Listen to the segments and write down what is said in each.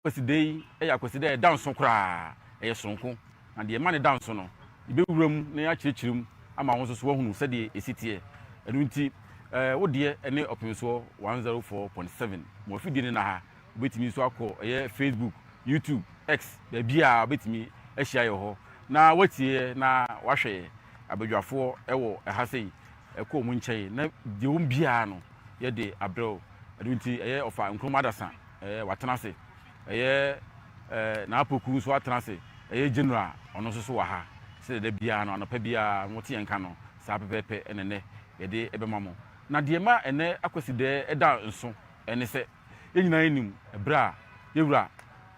Akwasida yi yɛ akwasida a ɛda nso koraa, ɛyɛ soronko. Na deɛ ɛma no da nso no, yɛbɛwura mu na yɛakyerɛkyerɛ mu ama wo nso so woahunu sɛdeɛ ɛsi teɛ. Ɛno nti, wo deɛ ne Ɔpemsoɔ 104.7. Mo afidie no nna ha. Wobɛtumi nso akɔ ɛyɛ Facebook, YouTube, X, baabiara wobɛtumi ahyia yɛ hɔ na woatie yɛ na woahwɛ yɛ. Abadwafoɔ wɔ ɛha sei, kɔ wɔn nkyɛn na deɛ wɔn biara no yɛde abrɛ wo. Ɛno nti ɛyɛ Ɔfa Nkrumah Adasa ɛɛ watena ase, ɛyɛ ɛɛ Naapoku nso atena ase, ɛyɛ General ɔno nso so wɔ ha. Sɛdeɛ da biara no anɔpa biara mote yɛn nka no, saa pɛpɛɛpɛ na ɛnnɛ yɛde bɛma mo. Na deɛ ɛma ɛnnɛ Akwasidɛɛ da nso ne sɛ, yɛn nyinaa nim ɛberɛ a yɛn wura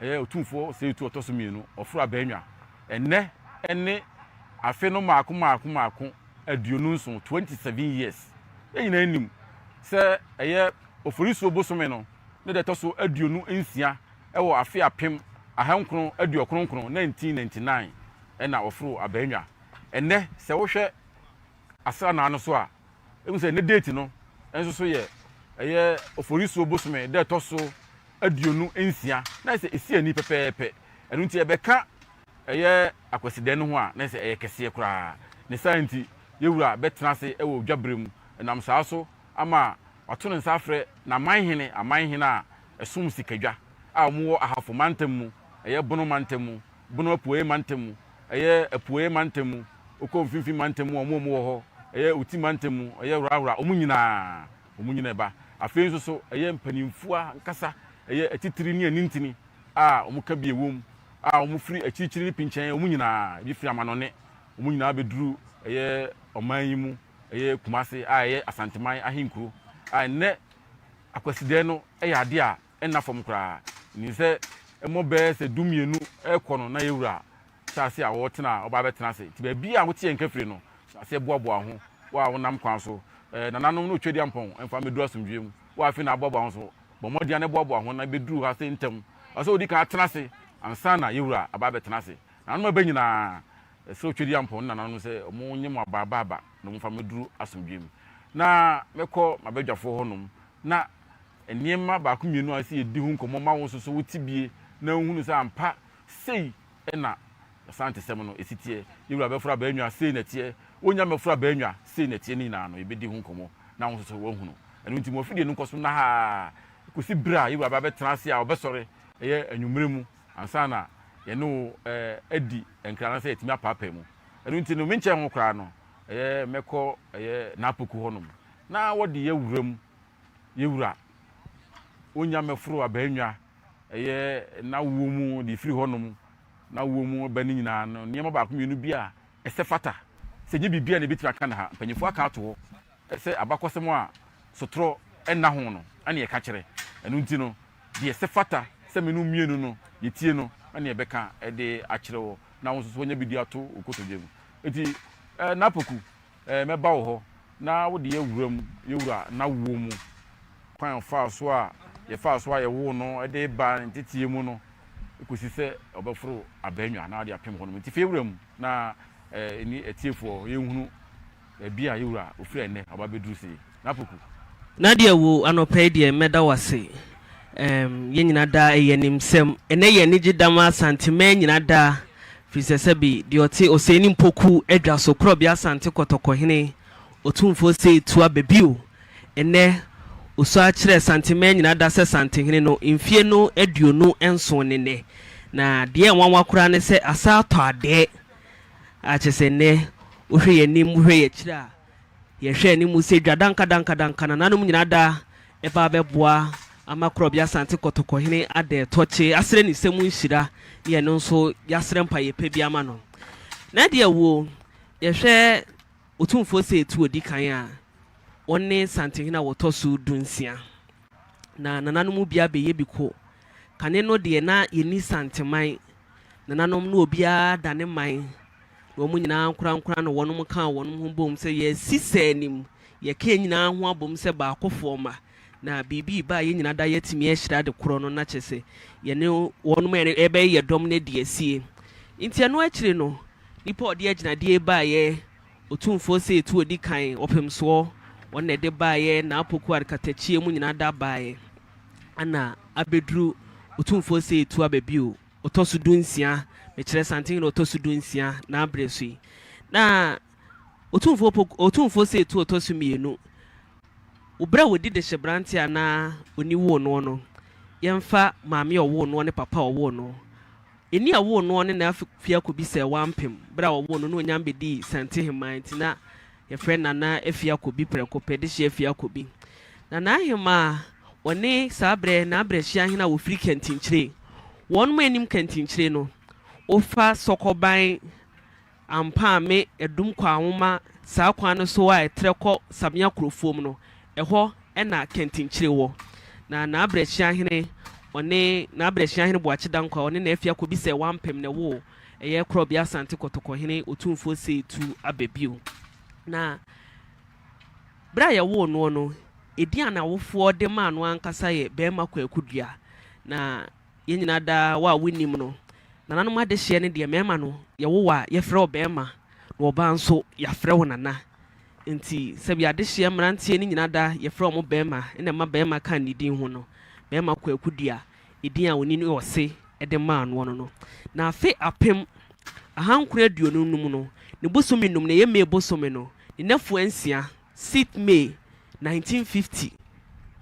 ɛyɛ Otumfoɔ Osei Tutu ɔtɔ so mmienu ɔforo abannwa. Ɛnnɛ ne afe no mmaako mmaako mmaako 27, 27 years. Yɛn nyinaa nim sɛ ɛyɛ Oforisuo bosome no ne da ɛtɔ so 26 wɔ afe 1999, 1999, na wɔforo abannwa. Ɛnnɛ sɛ wohwɛ asranaa no so a, ehu sɛ ne date no nso so yɛ ɛyɛ Oforisuo bosome da ɛtɔ so 26, na ɛsɛ ɛsi ani pɛpɛɛpɛ. Ɛno nti ɛbɛka ɛyɛ Akwasidɛn no ho a, na ɛsɛ ɛyɛ kɛseɛ koraa. Ne saa nti, yɛwura bɛtena ase wɔ dwa berɛ mu. Ɛnam saa so ama wato ne nsa afrɛ n'amanhene, amanhene a ɛsom sikadwa a wɔwɔ Ahafo mantam mu, ɛyɛ Bono mantam mu, Bono Apueeɛ mantam mu, ɛyɛ Apueeɛ mantam mu, wokɔ Mfimfini mantam mu a, wɔn a wɔwɔ hɔ, ɛyɛ Oti mantam mu, ɛyɛ Worawora, wɔn nyinaa, wɔn nyinaa ɛba. Afei nso so, ɛyɛ mpanimfoɔ ankasa, ɛyɛ atitire ne anintini a wɔka bi ɛwom, a wɔfiri akyirikyiri ne pinkyɛn, wɔn nyinaa, ebi firi amanɔne, wɔn nyinaa bɛduru ɛyɛ ɔman yi mu, ɛyɛ Kumase a ɛyɛ Asanteman ahenkuro a ɛnnɛ Akwasidɛɛ no yɛ adeɛ a ɛnna fam koraa. Nim sɛ mmɔ bɛyɛ sɛ 12 rekɔ no na yɛwura hyɛ ase a wɔtena a wɔba abɛtena ase. Nti baabi a wote yɛn nka firi no, hyɛ aseɛ boaboa wo ho. Wo a wonam kwan so, eh, nananom ne Otwedeampɔn mfa mmɛduru asomdwoeɛ mu. Wo a afei na aboaboa wo ho so, bɔ mmɔden ara na boaboa wo ho na bɛduru ha sei ntɛm. Ɛwɔ sɛ wodi kan atena ase ansa na yɛwura aba abɛtena ase. Nananom a ɛba nyinaa, Ɛsrɛ Otwedeampɔn ne nananom sɛ wɔnyɛ mo abaabaaba na wɔmfa mmɛduru asomdwoeɛ mu. Na mɛkɔ m'abadwafoɔ hɔnom na nneɛma baako mmienu a ɛsɛ yɛdi ho nkɔmmɔ ma wo nso so wote bie na wohunu sɛ ampa sei na Asantesɛm no ɛsi teɛ. Yɛwura bɛforo abaanwa sei na ɛteɛ, wonya mmɛforo abaanwa sei na ɛteɛ ne nyinaa no yɛbɛdi ho nkɔmmɔ na wo nso so woahunu. Ɛno nti mo afidie no nkɔ so nna ha ara kɔsi berɛ a yɛwura bɛabɛtena ase a ɔbɛsɔre ɛyɛ anwummerɛ mu ansa na yɛne wo adi nkra anaasɛ yɛatumi apaapae mu. Ɛno nti no, menkyɛn ho koraa no, ɛyɛ mɛkɔ ɛyɛ n'apoku hɔnom na wɔde yɛ wuram yɛ wura. Wonya mɛforo abannwa ɛyɛ n'awoɔ mu de firi hɔnom n'awoɔ mu ba ne nyinaa no, nneɛma baako mmienu bi a ɛsɛ fata sɛ ɛnyɛ biribi a na ɛbɛtumi aka no ha. Mpanyinfoɔ aka ato hɔ sɛ abakɔsɛm a sotorɔ nna ho no ɛne ɛka kyerɛ. Ɛno nti no, Deɛ ɛsɛ fata sɛ me ne wo mmienu no yɛtie no na yɛbɛka de akyerɛ wo na wo nso so woanya bi de ato wo kotodwe mu. Enti eh, Napoku, eh, mɛba wo hɔ na wode yɛ wuram, yɛ wura n'awoɔ mu, kwan a ɔfaa so a yɛfaa so a yɛwoo no de ba ne nteteɛ mu no kɔsi sɛ ɔbɛforo abannwa na wode apem hɔ nom. Enti fa yɛ wura mu na eh, ɛni atiefoɔ yɛnhunu baabi a yɛ wura ɔfiri ɛnnɛ ɔba bɛduru sei. Napoku. Nadia wo anɔpa yi deɛ mɛda wo ase ehm yɛn nyina daa ɛyɛ animsɛm ɛnɛ yɛ anigye da ma Asanteman nyina daa firi sɛ sɛbi deɛ ɔte Osei ne Mpoku adwa so korɔbea Asante Kɔtɔkɔhene Otumfoɔ Osei tu aba bio ɛnɛ Osuo akyerɛ Asanteman nyina da sɛ Santehene no mfie no 27 ne nɛ na deɛ ɛnwanwa koraa ne sɛ asa atɔ adɛɛ a kyerɛ sɛ ɛnɛ wohwɛ yɛn anim wohwɛ yɛn akyiri a Yɛhwɛ anim sɛ dwa dankadankadanka nananom nyinaa da ɛba abɛboa ama Korɔbea Asante Kɔtɔkɔhene ada ɛtɔkye asrɛ ne sɛ mu nhyira ne yɛno nso yɛasrɛ mpaeɛ pa bi ama no. Na ɛdeɛ wuo, yɛhwɛ Otumfoɔ sɛ ɛtu ɔdi kan a, ɔne Santehene a wɔtɔ so 16. Na nananom mu biara bɛyɛ bi ko. Kane no deɛ na yɛnni Santeman, nananom no obiara da ne man. Na wɔn nyinaa ankorankora na wɔnom kaa wɔnom ho boom sɛ yɛasi sɛ anim, yɛka yɛn nyinaa ho abom sɛ baakofoɔ mma, na biribi reba a yɛn nyinaa da yɛatumi ahyira ade korɔ no na kyerɛ sɛ yɛne wɔnom a yɛbɛyɛ yɛ dɔm no adi asie. Nti ɛno akyiri no, nipa a ɔde agyinadeɛ baeɛ, Otumfoɔ sɛ ɛtu ɔdi kan, ɔpemsoɔ, wɔn na ɛde baeɛ, Naa Poku Adkatakyie mu nyinaa da baeɛ, ɛna abɛduru Otumfoɔ Osei Tutu aba bio, ɔtɔ so dunsia, mekyerɛ Santehene a ɔtɔ so dunsia n'aberɛ so yi. Na Otumfoɔ Poku, Otumfoɔ Osei Tutu ɔtɔ so mmienu, wo berɛ a wɔdi dehyeberante a na ɔni woo noɔ no, yɛmfa maame a ɔwoo noɔ ne papa a ɔwoo no. Ɛni a ɔwoo noɔ ne n'afie akɔbisa ɛwɔ ampem, berɛ a ɔwoo no na ɔnya mbɛdii Santehemaa nti na Yɛfrɛ Nana Afia Kobi prɛko pɛ, Dehye Afia Kobi. Na n'ahemaa, ɔne saa berɛ n'abrɛhyeahene a wɔfiri Kantinkyire. Wɔnom anim Kantinkyire no, wofa Sɔkɔban, Ampaame, Adum Kwawoma, saa kwan no so a ɛtrɛ kɔ Samia Kurofuom no, ɛhɔ na Kantinkyire wɔ. Na n'abrɛhyeahene, ɔne n'abrɛhyeahene Boakye Dankwa, ɔne Nana Afia Kobi sɛ wampem na ɛwoo Ɛyɛ Korɔbea Asante Kɔtɔkɔhene Otumfoɔ Seetu aba bio. Na berɛ a yɛwoo noɔ no, edin a n'awofoɔ de maa no ankasa yɛ Barima Kwaku Dua. Na yɛn nyinaa daa wo a wonnim no, nananom adehyeɛ no deɛ mmarima no, yɛwo wo a, yɛfrɛ wo barima, na ɔbaa nso, yɛafrɛ wo nana. Nti sɛbi adehyeɛ mmeranteɛ no nyinaa da yɛfrɛ wɔn barima, ɛna ɛma barima ka ne din ho no, Barima Kwaku Dua. Edin a onii no ɔse de maa noɔ no no. Na afe 1925 no, ne bosome num no, ɛyɛ May bosome no, ne nnafua nsia, sixth May 1950,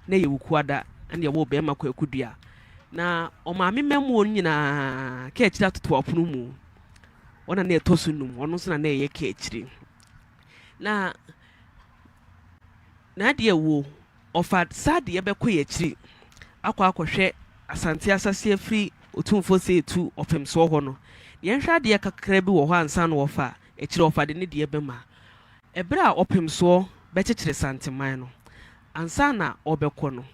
na ɛyɛ Wukuada, ɛna yɛwoo Barima Kwaku Dua. Na ɔmaame mmamuo no nyinaa kaakyire atoto apono mu. Ɔna na ɛtɔ so num, ɔno nso na na ɛyɛ kaakyire. Na n'adeɛ wuo, Ɔfa saa deɛ bɛkɔ yɛ akyiri akɔ akɔhwɛ Asante asase afiri Otumfoɔ Seetu ɔfemsoɔ hɔ no, yɛnhwɛ adeɛ kakra bi wɔ hɔ ansa na ɔfa akyiri ɔfa de ne deɛ bɛma. Ɛberɛ a ɔpemsoɔ bɛkyekyere Santeman no, ansa na ɔrebɛkɔ no,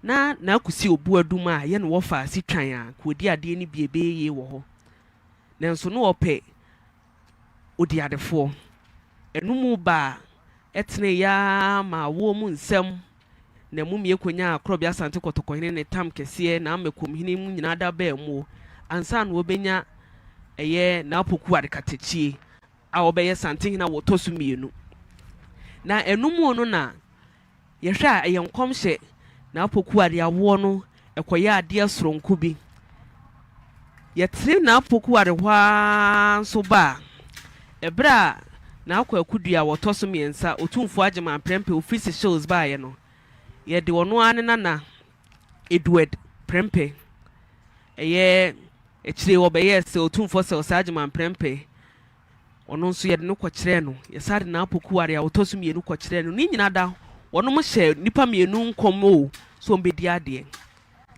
na Naakusi Obuadum a yɛ na wɔfa ase twan a nka ɔdi adeɛ no bi a ɛbɛyɛ yie wɔ hɔ. Nanso na ɔpɛ odiadefoɔ. Ɛno mu ba a ɛteneeɛ ara maa awoɔ mu nsɛm na mumie kɔnyaa Korɔbea Asante Kɔtɔkɔhene ne tam kɛseɛ na ama Komhene mu nyinaa da baa muo ansa na wɔbɛnya ɛyɛ Naapoku Adekatakyie a ɔbɛyɛ Santehene a wɔtɔ so mmienu. Na ɛno muo no na Yɛhwɛ a, ɛyɛ nkɔmhyɛ na apokuware awoɔ no ɛkɔyɛ adeɛ soronko bi. Yɛtene n'apokuware hɔ ara nso ba a, ɛberɛ a Naa Kwaku Duah a ɔtɔ so mmiɛnsa, Otumfoɔ Agyeman Prempeh ɔfiri Seychelles baeɛ no, yɛde ɔno ara ne nana Edward Prempeh, ɛyɛ akyire ɔbɛyɛɛ sɛ Otumfoɔ Sir Osei Agyeman Prempeh, Ɔno nso yɛde no kɔkyerɛɛ no. Yɛsan de n'apokuware a ɔtɔ so mmienu kɔkyerɛɛ no. Ne nyinaa da, wɔnom hyɛɛ nnipa mmienu nkɔm o sɛ wɔbɛdi adeɛ.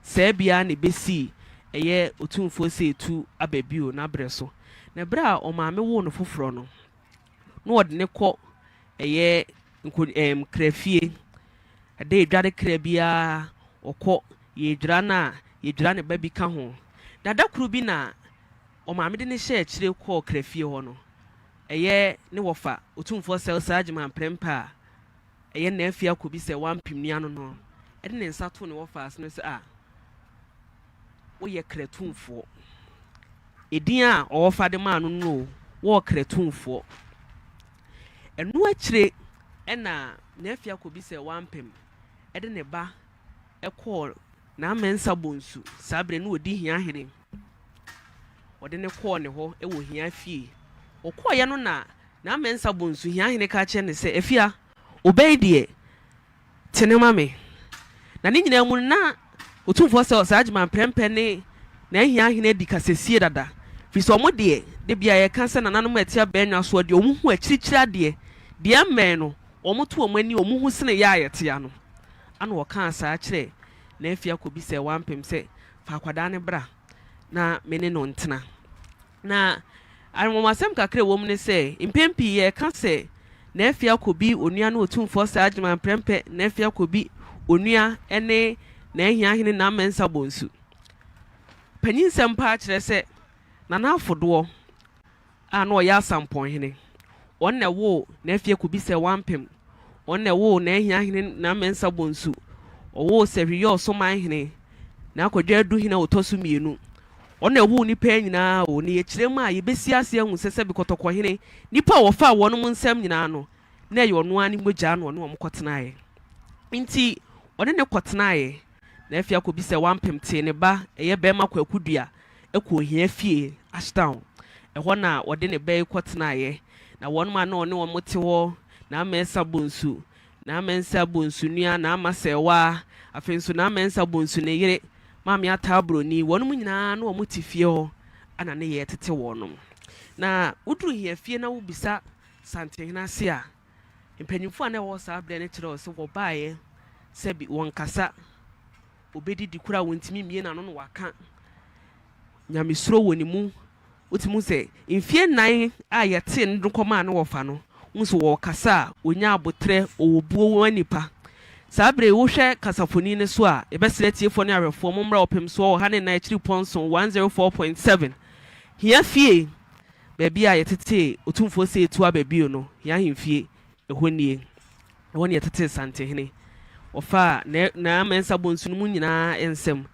Saa biara na ɛbɛsii ɛyɛ Otumfoɔ Seetu aba bio n'aberɛ so. Na berɛ a ɔmaame woo no foforɔ no, na wɔde no kɔ ɛyɛ nko ɛɛm krafie. Ɛda edware kra biara ɔkɔ, yɛredwira no a, yɛdwira ne ba bi ka ho. Na da koro bi na Ɔmaame de no hyɛɛ akyire kɔɔ Krafie hɔ no, ɛyɛ ne wɔfa, Otumfoɔ Sɛlsa Agyeman Prempeh a ɛyɛ Naafi Akobi sɛ wampem nua no no, de ne nsa too ne wɔfa ase no sɛ, Ah, woyɛ Kratumfoɔ. Edin a ɔwɔfa de maa no no o, wɔɔ Kratumfoɔ. Ɛno akyire na Naafi Akobi sɛ wampem de ne ba kɔɔ N'Amensa Bonsu, saa berɛ no ɔdi hia hene. Ɔde no kɔɔ ne hɔ wɔ hia fie. Ɔkɔeɛ no na N'Amensa Bonsu hia hene ka kyerɛ no sɛ, Afia, wo ba yi deɛ, te no ma me. Na ne nyinaa mu no, na Otumfoɔ sɛ Ɔsaa Agyeman Prɛmpɛ ne N'ahia hene adi kasasie dada. Firi sɛ wɔn deɛ, da biara yɛka sɛ nananom a ɛte abannwa soɔ deɛ, wɔhu akyirikyiri adeɛ. Deɛ ɛmmɛn no, wɔto wɔn ani, wɔhu sene yɛ a yɛte ano. Ana ɔkaa saa kyerɛɛ N'Afia kɔbisaɛ Wampem sɛ, Fa akwadaa no bra na me ne no ntena. Na anwanwasɛm kakra a ɛwɔ mu ne sɛ, mpɛn pii yɛka sɛ N'Afia Kobi onua ne Otumfoɔ Saa Agyeman Prɛmpɛ N'Afia Kobi onua ne N'Ahiahene Nana Mensah Bonsu. Panyinsɛm paa kyerɛ sɛ Nana Afodoɔ a na ɔyɛ Asampɔnhene. Ɔno na ɛwoo N'Afie Kobisɛ Wampem. Ɔno na ɛwoo N'Ahiahene Nana Mensah Bonsu. Ɔwoo Sɛhwiyɛ Ɔsomanhene, N'Akwadwo Aduhene a ɔtɔ so mmienu. Ɔno na ɛwoo nnipa yi nyinaa o. Na yɛkyerɛ mu a, yɛbɛsi ase ahu sɛ sɛbe Kɔtɔkɔhene, nnipa a wɔfaa wɔnom nsam nyinaa no, na ɛyɛ ɔno ara ne mogya na ɔne wɔn kɔtenaeɛ. Nti ɔne no kɔtenaeɛ. Na afei akɔbisa Wampem tee ne ba ɛyɛ bɛɛma Kwaku Dua kɔɔ Ohia fie, Ashtown. Ɛhɔ na ɔde ne ba yi kɔtenaeɛ. Na wɔnom a na ɔne wɔn te hɔ, Naa Mensah Bonsu, Naa Mensah Bonsu nua, Naa Masɛɛwaa, afei nso Naa Mensah Bonsu ne yere, Maame Ataa Broni, wɔnom nyinaa na wɔn te fie hɔ na ne yɛ tete wɔnom. Na woduru Hia fie na wobisa Santehene ase a, mpanyimfoɔ a na ɛwɔ hɔ saa berɛ no kyerɛ wo sɛ wɔbaeɛ sɛ bi wɔnkasa, wɔbɛdidi koraa wɔntumi mmie n'ano na wɔaka. Nyamesuro wɔ ne mu. Wotumi hu sɛ mfeɛ nnan a yɛtee no de kɔmaa ne wɔfa no, wohu sɛ ɔrekasa a, ɔnya aboterɛ, ɔwɔ buo ma nnipa. Saa berɛ yi, wohwɛ kasafoni no so a, yɛbɛsrɛ atiefoɔ ne ahwɛfoɔ, mommra ɔpem soɔ ɔha ne nnan akyiri pɔnson, 104.7, Hia Fie, baabi a yɛtetee Otumfoɔ Osei Tuah Ababio no, Hia Ahemfie, ɛhɔ nie. Ɛhɔ na yɛtetee Santehene. Wɔfaa Naa Mensah Bonsu no mu nyinaa nsam.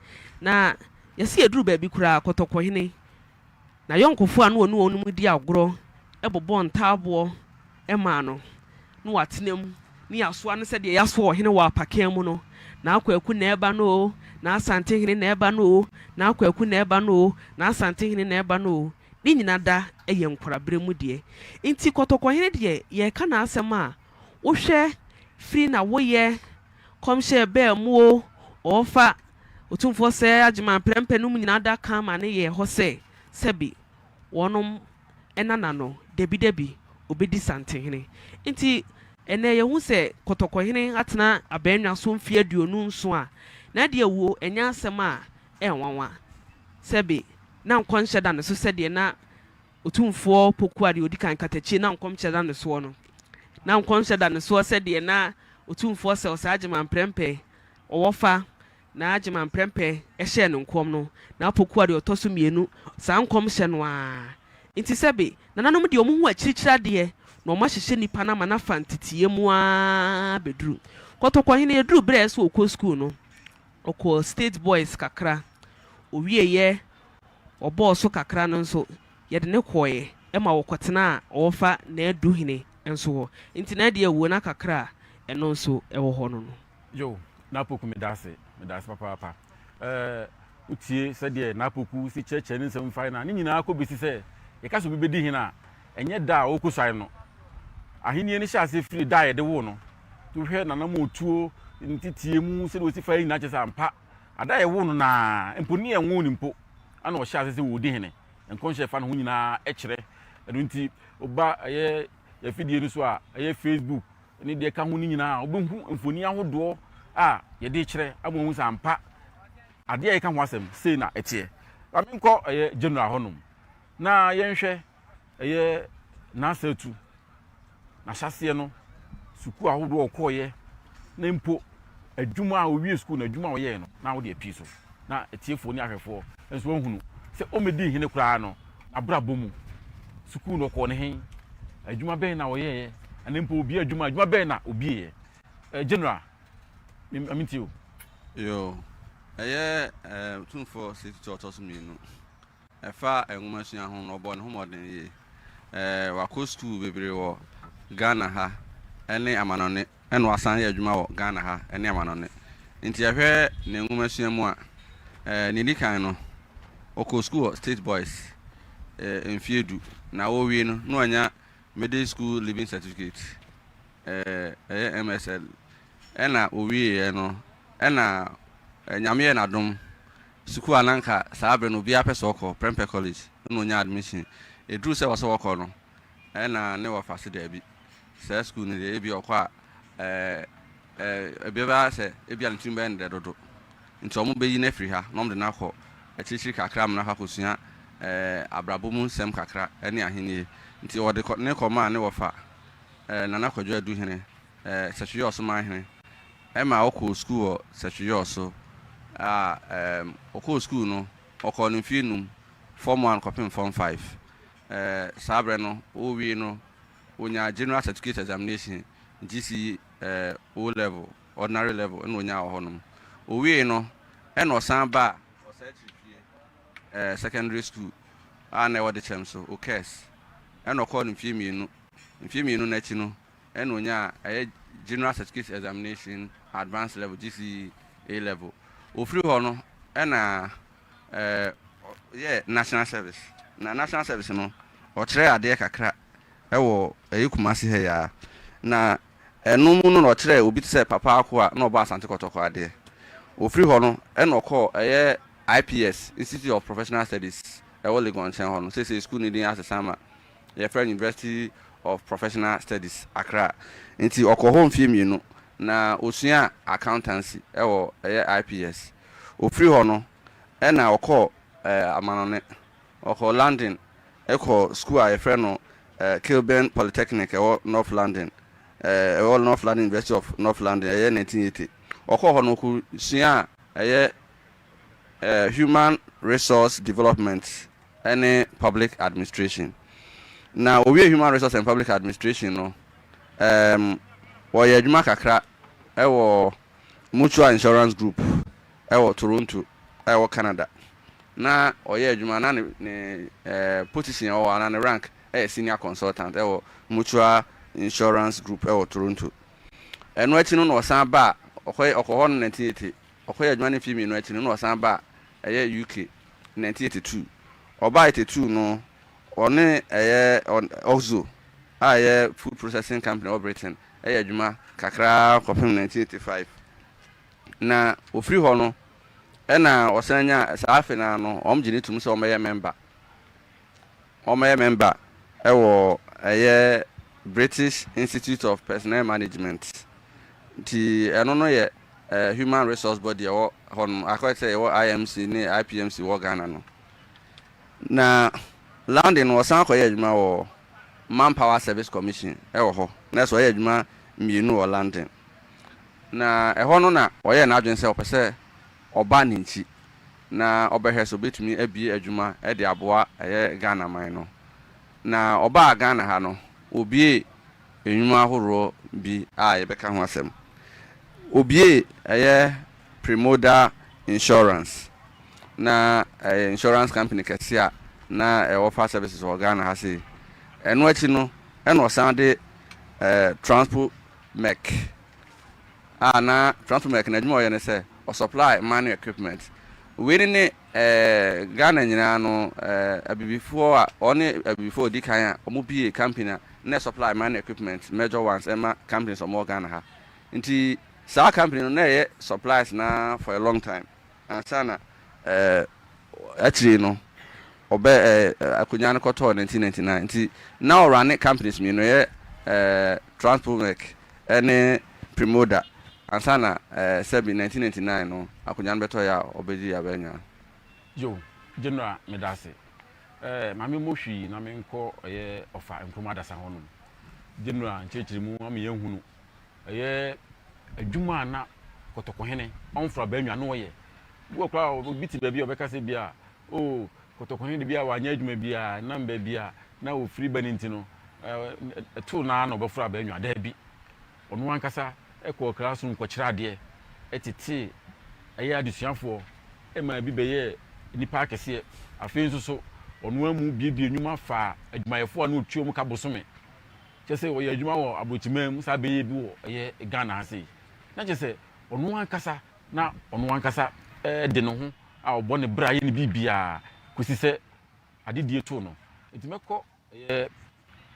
Na yɛse yɛduru baabi koraa a, Kɔtɔkɔhene, n'ayɔnkofoɔ a na ɔne wɔn di agorɔ bobɔɔ ntaaboɔ maa no, na watena mu, ne yɛasoa no sɛdeɛ yɛasoa ɔhene wɔ apakan mu no. Naa Kwaku na ɛreba no o, Naa Asantehene na ɛreba no o, Naa Kwaku na ɛreba no o, Naa Asantehene na ɛreba no o. Ne nyina da yɛ nkoraberɛ mu deɛ. Nti Kɔtɔkɔhene deɛ yɛreka n'asɛm a, wohwɛ firi na woyɛ kɔmhyɛ baa mu o, ɔɔfa Otumfoɔ sɛɛ Agyeman prɛmpɛ nom nyinaa da kan ma ne yɛɛ hɔ sɛ sɛbi wɔnom nana no dabidabi obedi Santehene. Nti ɛnɛ yɛhu sɛ Kɔtɔkɔhene atena abannwa so mfeɛ 27 a n'adeɛ awuo ɛnyɛ asɛm a ɛnwanwa. Sɛbi na nkɔnhyɛ da ne so sɛdeɛ na Otumfoɔ Poku a deɛ ɔdi kan katakyie na nkɔmhyɛ da ne soɔ no. Na nkɔmhyɛ da ne soɔ sɛdeɛ na Otumfoɔ sɛ Ɔsɛɛ Agyeman prɛmpɛ ɔwɔ fa na Agyeman prɛmpɛ hyɛɛ no nkɔm no, na Apoku a deɛ ɔtɔ so mmienu, saa nkɔmhyɛ no ara. Nti sɛbe, nananom deɛ wɔhu akyirikyiri adeɛ na wɔahyehyɛ nnipa no ama no afa nteteeɛ mu ara bɛduru. Kɔtɔkɔhene, ɛduru berɛ a ɛsɛ sɛ ɔkɔ sukuu no, ɔkɔɔ State Boys kakra. Ɔwieeɛ, ɔbɔɔ so kakra no nso, yɛde no kɔeɛ ma ɔkɔtenaa ɔwɔfa Naaduhene nso hɔ. Nti n'adeɛ awuo no akakra a ɛno nso ɛwɔ hɔ no no. Yo, N'Apoku medase, medase papaapa. Eh, wotie sɛdeɛ N'Apoku si kyerɛkyerɛ ne nsɛm fae no a, ne nyinaa kɔ besi sɛ yɛka sɛ obi bɛdi hene a, ɛnyɛ da a ɔrekɔsuae no. Ahennie no hyɛ aseɛ firi da a yɛde woo no. Nti wohwɛ n'anammɔntuo, ne nteteɛ mu, sɛdeɛ ɔsi faeɛ nyinaa kyerɛ sɛ ampa, ada a yɛwoo no no ara, mpo ne yɛnwoo no mpo, ɛna ɔhyɛ aseɛ sɛ ɔredi hene. Nkɔmhyɛ a ɛfa ne ho nyinaa kyerɛ. Ɛno nti, woba ɛyɛ yɛn afidie no so a, ɛyɛ Facebook, ne deɛ ɛka ho no nyinaa, wobɛhu mfoni ahodoɔ a yɛde kyerɛ ama wɔahu sɛ ampa adeɛ a yɛka ho asɛm sei na ɛteɛ. Ma menkɔ ɛyɛ general hɔnom na yɛnhwɛ ɛyɛ n'asatu n'ahyɛaseɛ no sukuu ahodoɔ ɔkɔɔyɛ na mpo adwuma a ɔwie sukuu no adwuma a ɔyɛɛ no na wode apii so na atiefoɔ ne ahwɛfoɔ nso ahunu sɛ ɔmmɛdii hene koraa no n'abrabɔ mu. Sukuu no ɔkɔɔ ne he? Adwuma bɛn na ɔyɛeɛ? Anaa mpo obie adwuma, adwuma bɛn na obieeɛ? Eh, General, me, ma mentie o. Yoo, ɛyɛ eh, Tumfoɔ Setutu a ɔtɔ so mmienu. Ɛfa nwomasua ho no, ɔbɔɔ ne ho mmɔden yie. Eh, wakɔ sukuu bebree wɔ Ghana ha ne amanɔne. Ɛna wasan yɛ adwuma wɔ Ghana ha ne amanɔne. Nti yɛhwɛ ne nwomasua mu a, eh, nea ɛdi kan no, ɔkɔɔ sukuu wɔ State Boys eh, mfeɛ du. Na ɔrewie no, na wanya Middle School Leaving Certificate, eh, ɛyɛ MSL. Ɛna ɔwieeɛ no, ɛna eh, Nyame yɛɛ n'adom, sukuu a na anka saa berɛ no obiara pɛ sɛ ɔkɔ, Prempeh College, ɛna ɔnyaa admission. Ɛduruu sɛ ɛwɔ sɛ ɔkɔ no, ɛna ne wɔfa se daabi. Saa sukuu no deɛ ebia ɔkɔ a ɛɛ ɛɛ ebi bɛyɛ sɛ ebia ne tirim bɛyɛ no dɛ dodo nti wɔn bɛyi no afiri ha na wɔn de no akɔ akyirikyiri kakra ama no akɔ akɔsua ɛɛ abrabɔ mu nsɛm kakra ɛne ahennie nti wɔde kɔ ne kɔmaa ne wɔfa ɛɛ Nana Kwadwo Aduhene ɛɛ Sɛhweyɔɔso manhene ɛma ɔkɔɔ sukuu wɔ Sɛhweyɔɔso a ɛɛ ɔkɔɔ sukuu no ɔkɔɔ no mfie num form one kɔpem form five ɛɛ saa berɛ no ɔrewie no Onyaa General Certificate Examination, GCE, O Level, Ordinary Level na onyaa wɔ hɔnom. Owiei no, ɛna ɔsan baa Ɔsɛe Kyerefie Secondary School a na ɛwɔ Dekyɛm so, OKES, ɛna ɔkɔɔ no mfeɛ mmienu. Mfeɛ mmienu no akyi no, ɛna onyaa ɛyɛ General Certificate Examination Advanced Level, GCE A Level. Ɔfiri hɔ no ɛna ɔyɛɛ National Service. Na National Service no, ɔkyerɛɛ adeɛ kakra wɔ ɛyɛ Kumasi ha yi ara. Na ɛno mu no na ɔkyerɛɛ obi te sɛ Papa Ako a na ɔbɔ Asante Kɔtɔkɔ adeɛ. Ɔfiri hɔ no ɛna ɔkɔɔ ɛyɛ IPS, Institute of Professional Studies, ɛwɔ Legon nkyɛn hɔ no. Seesei sukuu no din asesa ama yɛfrɛ no University of Professional Studies, Accra. Nti ɔkɔɔ hɔ mfeɛ mmienu na ɔsuaa Accountancy wɔ ɛyɛ IPS. Ɔfiri hɔ no ɛna ɔkɔɔ amanɔne, ɔkɔɔ London kɔɔ sukuu a yɛfrɛ no Kilburn Polytechnic ɛwɔ North London, ɛwɔ North London University of North London, ɛyɛ 1980. Ɔkɔɔ hɔ no ɔkɔsuaa ɛyɛ Human Resource Development ne Public Administration. Na owiee Human Resource and Public Administration no, um, ɔyɛɛ adwuma kakra wɔ Mutual Insurance Group wɔ Toronto wɔ Canada. Na ɔyɛ adwuma na ne ne eh, position a ɔwɔ anaa ne rank yɛ senior consultant wɔ Mutual Insurance Group wɔ Toronto. Ɛno akyi no na ɔsan baa, ɔkɔ ɔkɔ hɔ no 1980, ɔkɔyɛ adwuma no mfe mmienu akyi no na ɔsan baa ɛyɛ UK 1982. Ɔbaa 82 no, ɔne ɛyɛ Oxo a ɛyɛ food processing company wɔ Britain yɛ adwuma kakra kɔpem 1985. Na ofiri hɔ no, ɛna ɔsan nya saa afe no ara no, wɔn gye no tom sɛ ɔmmɛyɛ member. Ɔmmɛyɛ member ɛwɔ ɛyɛ British Institute of Personnel Management. Nti ɛno no yɛ human resource body ɛwɔ hɔ nom, akɔyɛ sɛ yɛwɔ IMC ne IPMC wɔ Ghana no. Na London no ɔsan kɔyɛ adwuma wɔ Manpower Service Commission ɛwɔ hɔ. Na ɛsɛ ɔyɛ adwuma mmienu wɔ London. Na ɛhɔ no na ɔyɛɛ n'adwene sɛ ɔpɛ sɛ ɔba ne nkyi na ɔbɛhwɛ sɛ ɔbɛtumi abue adwuma de aboa ɛyɛ Ghana man no. Na ɔbaa Ghana ha no, ɔbuee nnwuma ahoroɔ bi a yɛbɛka ho asɛm. Ɔbuee ɛyɛ Primoda Insurance, na ɛyɛ insurance company kɛse a na ɛwɔ fa services wɔ Ghana ha sei. Ɛno akyi no, ɛna ɔsan de eh, Transpo Mech a na Transpo Mech no adwuma a ɔyɛ ne sɛ ɔsupply mining equipment. Wei ne ne eh, Ghana nyinaa no eh, abibifoɔ a ɔne abibifoɔ a ɔdi kan a wɔbie company a na ɛsupply mining equipment major ones ɛma companies a wɔwɔ Ghana ha. Nti saa company no na ɛyɛ supplies na for a long time ansa na eh, akyire no ɔbɛ eh, akonnwa no kɔtɔɔ 1999. Nti na ɔrane companies mmienu ɛyɛ eh, Transpomec ne Primoda ansa na eh, sɛbi 1999 no akonnwa no bɛtɔeɛ a ɔbɛdi abɛnwa. Yo, General medase. Eh, ma me mmɔ hwii na menkɔ ɛyɛ ɔfa Nkrumah Adasa hɔ nom. General nkyerɛkyerɛmu ama yɛahunu ɛyɛ adwuma a na Kɔtɔkɔhene ɔmfra Bannwa na ɔyɛ. Bi wɔ koraa a obi te baabi a ɔbɛka sɛ bi a oh Kɔtɔkɔhene de bi a wanyɛ adwuma biara nam baabi a na ɔfiri ba no nti no ɛtoo no ara na ɔbɛfra Bannwa. Daabi. Ɔno ankasa kɔɔ classroom kɔkyerɛ adeɛ, tetee ɛyɛ adesuafoɔ maa bi bɛyɛɛ nnipa akɛseɛ. Afei nso so ɔno ara mu buebue nnwuma faa adwumayɛfoɔ a na ɔtua wɔn ka bosome. Kyerɛ sɛ ɔyɛ adwuma wɔ aburokyiman mu saa bɛyɛ bi wɔ ɛyɛ Ghana ha sei. Na kyerɛ sɛ ɔno ankasa na ɔno ankasa de ne ho a ɔbɔ ne bra yɛ ne biribiara kɔsi sɛ adedie too no. Nti mɛkɔ ɛyɛ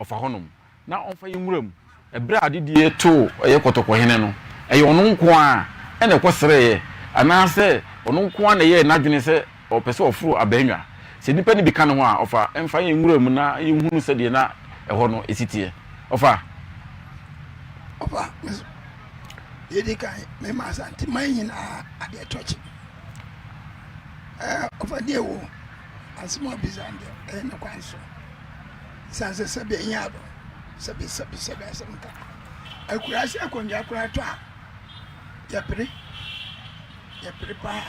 ɔfa hɔnom na ɔmfa yɛn nwura mu. Ɛberɛ a adedie too ɛyɛ kɔtɔkɔhene no, ɛyɛ ɔno nko ara na ɛkɔsrɛeɛ anaasɛ ɔno nko ara na ɛyɛɛ n'adwene sɛ ɔpɛ sɛ ɔforo abannwa? Sɛ nnipa no bi ka ne ho a, ɔfa mfa yɛn nwura mu na yɛnhunu sɛdeɛ na ɛhɔ no si teɛ. Ɔfa. Ɔfa, me so. Deɛ ɛdi kan, mema Asanteman nyinaa adeɛ tɔkye. Ɛɛ, ɔfa deɛ wo asɛm a ɔbisa no deɛ, ɛyɛ ne kwan so. Ɛsiane sɛ sɛbi ɛnyɛ ado, sɛbi sɛbi sɛbi asɛm ka. Akuraase akonnwa koraa tɔ a, yɛpere, yɛpere paa.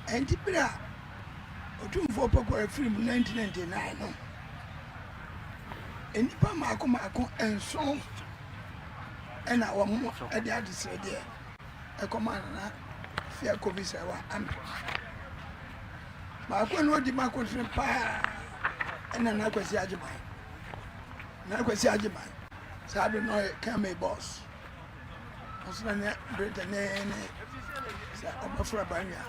Ɛnti bere a Otumfoɔ Poku firi mu 1999 no, nnipa mmaako mmaako nson na wɔde adesrɛdeɛ kɔmaa Nana Afia Kobi Serwaa Ampem. Baako a na ɔdi m'akotene paa ne Nana Kwasi Agyeman. Nana Kwasi Agyeman, saa bere no ɔyɛ Kame boss. Ɔso na ne Britain ne ne. sɛ ɔbɛforo abannwa.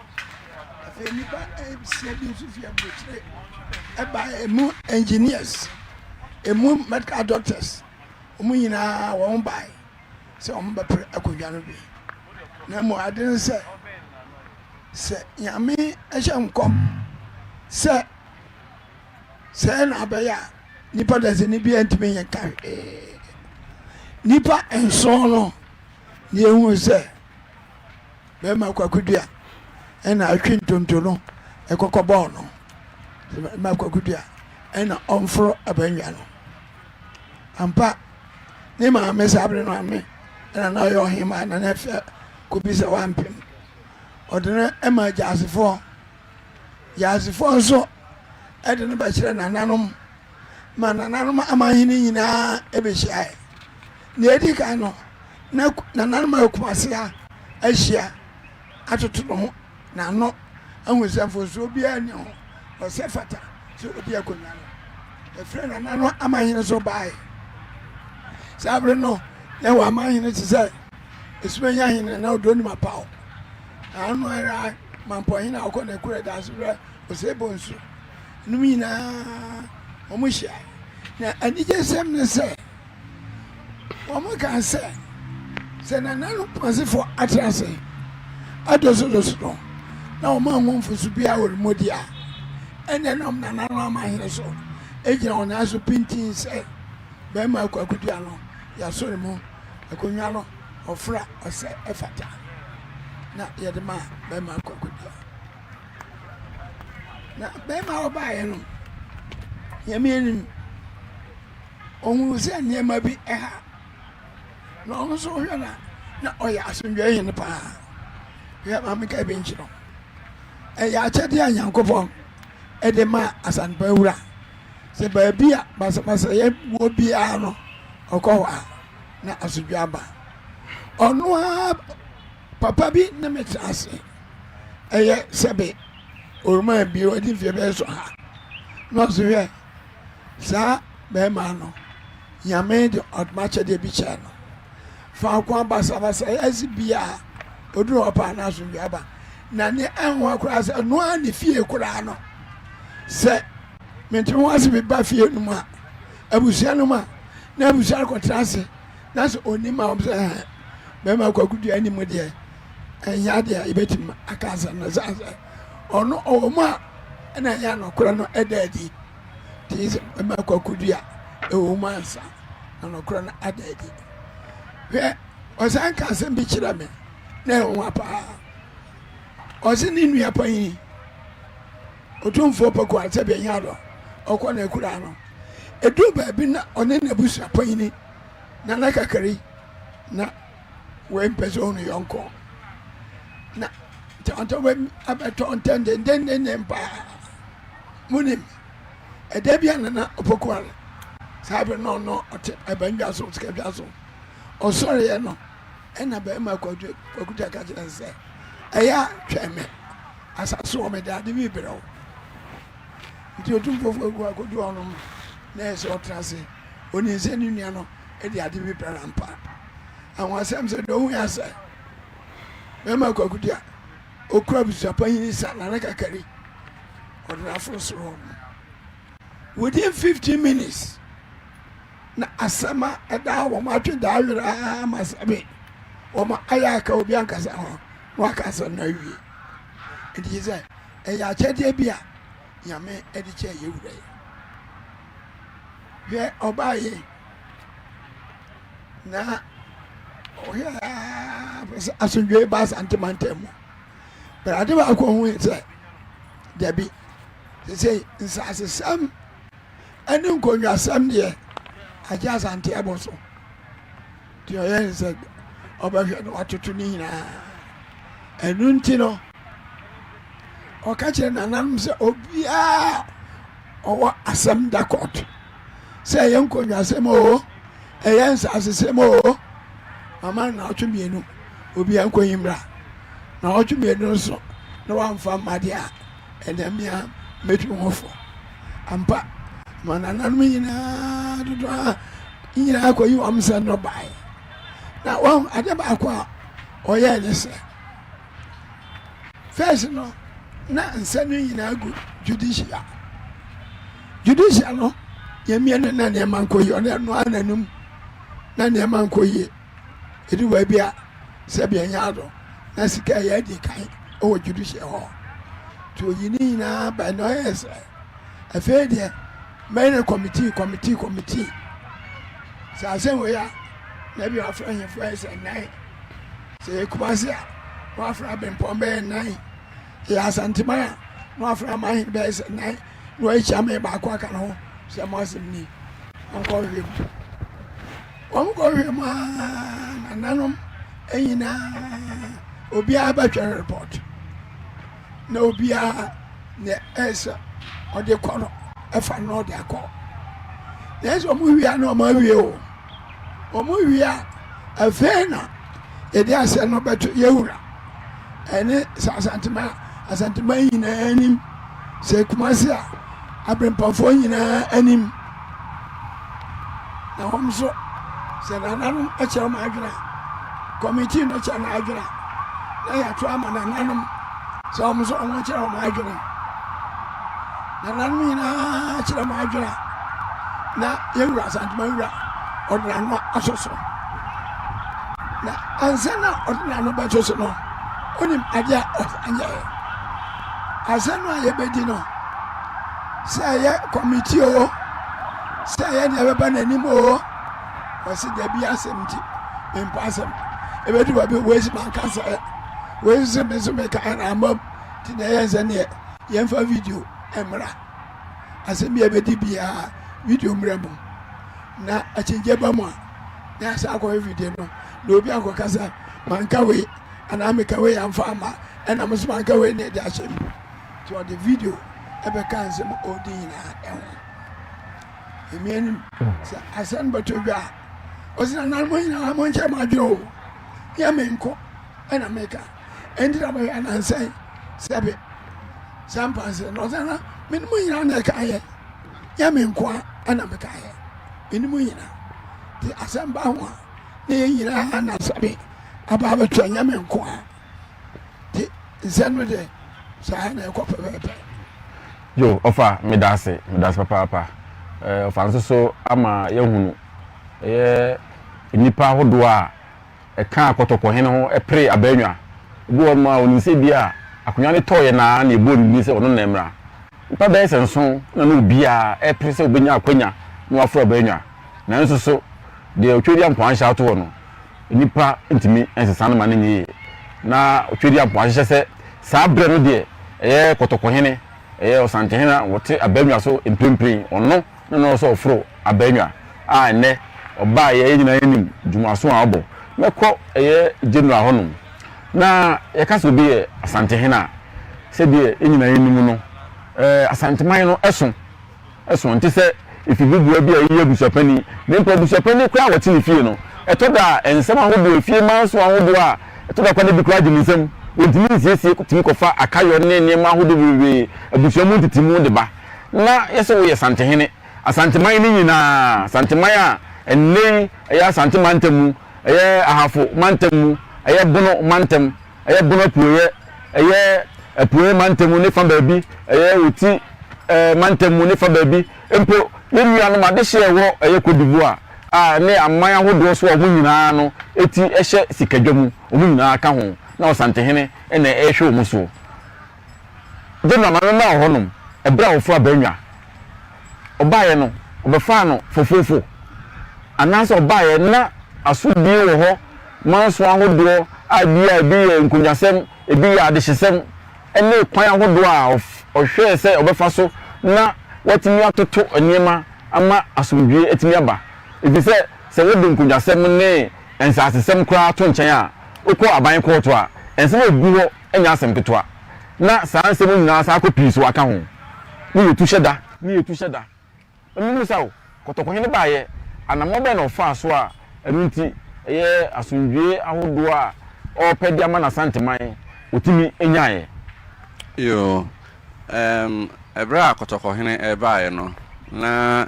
Afei nnipa nsia bi nso fi aburokyire ɛbaeɛ, emu engineers, emu medical doctors, wɔn nyinaa wɔn baeɛ sɛ wɔn bɛpere akonnwa no bi. Na mmom ade ne sɛ, sɛ Nyame hyɛ nkɔm sɛ sɛɛ na abɛyɛ a, nipa dasani biara ntumi nyɛ nka hwee. Nipa nson no na ehu sɛ bɛrima Kwaku Dua ɛna atwe ntonto no ɛkɔkɔ bɔɔl no. Bɛrima Kwaku Dua ɛna ɔmforo abannwa no. Ampa, ne maame saa bere no ame ɛna na ɔyɛ ɔhemaa na na ɛfɛ kɔbi sɛ wampem. Ɔde no ɛma gyasefoɔ. Gyasefoɔ nso ɛde no bɛkyerɛ nananom ma nananom amanhene nyinaa bɛhyiaeɛ. Nea ɛdi kan no, na nananom a Kumase ha ahyia atoto ne ho n'ano ahu sɛ mfomsoɔ biara nni ho, ɔsɛ fata sɛ ɔdi akonnwa no. Ɛfrɛ nananom amanhene so baeɛ. Saa bere no, na ɛwɔ amanhene te sɛ Esumanya hene na Oduro Nim Apaw, na ano ara Mampɔhene a ɔkɔ n'akura Dasebrɛ Osei Bonsu. Nom nyinaa wɔhyiae. Na anigyesɛm ne sɛ, wɔkaa sɛ, sɛ nananom Kumasefo atra ase adosodoso no na wɔanhu mfomso biara wɔ ne mu de a, ɛnde na wɔn nananom amahene so gyina wɔn nan so pintinn sɛ barima Kwaku Dua no, yɛaso ne mu akonnwa no, ɔfra, ɔsɛ, ɛfata na yɛde ma barima Kwaku Dua. Na barima a ɔbaeɛ no, Nyame anim, ɔhunuu sɛ nneɛma bi ha. Na ɔno nso hwɛ na na ɔyɛ asomdwoe hene paa. Hwɛ maame ka bi nkyerɛ wo. Ɛyɛ akyɛdeɛ a Nyankopɔn de ma Asantepa wura sɛ baabi a basabasayɛ wɔ biara no ɔkɔ hɔ a na asomdwoe aba. Ɔno ara Papa bi ne me tena ase. Ɛyɛ sɛbe ɔrema bi ɔdi mfeɛ bɛyɛ so ha. Na ɔse hwɛ saa bɛrima no Nyame de ɔdoma akyɛdeɛ bi kyɛɛ no. Faako a basabasayɛ asi biara ɔduru hɔ paa na asomdwoeɛ aba. Na ne ɛnwa koraa sɛ ɛno ara ne fie koraa no sɛ mente ho ase bi ba fie no mu a abusua no mu a na abusua no kɔtena ase na sɛ ɔnim a wɔn sɛ ɛhɛn bɛrima kwaku dua anim deɛ ɛnyɛ adeɛ a yɛbɛtumi aka asɛm no sane sɛ ɔno ɔwɔ mu a ɛna ɛyɛ anɔkorɛ no ɛda adi nti sɛ bɛrima kwaku dua ɛwɔ mu ansa na nɔkorɛ no ada adi. Hwɛ, ɔsan ka asɛm bi kyerɛ me na ɛnwa paa. Ɔse ne nua panyin Otumfoɔ Poku a sɛdeɛ ɛnyɛ adɔ ɔkɔ n'akuraa no ɛduru baabi na ɔne n'abusua panyini Nana Kakari na wei mpɛ sɛ ɔnu yɔnko na ntɔntɔ wei abɛtɔ ntɛn dendendenden paa munim ɛda bi a Nana Opoku ale saa bere na ɔno ɔte abandwa so sikadwa so ɔsɔreɛ no ɛna bɛrima kwakuta ka kyerɛ sɛ ɛyɛ a twɛn me asase wɔ mede ade bi brɛ wo nti otumfoɔ fo agu akɔdu hɔnom na ɛsɛ ɔtena ase onim sɛ ne nua no de ade bi brɛ no ampa. Anwasɛm sɛ deɛ ɔhu yɛ sɛ bɛrima Kwaku deɛ ɔkura abusuapanyin sa Nana Kakari ɔde no aforo soro hɔ no within 15 minutes na asɛm a ɛda wɔn atwe daa werɛ ara ma sɛbe wɔn ayɛ aka obi ankasa ho na waka asɛm no awie. Nti sɛ ɛyɛ akyɛdeɛ bi a Nyame de kyɛɛ yɛ wura yi. Hwɛ ɔbaa yi na ɔhwɛ aa pɛ sɛ asomdwoe ba Asante mantam mu. But ade baako ɔho yɛ sɛ dabi sɛ nsasesɛm ɛne nkonnwasɛm deɛ agye Asante abɔ so. Nti ɔyɛ ne sɛ ɔbɛhwɛ no watoto ne nyinaa. Ɛno nti no ɔka kyerɛ nananom sɛ obiara ɔwɔ asɛm da court sɛ ɛyɛ nkonnwasɛm oo ɛyɛ nsasesɛm oo mama no naawɔtwe mmienu obiara nkɔyi mmra naawɔtwe mmienu nso na wamfa mma deɛ a ɛnɛ mmea mɛtu ho fo ampa ma nananom nyinaa dodoɔ a nyinaa kɔyi wɔn nsɛm no baeɛ na wɔn ade baako a ɔyɛɛ ne sɛ. First no, na nsa no nyinaa gu judicial. Judicial no, yɛmmie no na nneɛma nkɔ yie, ɔno ɛno ara n'anum na nneɛma nkɔ yie. Ɛdu baabi a sɛbi ɛnyɛ ado na sika ɛyɛ adi kan wɔ judicial hɔ. Nti oyi ne nyinaa ba na ɔyɛ sɛ afei deɛ mɛyɛ no committee committee committee. Sɛ asɛm wei a na bi wafrɛ ahemfo ayɛ sɛ nnan. Sɛ yɛ Kumasi a na wafrɛ Abempɔn bɛyɛ nnan. Yɛ Asanteman a na wafrɛ Amanhene bɛyɛ sɛ nnan na wayi Kyeame baako aka ne ho sɛ mo asɛm ni. Wɔnkɔhwehwɛ mu. Wɔnkɔhwehwɛ mu aa nananom nyinaa obiara bɛtwɛre report na obiara nea ɛsɛ ɔde kɔ no ɛfa no ɔde akɔ. Nanso wɔn wie a na wɔn awie o. Wɔn wie a afei na yɛde asɛm no bɛto yɛwura ɛne sɛ Asantema Asantema nyinaa anim sɛ Kumasi a aberempɔfoɔ nyinaa anim na wɔn nso sɛ nananom kyerɛ wɔn adwene a kɔmitii no kyerɛ n'adwene a na yɛato ama nananom sɛ wɔn nso wɔn kyerɛ wɔn adwene nananom nyinaa kyerɛ wɔn adwene a na yɛwura Asantema wura ɔde n'ano aso so na ansa na ɔde n'ano bɛto so no onim adeɛ a ɔsan yɛɛ asɛm no a yɛbɛdi no sɛ ɛyɛ kɔmiti o sɛ ɛyɛ deɛ ɛbɛba n'anim o wɔsi dabi asɛm nti mpa asɛm ɛbɛdu baabi wei si manka sɛ wei nso me nso meka ɛna ama nti na ɛyɛ sɛ neɛ yɛmfa video mmra asɛm bi a ɛbɛdi biara video mmra mu na akyingye ba mu a na yɛasa akɔhwɛ video no na obi akɔka sɛ manka wei anaa meka wei amfa ama ɛna mo nso manka wei na ɛde ahyɛ mu nti ɔde video ɛbɛka nsɛm a ɔdi nyinaa ɛho ɛmi anim sɛ asɛm bɛtɔ dwa a ɔsi na nanom nyinaa mo nkyɛn mo adwene o yɛ me nko ɛna meka ɛnti na bɛyɛ anansɛn sɛbe saa mpansɛ na ɔsɛ na me ne mo nyinaa na ɛka yɛ yɛ me nko a ɛna meka yɛ me ne mo nyinaa nti asɛm ba ho a na yɛn nyinaa na sɛbe aba abɛto ɛnyɛ me nko a nti nsɛm no deɛ saa na ɛkɔ pɛpɛɛpɛ. Yo, ɔfa, meda ase, meda ase papaapa. Eh, ɔfa nso so ama yɛahunu ɛyɛ nnipa ahodoɔ a ɛka kɔtɔkɔhene ho pere abannwa. Obi wɔ hɔnom a ɔnim sɛ bi a akonnwa no tɔeɛ no ara na ɛbɔɔ ne din sɛ ɔno na ɛmmra. Nnipa bɛyɛ sɛ nson na na obiara repere sɛ ɔbɛnya akwanya na waforo abannwa. Nanso so deɛ Otwedeampɔn ahyɛ ato hɔ no, nnipa ntumi nsesa no ma no nyɛ yie. Na Otwedeampɔn ahyehyɛ sɛ saa berɛ no deɛ ɛyɛ kɔtɔkɔhene, ɛyɛ ɔsantehene a ɔte abannwa so mprempren, ɔno na na ɔwɔ sɛ ɔforo abannwa a ɛnnɛ ɔbaeɛ yɛn nyinaa nim dwumaso a ɔbɔ. Mɛkɔ ɛyɛ General hɔnom na yɛka sɛ obi yɛ Asantehene a, sɛdeɛ yɛn nyinaa yɛnim no, Asanteman no ɛso, ɛso nte sɛ efibuboa bi a ɛyɛ abusuapanin. Na mpo abusuapanin koraa a wɔte ne fie no, ɛtɔ da a nsɛm ahodoɔ, efie manso ahodoɔ a ɛtɔ da koraa na ebi koraa gye ne nsam, wɔntumi nsiesie tumi kɔfa akayɔ ne nneɛma ahodoɔ bebree abusua mu ntetemu de ba. Na yɛ sɛ woyɛ Santehene, Asanteman no nyinaa, Asanteman a ɛnnɛ yi ɛyɛ Asante mantam mu, ɛyɛ Ahafo mantam mu, ɛyɛ Bono mantam, ɛyɛ Bono apueɛ, ɛyɛ apueɛ mantam mu ne fa baabi, ɛyɛ Oti eh, mantam mu ne fa baabi, mpo yɛn nuanom adehyeɛ ɛwɔ ɛyɛ Cote d'Ivoire a ne aman ahodoɔ so a wɔn nyinaa no ti hyɛ sikadwa mu, wɔn nyinaa ka ho, na Ɔsantehene na ɛrehwɛ wɔn soɔ. General ma memmra wɔ hɔnom ɛberɛ a wɔforo abannwa. Ɔbaeɛ no, ɔbɛfaa no fofoofo. Anaasɛ ɔbaeɛ na asodie wɔ hɔ, manso ahodoɔ a bi a ebi yɛ nkonnwasɛm, ebi yɛ adehyesɛm, ne kwan ahodoɔ a ɔhwɛɛ sɛ ɔbɛfa so na watumi atoto nneɛma ama asomdwoeɛ atumi aba. Ɛfiri sɛ, sɛ wode nkonnwasɛm ne nsasesɛm koraa to nkyɛn a, wokɔ aban kɔɔto a, nsɛm a ɛgu hɔ nyɛ asɛm ketewa, na saa nsɛm yi nyinaa san kɔ pii so aka ho, ne yɛtu hyɛ da, ne yɛtu hyɛ da. Na memmisa wo, Kɔtɔkɔhene baeɛ, anammɔn bɛn na ɔfaa so a ɛno nti ɛyɛ asomdwoeɛ ahodoɔ a ɔrepɛ de ama n'Asanteman ɔtumi nyaeɛ? Yoo, ɛɛm, ɛberɛ a Kɔtɔkɔhene baeɛ no, na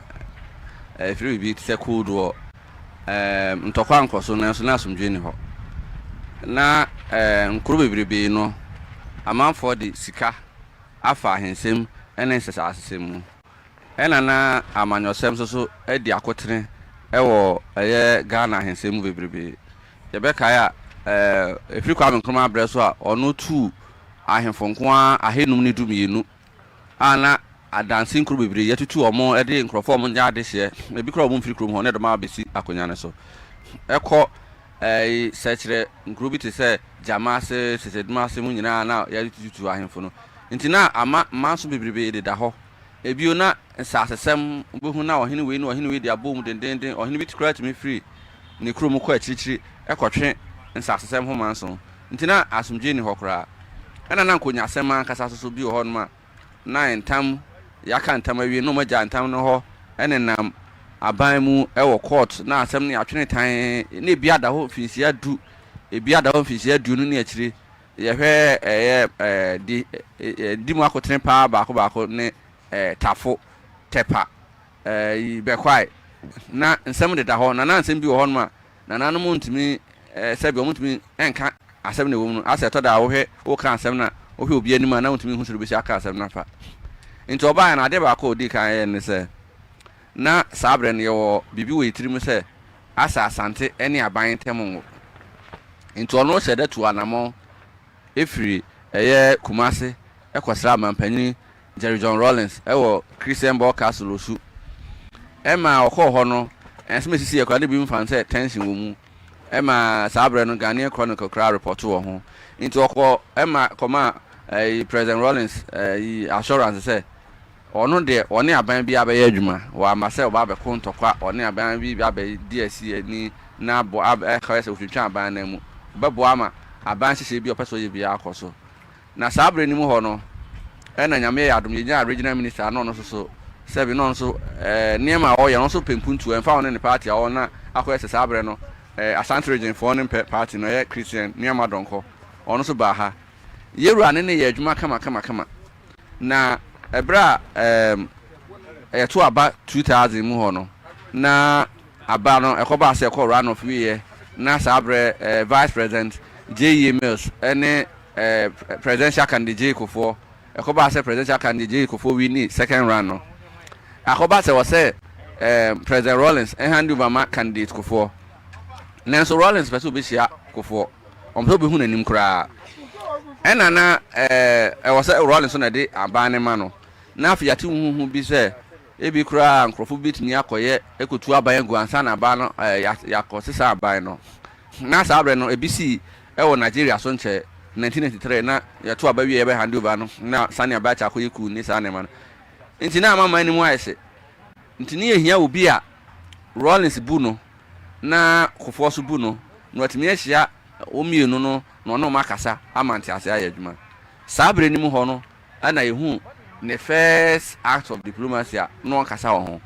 ɛfiri biribi te sɛ Cold War Ɛɛ, ntɔkwa nkɔ so, nanso na asomdwoe nni hɔ. Ná ɛɛ, nkuro bebrebe no, amanfoɔ de sika afa ahensɛm ne nsasesɛm mu. Ɛna na amanyɔsɛm nso so adi akotene wɔ ɛyɛ Ghana ahensɛm mu bebrebe. Yɛbɛkae a, ɛfiri Kwame Nkrumah berɛ so a ɔno tuu ahemfo nko ara ahenum ne 12 a na adanse nkuro bebree yɛatutu wɔn de nkurɔfoɔ a wɔnyɛ adehyeɛ, ebi koraa wɔn mfiri kurom hɔ na ɛde wɔn abɛsi akonnwa no so. Ɛkɔ ɛɛ sɛkyerɛ nkuro bi te sɛ Gyama ase, Sɛkyɛdum ase mu nyinaa na yɛatututu ahemfo no. Nti na ama manso bebrebe deda hɔ. Ebio na nsasesɛm, wobɛhu na ɔhene wei ne ɔhene wei de abɔ mu dendeenden, ɔhene bi koraa tumi firi ne kurom kɔ akyirikyiri kɔtwe nsasesɛm ho manso. Nti na asomdwoe nni hɔ koraa. Ɛna na nkonyasɛm ankasa nso so bi wɔ hɔnom a na ntam, yɛaka ntam awie na wɔagya ntam no hɔ nenam aban mu wɔ court na asɛm no yɛatwene tann na ebi ada hɔ mfinhyia du, ebi ada hɔ mfinhyia 20 ne akyire. Yɛhwɛ ɛyɛ ɛɛ di ɛɛ di mu akotene paa baako baako ne ɛɛ Tafo, Tɛpa, ɛɛ Bɛkwae. Na nsɛm deda hɔ na na nsɛm bi wɔ hɔnom a nananom ntumi ɛɛ sɛbi wɔn ntumi nka asɛm na ɛwɔ mu no. Asɛ ɛtɔ da a wohwɛ woka asɛm na wohwɛ obi anim a na wontumi nhu sɛ obesi aka asɛm no afa. Nti ɔbaeɛ no adeɛ baako a ɔdii kan yɛɛ ne sɛ na saa berɛ no yɛwɔ biribi wɔ yɛn tirim sɛ asɛ Asante ne aban ntam nwo. Nti ɔno hyɛ da tu anamɔn firi ɛyɛ Kumase kɔsra Manpanyin Jerry John Rawlings wɔ Christianborg Castle Osu. Ɛma ɔkɔɔ hɔ no, nsɛm a esisiiɛ koraa na ebinom fa no sɛ tension wɔ mu. Ɛma saa berɛ no Ghanaian Chronicle koraa repɔto wɔ ho. Nti ɔkɔ ɛma kɔmaa ɛyi President Rawlings ɛyi assurance sɛ ɔno deɛ ɔne aban biara bɛyɛ adwuma. Wamma sɛ ɔba abɛko ntɔkwa, ɔne aban bi abɛdi asi ani na abɔ ɛkɔyɛ sɛ ɔtwintwan aban nan mu. Ɔbɛboa ama aban nhyehyɛeɛ bi a ɔpɛ sɛ ɔyɛ biara akɔ so. Na saa berɛ no mu hɔ no, ɛna Nyame yɛ adom yɛnyaa regional minister a na ɔno nso so sɛbi na ɔno nso ɛɛ nneɛma a ɔyɛ no ɔno nso pɛ mpuntuo, ɛmfa ho ne ne party a ɔwɔ na akɔyɛ sɛ saa berɛ no ɛɛ Ashanti region foɔ no mpɛ party no, ɛyɛ Christian Nuamah Donkor, ɔno nso baa ha. Yɛwura ne no yɛɛ adwuma kama kama kama. Na ɛberɛ a ɛɛm yɛto aba 2000 mu hɔ no, na aba no ɛkɔbaa sɛ ɛkɔɔ run off wieɛ, na saa berɛ ɛɛ Vice President J.E.A. Mills ɛne ɛɛ Presidential candidate J.E. Kufuor, ɛkɔbaa sɛ Presidential candidate J.E. Kufuor winni second round no, akɔba sɛ wɔ sɛ ɛɛ President Rawlings hand over ma candidate Kufuor, nanso Rawlings pɛ sɛ ɔbɛhyia Kufuor. Ɔmpɛ sɛ obehu n'anim koraa. Ɛnna na ɛwɔ sɛ Rawlings na ɛde aban no ma no. Na afei yɛate huhuhu bi sɛ ebi koraa nkurɔfo bi betumi akɔyɛ akotu aban agu ansa na aban no yɛakɔsesa aban no. Na saa bere no ebi sii wɔ Nigeria so nkyɛ, 1993 na yɛto aba wie yɛbɛ hand over no na Sani Abacha akɔyɛ coup ne saa nneɛma no. Nti na ama man no mu ayɛ hye. Nti ne yɛhia obi a Rawlings bu no na Kufuor nso bu no na watumi ahyia wɔn mmienu no na ɔne wɔn akasa ama ntease ayɛ adwuma. Saa berɛ no mu hɔ no na yɛhuu ne first act of diplomacy a na ɔnkasa wɔ ho.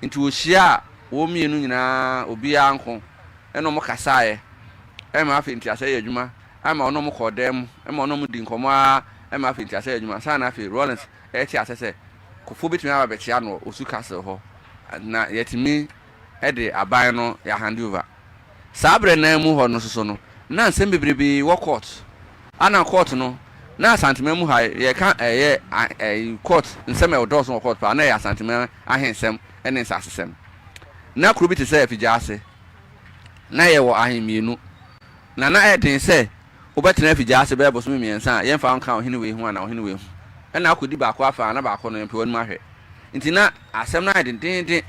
Nti ɔhyiaa wɔn mmienu nyinaa obiara nko ne wɔn kasaeɛ ma afei ntease ayɛ adwuma ma ɔne wɔn kɔɔ dan mu ma ɔne wɔn dii nkɔmmɔ ara ma afei ntease ayɛ adwuma ansa na afei Rawlings rete aseɛ sɛ Kufuor bɛtumi aba abɛkyea no wɔ Osu Castle hɔ na yɛatumi de aban no yɛ hand over. Saa berɛ no ara mu hɔ no nso so no, na nsɛm bebrebe wɔ court. Ana court no, na Asanteman mu ha yɛka ɛyɛ ɛyi court nsɛm a ɛdɔɔso wɔ court paa, na ɛyɛ Asanteman ahensɛm ne nsasesɛm. Na kuro bi te sɛ Afigyaase, na yɛwɔ ahen mmienu, na na ɛyɛ den sɛ wobɛtena Afigyaase bɛyɛ bosome mmiɛnsa a yɛmfa wo nka ɔhene wei ho anaa ɔhene wei ho, ɛna akɔdi baako afa a na baako no yɛmpɛ w'anim ahwɛ. Nti na asɛm no ayɛ dendeenden.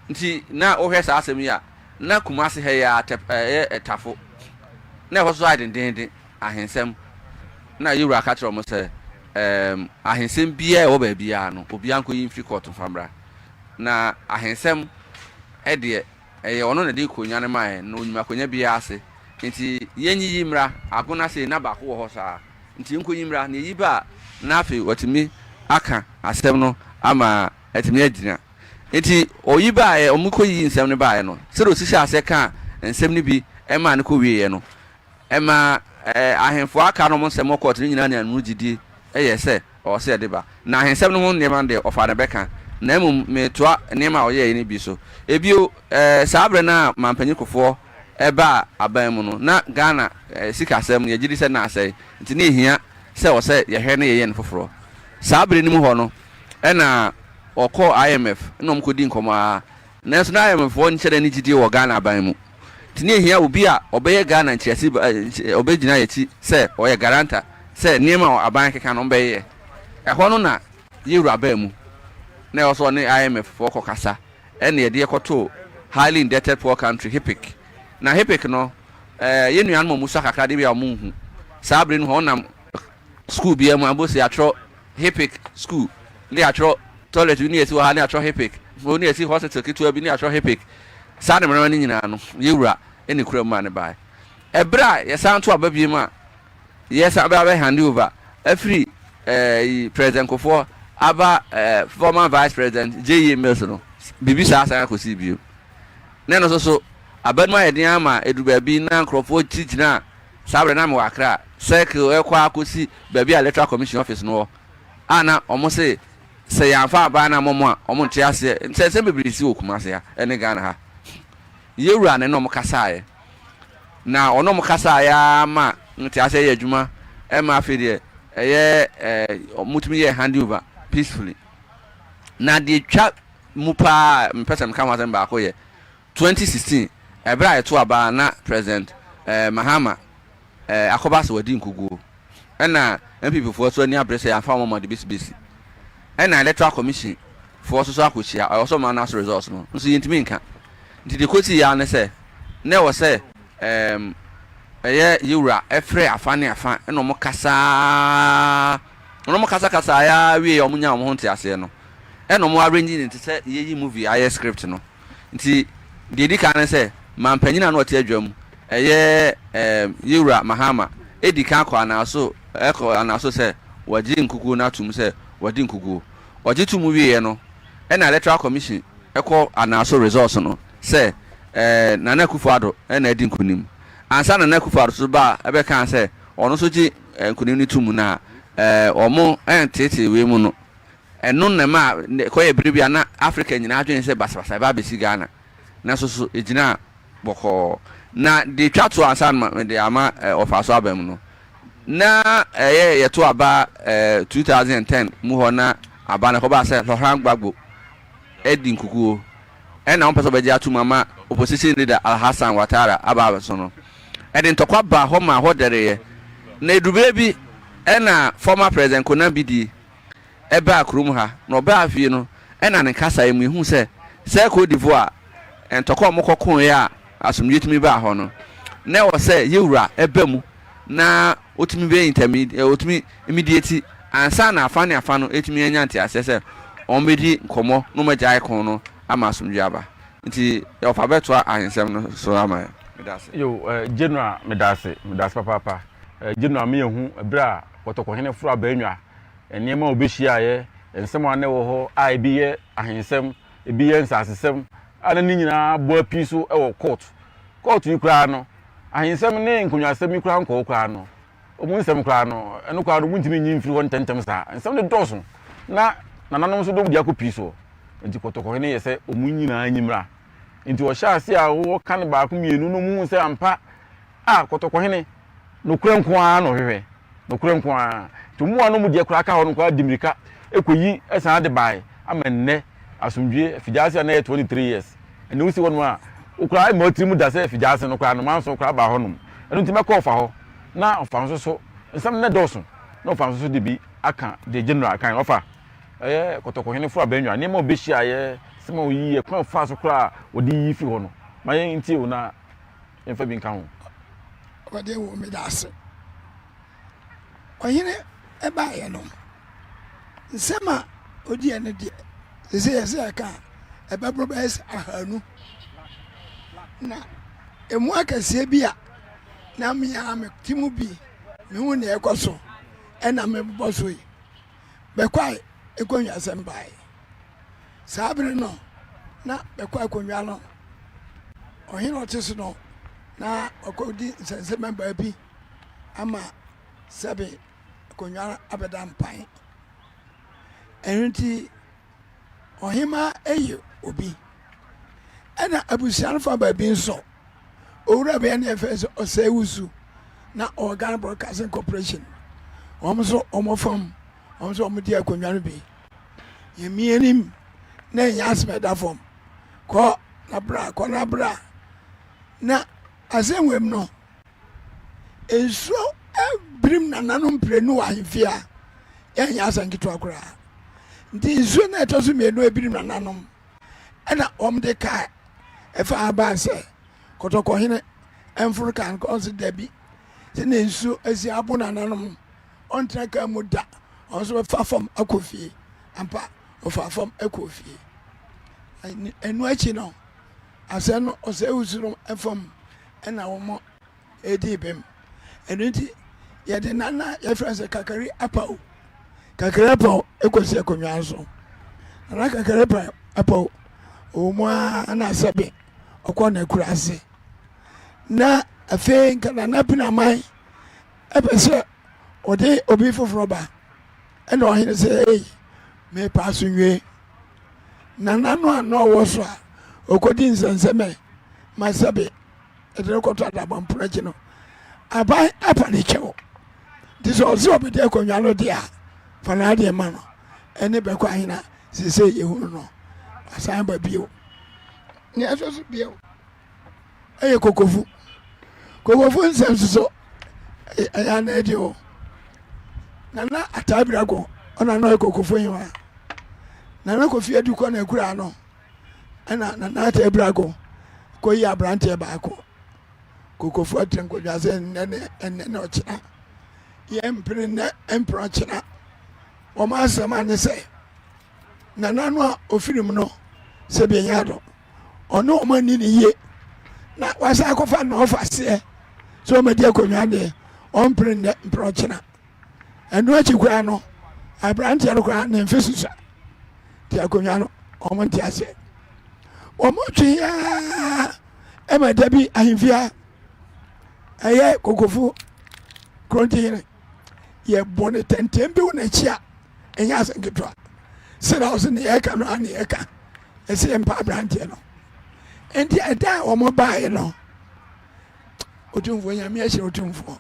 Nti na wohwɛ saa asɛm yi a, na Kumasi ha yi ara tɛp ɛyɛ Tafo. Na ɛhɔ nso ayɛ dendeenden, ahensɛm. Na yɛn wura ka kyerɛ wɔn sɛ, ɛɛm, ahensɛm biara a ɛwɔ baabiara no, obiara nkɔyi mfiri kɔɔto mfa mmra. Na ahensɛm deɛ, ɛyɛ ɔno na ɛde nkonnwa no maeɛ, na ɔnim akonnwa biara ase. Nti yɛnyiyi mmra, Agona sei, na baako wɔ hɔ saa. Nti yɛnkɔyi mmra, na yɛyi ba a, na afei watumi aka asɛm no ama atumi agyina. Nti ɔyi baeɛ, wɔkɔyii nsɛm no baeɛ no, sɛdeɛ ɔsi hyɛɛ aseɛ kaa nsɛm no bi maa no kɔwieeɛ no, ɛmaa ahemfo a aka no wɔn nsɛm wɔ kɔɔto no nyinaa nyaa no mu gyidie yɛɛ sɛ ɔwɔ sɛ yɛde ba. Na ahensɛm no ho nneɛma no deɛ, ɔfaa no bɛka, na mmom metoa nneɛma a ɔyɛeɛ no bi so. Ebio, saa berɛ no a Mampanyin Kufuor baa aban mu no, na Ghana sikasɛm no, yɛgye di sɛ na asɛe, nti na ɛhia sɛ ɛwɔ sɛ yɛhwɛ na yɛyɛ no foforɔ. Saa bere no mu hɔ no ɛna ɔkɔɔ IMF na wɔn kɔdi nkɔmmɔ ara. Nanso na IMF foɔ nhyɛ da nni gyidie wɔ Ghana aban mu. Nti na ɛhia obi a ɔbɛyɛ Ghana nkyerɛase ɔbɛgyina yɛn akyi sɛ ɔyɛ guarantor sɛ nneɛma a aban keka no wɔbɛyɛ. Ɛhɔ no na yɛn wura baa mu. Na ɛwɔ sɛ ɔne IMF foɔ kɔkasa ɛna yɛde yɛkɔtoo Highly Indebted Poor Country, HIPC. Na HIPC no, yɛn nuanom a wɔsua kakra de bi a wɔnhu. Saa bere no hɔ wɔnam sukuu biara mu a wɔbɔ si atwerɛ HIPC sukuu ne atwerɛ toilet bi ne yɛsi wɔ ha ne atwerɛ HIPC o ne yɛsi hospital ketewa bi ne atwerɛ HIPC. Saa ne mmerɛma no nyinaa no yɛwura ne kura mu ma ne bae. Ɛberɛ a yɛsan to aba biem a yɛsan bɛ abɛ hand over afiri ɛɛ President Kufuor aba ɛɛ former Vice President J.E. Mills no, biribi saa san akɔsi bio. Na ɛno nso so aba no mu ayɛ den ama ɛduru baabi na nkurɔfoɔ ti gyina saa berɛ na mewɔ Accra circle ɛkɔ akɔsi baabi a Electoral Commission office no wɔ a na wɔn se sɛ yɛamfa aban no ammɔ mo a wɔn nte aseɛ. Nsɛnsɛm bebree si wɔ Kumasi ha ɛne Ghana ha. Yɛwura ne na wɔn kasaeɛ. Na ɔne wɔn kasaeɛ ara ma nteaseɛ yɛ adwuma ma afei deɛ ɛyɛ ɛɛ wɔtumi yɛ hand over peacefully. Na deɛ twa mu paa a mepɛ sɛ meka ho asɛm baako yɛ 2016 ɛberɛ a yɛto aba na President ɛɛ Mahama ɛɛ akɔba sɛ wadi nkuguo ɛna NPP foɔ nso ani abere sɛ yɛamfa wɔn ma de besibesi ɛna Electoral Commission foɔ nso so akɔhyia ɛwɔ sɛ wɔn announce results no nso yɛntumi nka. Nti deɛ ɛkɔsii ara ne sɛ, na ɛwɔ sɛ ɛɛm ɛyɛ yɛ wura frɛ afa ne afa na wɔn kasa ara, na wɔn kasa kasaeɛ ara wieɛ a wɔn nyaa wɔn ho nteaseɛ no, ɛna wɔn arrange no te sɛ yɛyi movie ayɛ script no. Nti deɛ ɛdi kan ne sɛ, manpanyin a na ɔte adwa mu, ɛyɛ ɛɛm yɛ wura Mahama, ɛdi kan kɔ anaaso, ɛkɔ anaaso sɛ wɔgye nkukuo no atom sɛ wɔadi nkukuo. Ɔgye to mu wieɛ no, ɛna Electoral Commission kɔ anaaso results no sɛ ɛɛ Nana Akufo Addo na adi nkunim. Ansa Nana Akufo Addo nso ba bɛkaa sɛ ɔno nso gye nkunim no tom no a, ɛɛ wɔn nteetee wei mu no. Ɛno na ɛma kɔyɛ bere bi a na Africa nyinaa adwene sɛ basabasa ɛba abɛsi Ghana. Nanso so ɛgyinaa bɔkɔɔ. Na deɛ ɛtwa toɔ ansa na mede ama ɔfa so aba mu no, na ɛyɛ yɛto aba ɛɛ 2010 mu hɔ na aba no ɛkɔbaa sɛ Laurent Gbagbo adi nkukuo ɛna wɔmpɛ sɛ wɔbɛgye atom ama opposition leader Alhassane Ouattara aba abɛso no. Ɛde ntɔkwa baa hɔ maa hɔ dɛreeɛ. Na ɛduru berɛ bi ɛna former President Konan Bidie ɛbaa kurom ha na ɔbaa fie no ɛna ne kasaeɛ mu yɛhuu sɛ sɛ Cote d'Ivoire ntɔkwa a wɔkɔkoeɛ a asomdwoeɛ tumi baa hɔ no na ɛwɔ sɛ yɛwura ɛba mu na ɔtumi bɛ intermediate ɔtumi mediate ansa na afa ne afa no ɛtumi anya nteaseɛ sɛ wɔbɛdi nkɔmmɔ na wɔagyae ko no ama asomdwoeɛ aba. Nti ɔfa bɛtoa ahensɛm no so ama yɛn. Meda ase. Yo, eh, General, meda ase, meda ase papaapa. Eh, General, me yɛhu ɛberɛ a Kɔtɔkɔhene foro abannwa, nneɛma a ɔbɛhyiaeɛ, nsɛm a na ɛwɔ hɔ a ebi yɛ ahensɛm, ebi yɛ nsasesɛm, a na ne nyinaa bɔ api so wɔ court. Court yi koraa no, Ahensɛm ne nkonnwasɛm yi koraa nkɔɔ koraa no, wɔn nsɛm koraa no, ɛno koraa no wɔntumi nyi mfiri hɔ ntɛmntɛm saa. Nsɛm no dɔɔso na nananom nso dɔm de akɔ pii soɔ. Nti Kɔtɔkɔhene yɛ sɛ wɔn nyinaa nyi mmra. Nti ɔhyɛ ase a wɔka no baako mmienu no wɔn hu sɛ ampa a Kɔtɔkɔhene nokorɛ nko ara na ɔhwehwɛ. Nokorɛ nko ara. Nti wɔn a na wɔn deɛ koraa ka hɔ no koraa di mmirika kɔyi san de baeɛ ama nnɛ asomdwie Afigyaase a na ɛyɛ 23 years ɛnna wosi hɔnom a wo koraa ɛmma wo tirim da sɛ Afigyaase no koraa no manso koraa baa hɔnom. Ɛno nti mɛkɔ ɔfa hɔ na ɔfa nso so nsɛm no dɔɔso na ɔfa nso so de bi aka deɛ general kan ɔfa ɛyɛ Kɔtɔkɔhene foro abannwa nneɛma a ɔbɛhyiaeɛ sɛm a ɔyiiɛ kwan ɔfaa so koraa a wɔde yi firi hɔ no ma yɛntie o na yɛmfa bi nka ho. Ɔde wo meda ase. Ɔhene baeɛ no, nsɛm a ɔdiiɛ no deɛ, sɛ yɛ sɛ yɛka a, ɛbɛboro bɛyɛ sɛ ahanu. Na ɛmu akɛseɛ bi a na me ara mete mu bi, mehu nea ɛkɔ so, ɛna mebobɔ so yi. Bɛkwae nkonnwasɛm baeɛ. Saa bere no, na bɛkɔ akonnwa no, ɔhene a ɔte so no, na ɔkɔdi nsɛnsɛmma baabi ama sɛbe akonnwa no abɛda mpan. Ɛno nti, ɔhemmaa ayi obi. Ɛna abusua no fa baabi nso, owura bɛyɛ ne yɛfrɛ sɛ Ɔsɛewusu, na ɔwɔ Ghana Broadcasting Corporation. Wɔn nso wɔn fam, wɔn nso wɔn di akonnwa no bi. Yɛmie anim na ɛnyɛ asɛm ɛda fam. Kɔ na bra, kɔ na bra. Na asɛm wɔ mu no, nsuo birim nananom mprenu wɔ ahemfie a, yɛnyɛ asɛm ketewa koraa. Nti nsuo no a ɛtɔ so mmienu ebirim nananom ɛna wɔn de kaa ɛfa abaa sɛ kɔtɔkɔhene ɛmforo kaa no ɔse dabi sɛ na nsuo asi abo nananom ɔntena kaa mu da ɔno nso bɛfa fam akɔ fie ampa ɔfa fam akɔ fie ɛno akyi no asɛ no ɔsɛ wusu no fam ɛna wɔn ɛdii bem. Ɛno nti, yɛde nana a yɛfrɛ no sɛ Kakari Apaw, Kakari Apaw kɔsi akonnwa so. Nana Kakari Apaw, ɔwɔ mu ara na sɛbe ɔkɔ n'akuraase. Na afei nka Nana Pinaman ɛpɛ sɛ ɔde obi foforɔ ba. Ɛna ɔhene sɛ, ei, mepa asomdwoe. Nana no a na ɔwɔ so a ɔkɔdi nsɛnsɛmɛ ma sɛbe ɛde no kɔtɔ adaban pono akyi no aban apa ne kyɛw nti sɛ ɔsɛ ɔbɛdi akonnwa no deɛ a fa n'adeɛ ma no ɛne bɛkɔ ahena sese yɛhunu no asan ba bio nea ɛsɔ so bio ɛyɛ kokofu kokofu nsɛm soso ɛyɛ ana ɛdi hɔ nana ataabirago ɔna na ɔyɛ kokofu hewa nana kofi adu kɔ na akura no ɛna Nana Atta Abrago kɔyi aberanteɛ baako kokofoɔ ate nkonnwa sɛ nnɛ ne ɛnnɛ ne ɔkyena yɛmpere nnɛ mpere ɔkyena wɔn asɛm ane sɛ nana no a ɔfiri mu no sɛ bɛnya do ɔne wɔn ani ne yie na wasan akɔfa na ɔfa aseɛ sɛ ɔmɛdi akonnwa deɛ ɔmpere nnɛ mpere ɔkyena Ɛno akyi koraa no, aberanteɛ no koraa ne mfe susua te akonnwa no, wɔn nte aseɛ. Wɔn twe aa ɛma da bi ahemfie ɛyɛ kokofo kurontihene yɛbɔ ne tɛntɛn bi wɔ n'akyi a ɛnyɛ asɛm ketewa. Sɛdeɛ ɔsɛ ne yɛka no a ne yɛka ɛsɛ yɛn mpa aberanteɛ no. Nti ɛda a wɔn baeɛ no, Otumfoɔ Nyame ahyira Otumfoɔ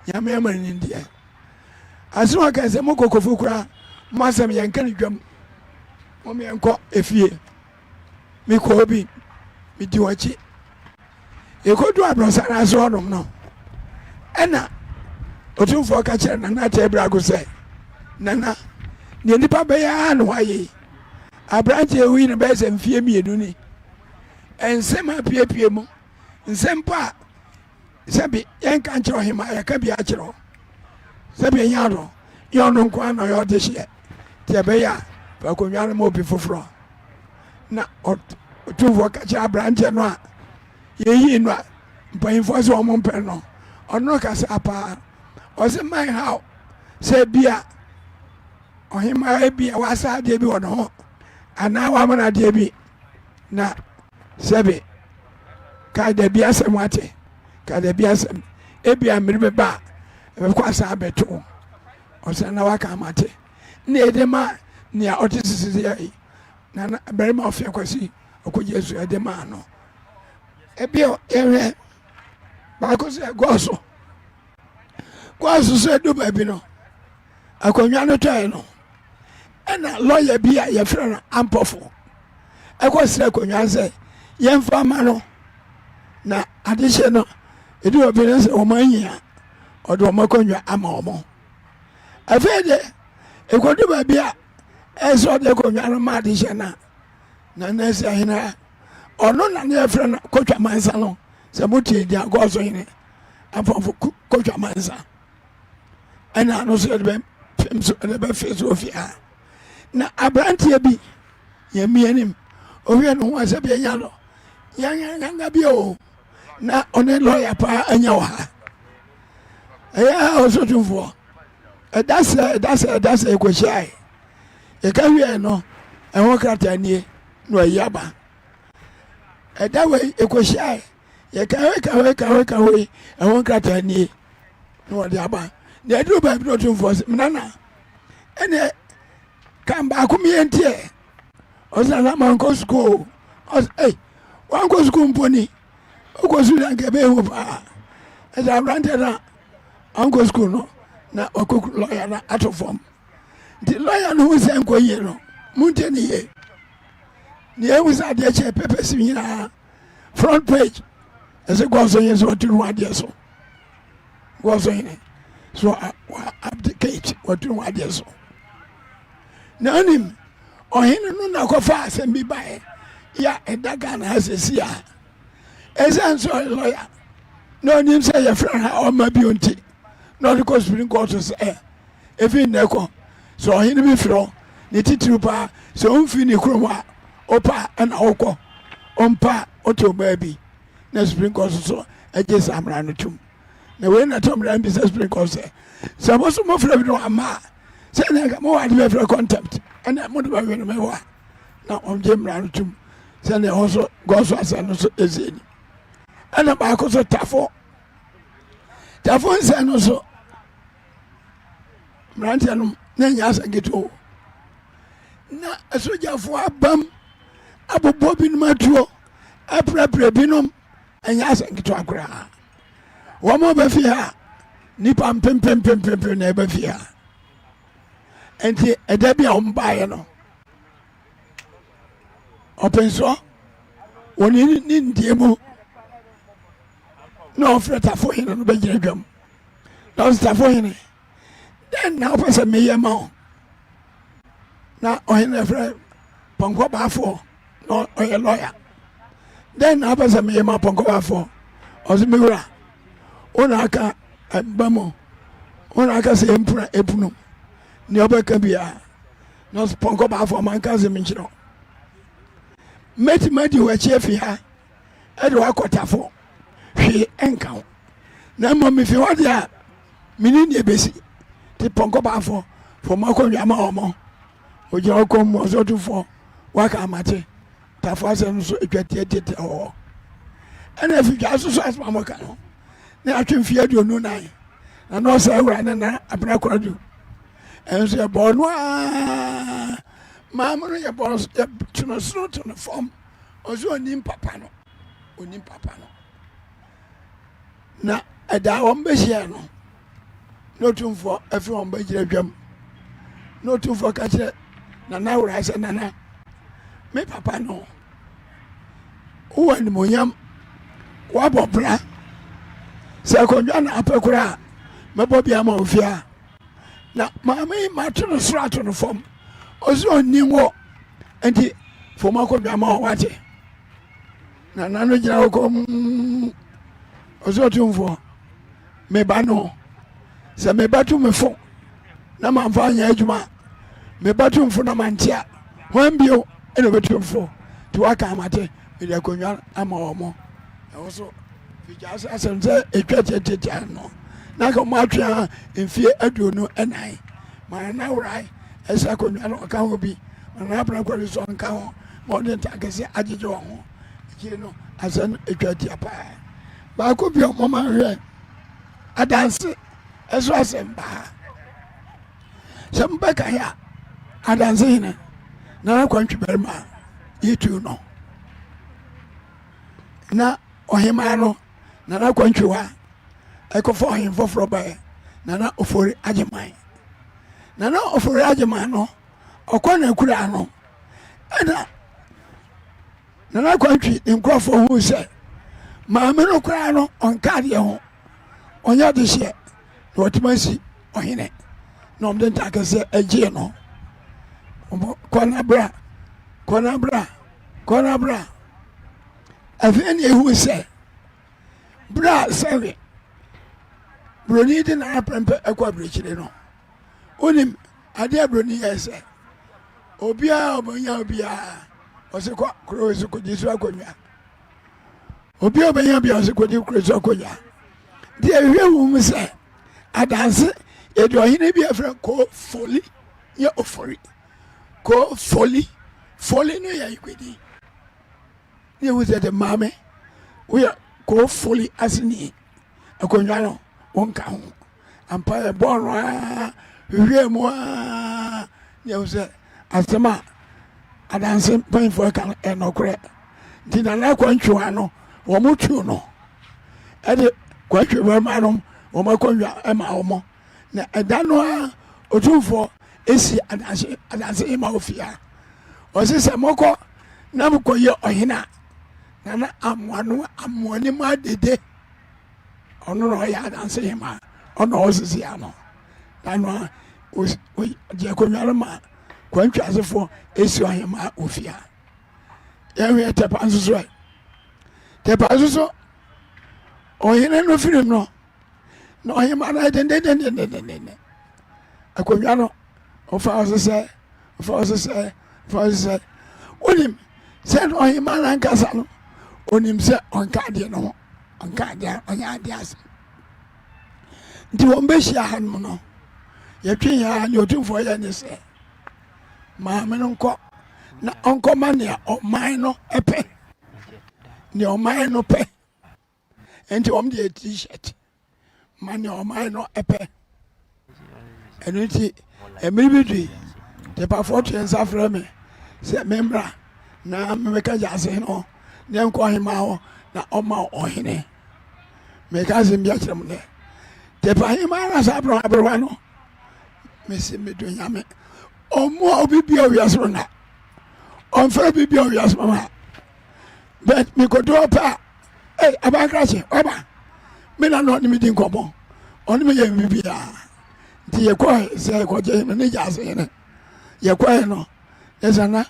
Nyame ama no nimdeɛ. Asɛm a ɔka sɛ mo kokofo koraa mo asɛm yɛnka no dwam mom yɛnkɔ efie. Mekɔɔ bi medi wɔn akyi. Yɛkɔdu abrɔsan ase hɔnom no ɛna Otumfoɔ ka kyerɛ Nana Akyɛ Brago sɛ Nana deɛ nipa bɛyɛ ara na wayɛ yi. Aberanteɛ yi no bɛyɛ sɛ mfeɛ mmienu ni. Nsɛm apiepie mu nsɛm pa a sɛbi yɛnka nkyerɛ ɔhema yɛka bi akyerɛ wo sɛbi ɛnyɛ ano yɛ ɔno nko ara na ɔyɛ ɔdehyeɛ nti ɛbɛyɛ a fa akonnwa no ma obi foforɔ na ɔtumfoɔ ka kyerɛ aberanteɛ no a yɛyii no a mpanyimfoɔ sɛ wɔn mpɛ no ɔno kasa paa ɔsɛ man how sɛ bi a ɔhema bi a wasa adeɛ bi wɔ ne ho anaa wamana adeɛ bi na sɛbe ka dabi asɛm wate ka dabi asɛm ebia mmere bɛba a ɛbɛkɔ asan abɛto ɔsan na waka amate na ɛde ma nea ɔte sisi yɛ yi na barima ɔfɛ kwasi ɔkɔgye asu ɛde maa no ebia yɛhwɛ baako sɛ gɔɔso gɔɔso sɛ ɛdu baabi no akonnwa no tɔe no ɛna lɔya bi a yɛfrɛ no ampɔfo ɛkɔsrɛ akonnwa sɛ yɛmfa ma no na adehyɛ no ɛdi obi no sɛ wɔn anyia ɔde wɔn akonnwa ama wɔn afei de ɛkɔdu baabi a ɛsɛ ɔde akonnwa no ma adehyɛ no a na na ɛsɛ ahene a ɔno na ne yɛfrɛ no kotwa mansa no sɛ motie di agɔɔ so hene ampɔfo kotwa mansa ɛna ano so yɛde bɛfem so yɛde bɛfe so ofie ha na aberanteɛ bi yɛn mmea nim ohwɛ ne ho asɛ bi anya no yɛnyanga bi o na ɔne lɔya paa anya wɔ ha ɛyɛ a ɔsotumfoɔ ɛda sɛ ɛda sɛ ɛda sɛ ɛkɔhyiae yɛka wiɛ no ɛho krataa nie na ɔyi aba ɛda wei ɛkɔhyiae yɛka wei ka wei ka wei ka wei ɛho nkrataa nie na wɔde aba na ɛduru baabi na ɔtumfoɔ sɛ menana ɛneɛ kan baako mmiɛ ntiɛ ɔsɛ nana mankɔ sukuu ɔsɛ ei wankɔ sukuu mpo ni wokɔ sukuu na nka ɛbɛyɛ hu paa ɛsɛ aberanteɛ no a ankɔ sukuu no. Na wakɔku lɔya no ato fam. Nti lɔya no hu sɛ nkɔ yie no, montie ne yie. Nea ehu sɛ adeɛ kyɛ papers nyinaa front page ɛsɛ gɔsɔ yɛn sɛ watu ne ho adeɛ so. Gɔsɔ yɛn so wa abdicate watu ne ho adeɛ so. Na onim ɔhene no na akɔfa asɛm bi baeɛ yɛ a ɛda Ghana ha sɛsi a ɛsiane sɛ ɔyɛ lɔya na ɔnim sɛ yɛfrɛ ha ɔma bio nti na ɔde kɔ Supreme Court sɛ efi nnɛ kɔ sɛ ɔhene bi frɛ wo ne titiriw paa sɛ ɔmfiri ne kurom a ɔpɛ a ɛna wokɔ ɔmpa a wote ɔbaa bi na Supreme Court so agye saa mmara no tom na wei na ɛtɔ mmara no bisa Supreme Court sɛ sɛ mo so mofrɛ bi no amma a sɛ na nka mowɔ ade bɛfrɛ contempt ɛna mode bɛwe no mɛwɔ a na ɔgye mmara no tom sɛnea ɛhɔ so gɔso asɛm no so ɛsie ni ɛna baako so tafo tafo nsɛm no so mmeranteɛ no na ɛnyɛ asɛm ketewa o na asogyafoɔ abam abobɔ binom atuo apirapira binom ɛnyɛ asɛm ketewa koraa wɔn a wɔbɛfi ha nipa mpempempempem na ɛbɛfi ha nti ɛda bi a wɔn baeɛ no ɔpɛnsoɔ wɔn ne ndie mu na ɔfrɛ tafo hene no bɛgyina dwam na ɔsɛ tafo hene dɛn na wopɛ sɛ meyɛ ma wo na ɔhene frɛ pɔnkɔ baafoɔ na ɔyɛ lɔya dɛn na wopɛ sɛ meyɛ ma pɔnkɔ baafoɔ ɔsɛ me wura wo na aka mba mu wo na aka sɛ ɛmpuna ɛpunu nea ɔbɛka biara na pɔnkɔ baafoɔ manka sɛ menkyerɛ mɛtumi adi w'akyi afi ha ɛde wakɔ tafo hwee ɛnka ho na mmom mefi hɔ deɛ a mene nea ɛbɛsi nti pɔnkɔ baafo fo ma akɔnnwa ma ɔmɔ ogyina hɔ kɔm mu ɔsɛ ɔtumfoɔ waka amate tafo asɛm nso atwa tiatiatia wɔ hɔ ɛna afidwa so so asɛm a moka no na atwe mfeɛ 24 na na ɔsɛ awura ne na abena kwadu ɛnso yɛbɔɔ no a maame no yɛbɔɔ yɛto no soro to no fam Ɔsɛ onim papa no, onim papa no. Na ɛda a wɔn bɛhyia no, na otumfoɔ afi wɔn bɛgyina dwam. Na otumfoɔ ka kyerɛ Nana Awura sɛ, Nana, me papa no, wowɔ animuonyam, woabɔ bra. Sɛ akonnwa na apɛ koraa a, mɛbɔ bi ama wo fie a. Na maame yi mato no soro ato no fam. Ɔsɛ ɔnni wɔ. Nti fam akonnwa ma wate. Na nano gyina hɔ kɔm. Ɔsɛ ɔtumfoɔ, meba no. Sɛ meba tu me fo na mamfa anyɛ adwuma, meba tu mfo na mante a, hwan bio ɛna ɔbɛtu mfo? Nti waka amate, mede akonnwa ama wɔn. Ɛwɔ so figya ase asɛm sɛ ɛtwa tiatiatia no na nka wɔn atwe a mfie 24 ma nana wurae ɛsɛ akonnwa no ɔka ho bi ma nana abena kɔre so ɔnka ho ma ɔde ntakɛse agyegye wɔn ho akyiri no asɛm no ɛtwa tia paa baako bi ɔmo ma hwɛ adanse ɛso asɛm baa sɛ mbɛka yɛ a adanse hene nana kwantwi barima yɛtu no na ɔhemaa no Nana Kwantwiwa ɛkɔfa ɔhen foforɔ baɛ Nana Ofori Agyeman. Nana Ofori Agyeman no ɔkɔ n'akura no ɛna Nana Kwantwi ne nkurɔfoɔ hu sɛ maame no koraa no ɔnka adeɛ ho ɔnyɛ adehyeɛ na ɔtumi asi ɔhene na ɔmde ntakɛseɛ ɛgyee no kɔ n'abra kɔ n'abra kɔ n'abra Afei na ehu sɛ bere a sɛwe buroni de nana prɛmpɛ ɛkɔ aburokyire no, wonim adeɛ a buroni yɛ sɛ obiara ɔbɛnya obiara ɔsɛ kɔ kuro so kɔgye so akonnwa obiara ɔbɛnya obiara ɔsɛ kɔgye kuro so akonnwa nti ɛhwɛ hu mu sɛ adanse yɛde ɔhene bi afrɛ ko foli nyɛ ofori ko foli foli no yɛ ikwedi Ne ehu sɛ de maame woyɛ kɔɔfoli aseni akonnwa no wonka ho ampa yɛ bɔɔ no aa hwehwɛɛ mu aa ne ehu sɛ asɛm a adanse mpanyinfoɔ ka no ɛnɔkorɛ nti nana kwantwewa no wɔn tu no ɛde kwantwe bɛma no wɔn akonnwa ɛma wɔn. Na ɛda no ara Otumfoɔ esi adanse adanse hema wɔ fie ha. Ɔse sɛ mokɔ na mokɔyɛ ɔhene a, Nana Amoa no Amoanim Adede, ɔno na ɔyɛ adanse hema, ɔna ɔsisi ano. Da no ara ɔgye akonnwa no ma Kwantwasefoɔ esi ɔhema wɔ fie ha. Yɛhwɛ Tɛpa nso so ɛ. Tɛpa nso so ɔhene no firim no na ɔhema no dendendendendenden akonnwa no ɔfa ɔsesɛ ɔfa ɔsesɛ ɔfa ɔsesɛ wonim sɛ na ɔhema no ankasa no onim sɛ ɔnka adeɛ no ho ɔnka adeɛ ɔnyɛ adeɛ ase nti wɔn bɛhyia hanom no yɛtwe yɛn a nea ɔtumfoɔ yɛ ne sɛ maame no nkɔ na ɔnkɔma nea ɔman no pɛ nea ɔman no pɛ nti wɔn deɛ t-shirt ma nea ɔman no pɛ ɛno nti mmiri bi dui tepafoɔ to yɛn nsa frɛ me sɛ memmra na memmɛka gyase no ne nkɔ ɔhema hɔ na ɔma ɔhene meka asɛm bi akyerɛ mo dɛ tepa hema na saa aberewa no mesi medo nyame ɔmmoa obi bia owiase no na ɔmfrɛ obi bia owiase mama but mekɔdu hɔ pɛ a ei abankrakye waba me na na ɔne me di nkɔmmɔ ɔne me yɛ biribiaa nti yɛkɔɛ sɛ yɛkɔgye no ne gya ase hene yɛkɔɛ no yɛsɛ na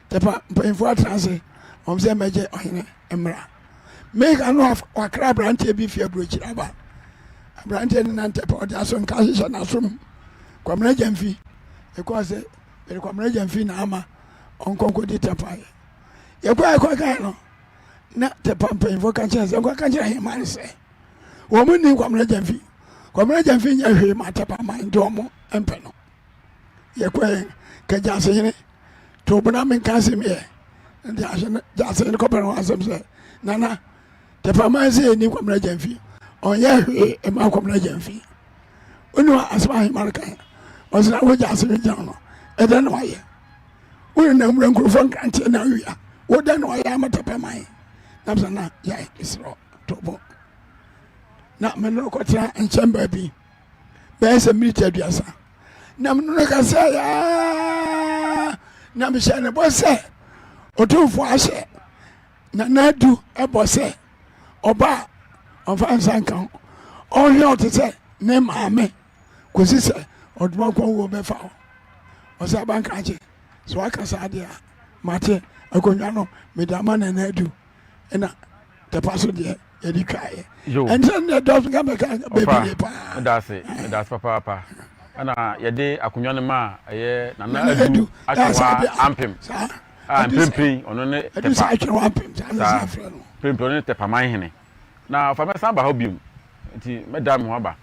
Tɛpa mpanyinfoɔ atena ase wɔn sɛ mɛgye ɔhene mmra. Meka no wakra aberanteɛ bi fi aburokyiri aba. Aberanteɛ no nan tɛpa ɔde aso nka hyehyɛ n'asom. Kwamina Gyamfi ɛkɔɔ sɛ mede Kwamina Gyamfi na ama ɔnkɔ nkɔdi tɛpa yɛ. Yɛkɔ ɛkɔ kan no na tɛpa mpanyinfoɔ ka kyerɛ sɛ nkɔ ka kyerɛ ahemmaa no sɛ wɔn nni Kwamina Gyamfi. Kwamina Gyamfi nyɛ hwee ma tɛpa man nti wɔn mpɛ no. Yɛkɔ kagya asehene to bo na menka asɛm yɛ nti gyase no kɔpɛ no ho asɛm sɛ nana tɛpaman sɛ ɛni kwamena gyamfi ɔnyɛ hwee ɛma kwamena gyamfi wone asɛm ahema no kan ɔsɛ na wo gyase no gyina no ɛdɛ na wayɛ wone na nwura nkurɔfoɔ nkranteɛ na awia wodɛ na wayɛ ama tɛpaman na sɛ na yɛ mesrɛ to bo na mene no kɔtena nkyɛn baabi bɛyɛ sɛ miniti aduasa na mene no kasa yaa na mehyɛ ne bɔ sɛ ɔtumfoɔ ahyɛ nana adu ɛbɔ sɛ ɔba a ɔmfa nsa nka ho ɔhwɛ ɔte sɛ ne maame kɔsi sɛ ɔdoma kɔn wuo bɛfa hɔ ɔsɛ abankrakye sɛ waka saa deɛ a mate akonnwa no mede ama nana adu ɛna tɛpa so deɛ yɛde twaeɛ ɛnti ne dɔso nka mɛka bebree paa medase medase papaapa ɛna yɛde akonnwa no ma ɛyɛ nana adu atwewa ampem a mprempren ɔno ne tɛpa saa mprempren ɔno ne tɛpa man hene na ɔfa mɛsan aba hɔ biom nti mɛda me ho aba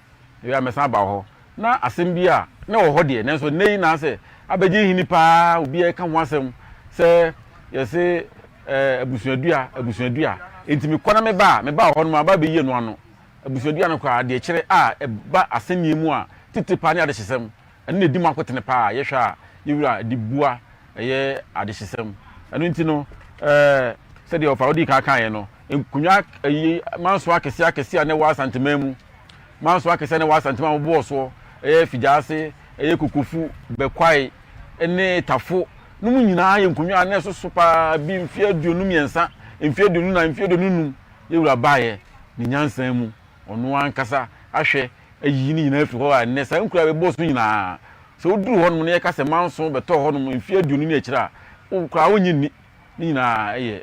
Ebi a mɛsan aba hɔ. Na asɛm bi a na ɛwɔ hɔ deɛ, nanso nnɛ yi na asɛ abɛgye nhini paa, obiara reka ho asɛm sɛ yɛse ɛɛ abusuadua, abusuadua. Enti mekɔ na meba a, meba wɔ hɔ nom a, aba abɛyi ɛno ano. Abusuadua no koraa, deɛ ɛkyerɛ a ɛba asɛnnie mu a, titire paa ne adehyesɛm. Ɛno na ɛdi mu akotene paa a yɛhwɛ a yɛn wura de bua ɛyɛ adehyesɛm. Ɛno nti no, ɛɛ sɛdeɛ ɔfa wodii kan kaeɛ no, nkonnwa ayi manso akɛseɛ akɛseɛ a na ɛwɔ Asanteman mu, manso akɛseɛ a na ɛwɔ Asanteman a wɔbɔɔ soɔ, ɛyɛ Figyaase, ɛyɛ Kokofu, Bɛkwae ne Tafo no mu nyinaa yɛ nkonnwa a na ɛsoso paa bi mfeɛ 23, mfeɛ 24, mfeɛ 25 yɛn wura baeɛ ne nyansa mu, ɔno ankasa ahwɛ ayiyi ne nyinaa afiri hɔ a nnɛ saa nkuro a bɛbɔɔ so nyinaa, sɛ woduru hɔnom na yɛka sɛ manso bɛtɔɔ hɔnom mfeɛ 20 ne akyire a, wo koraa wonnye nni. Ne nyinaa yɛ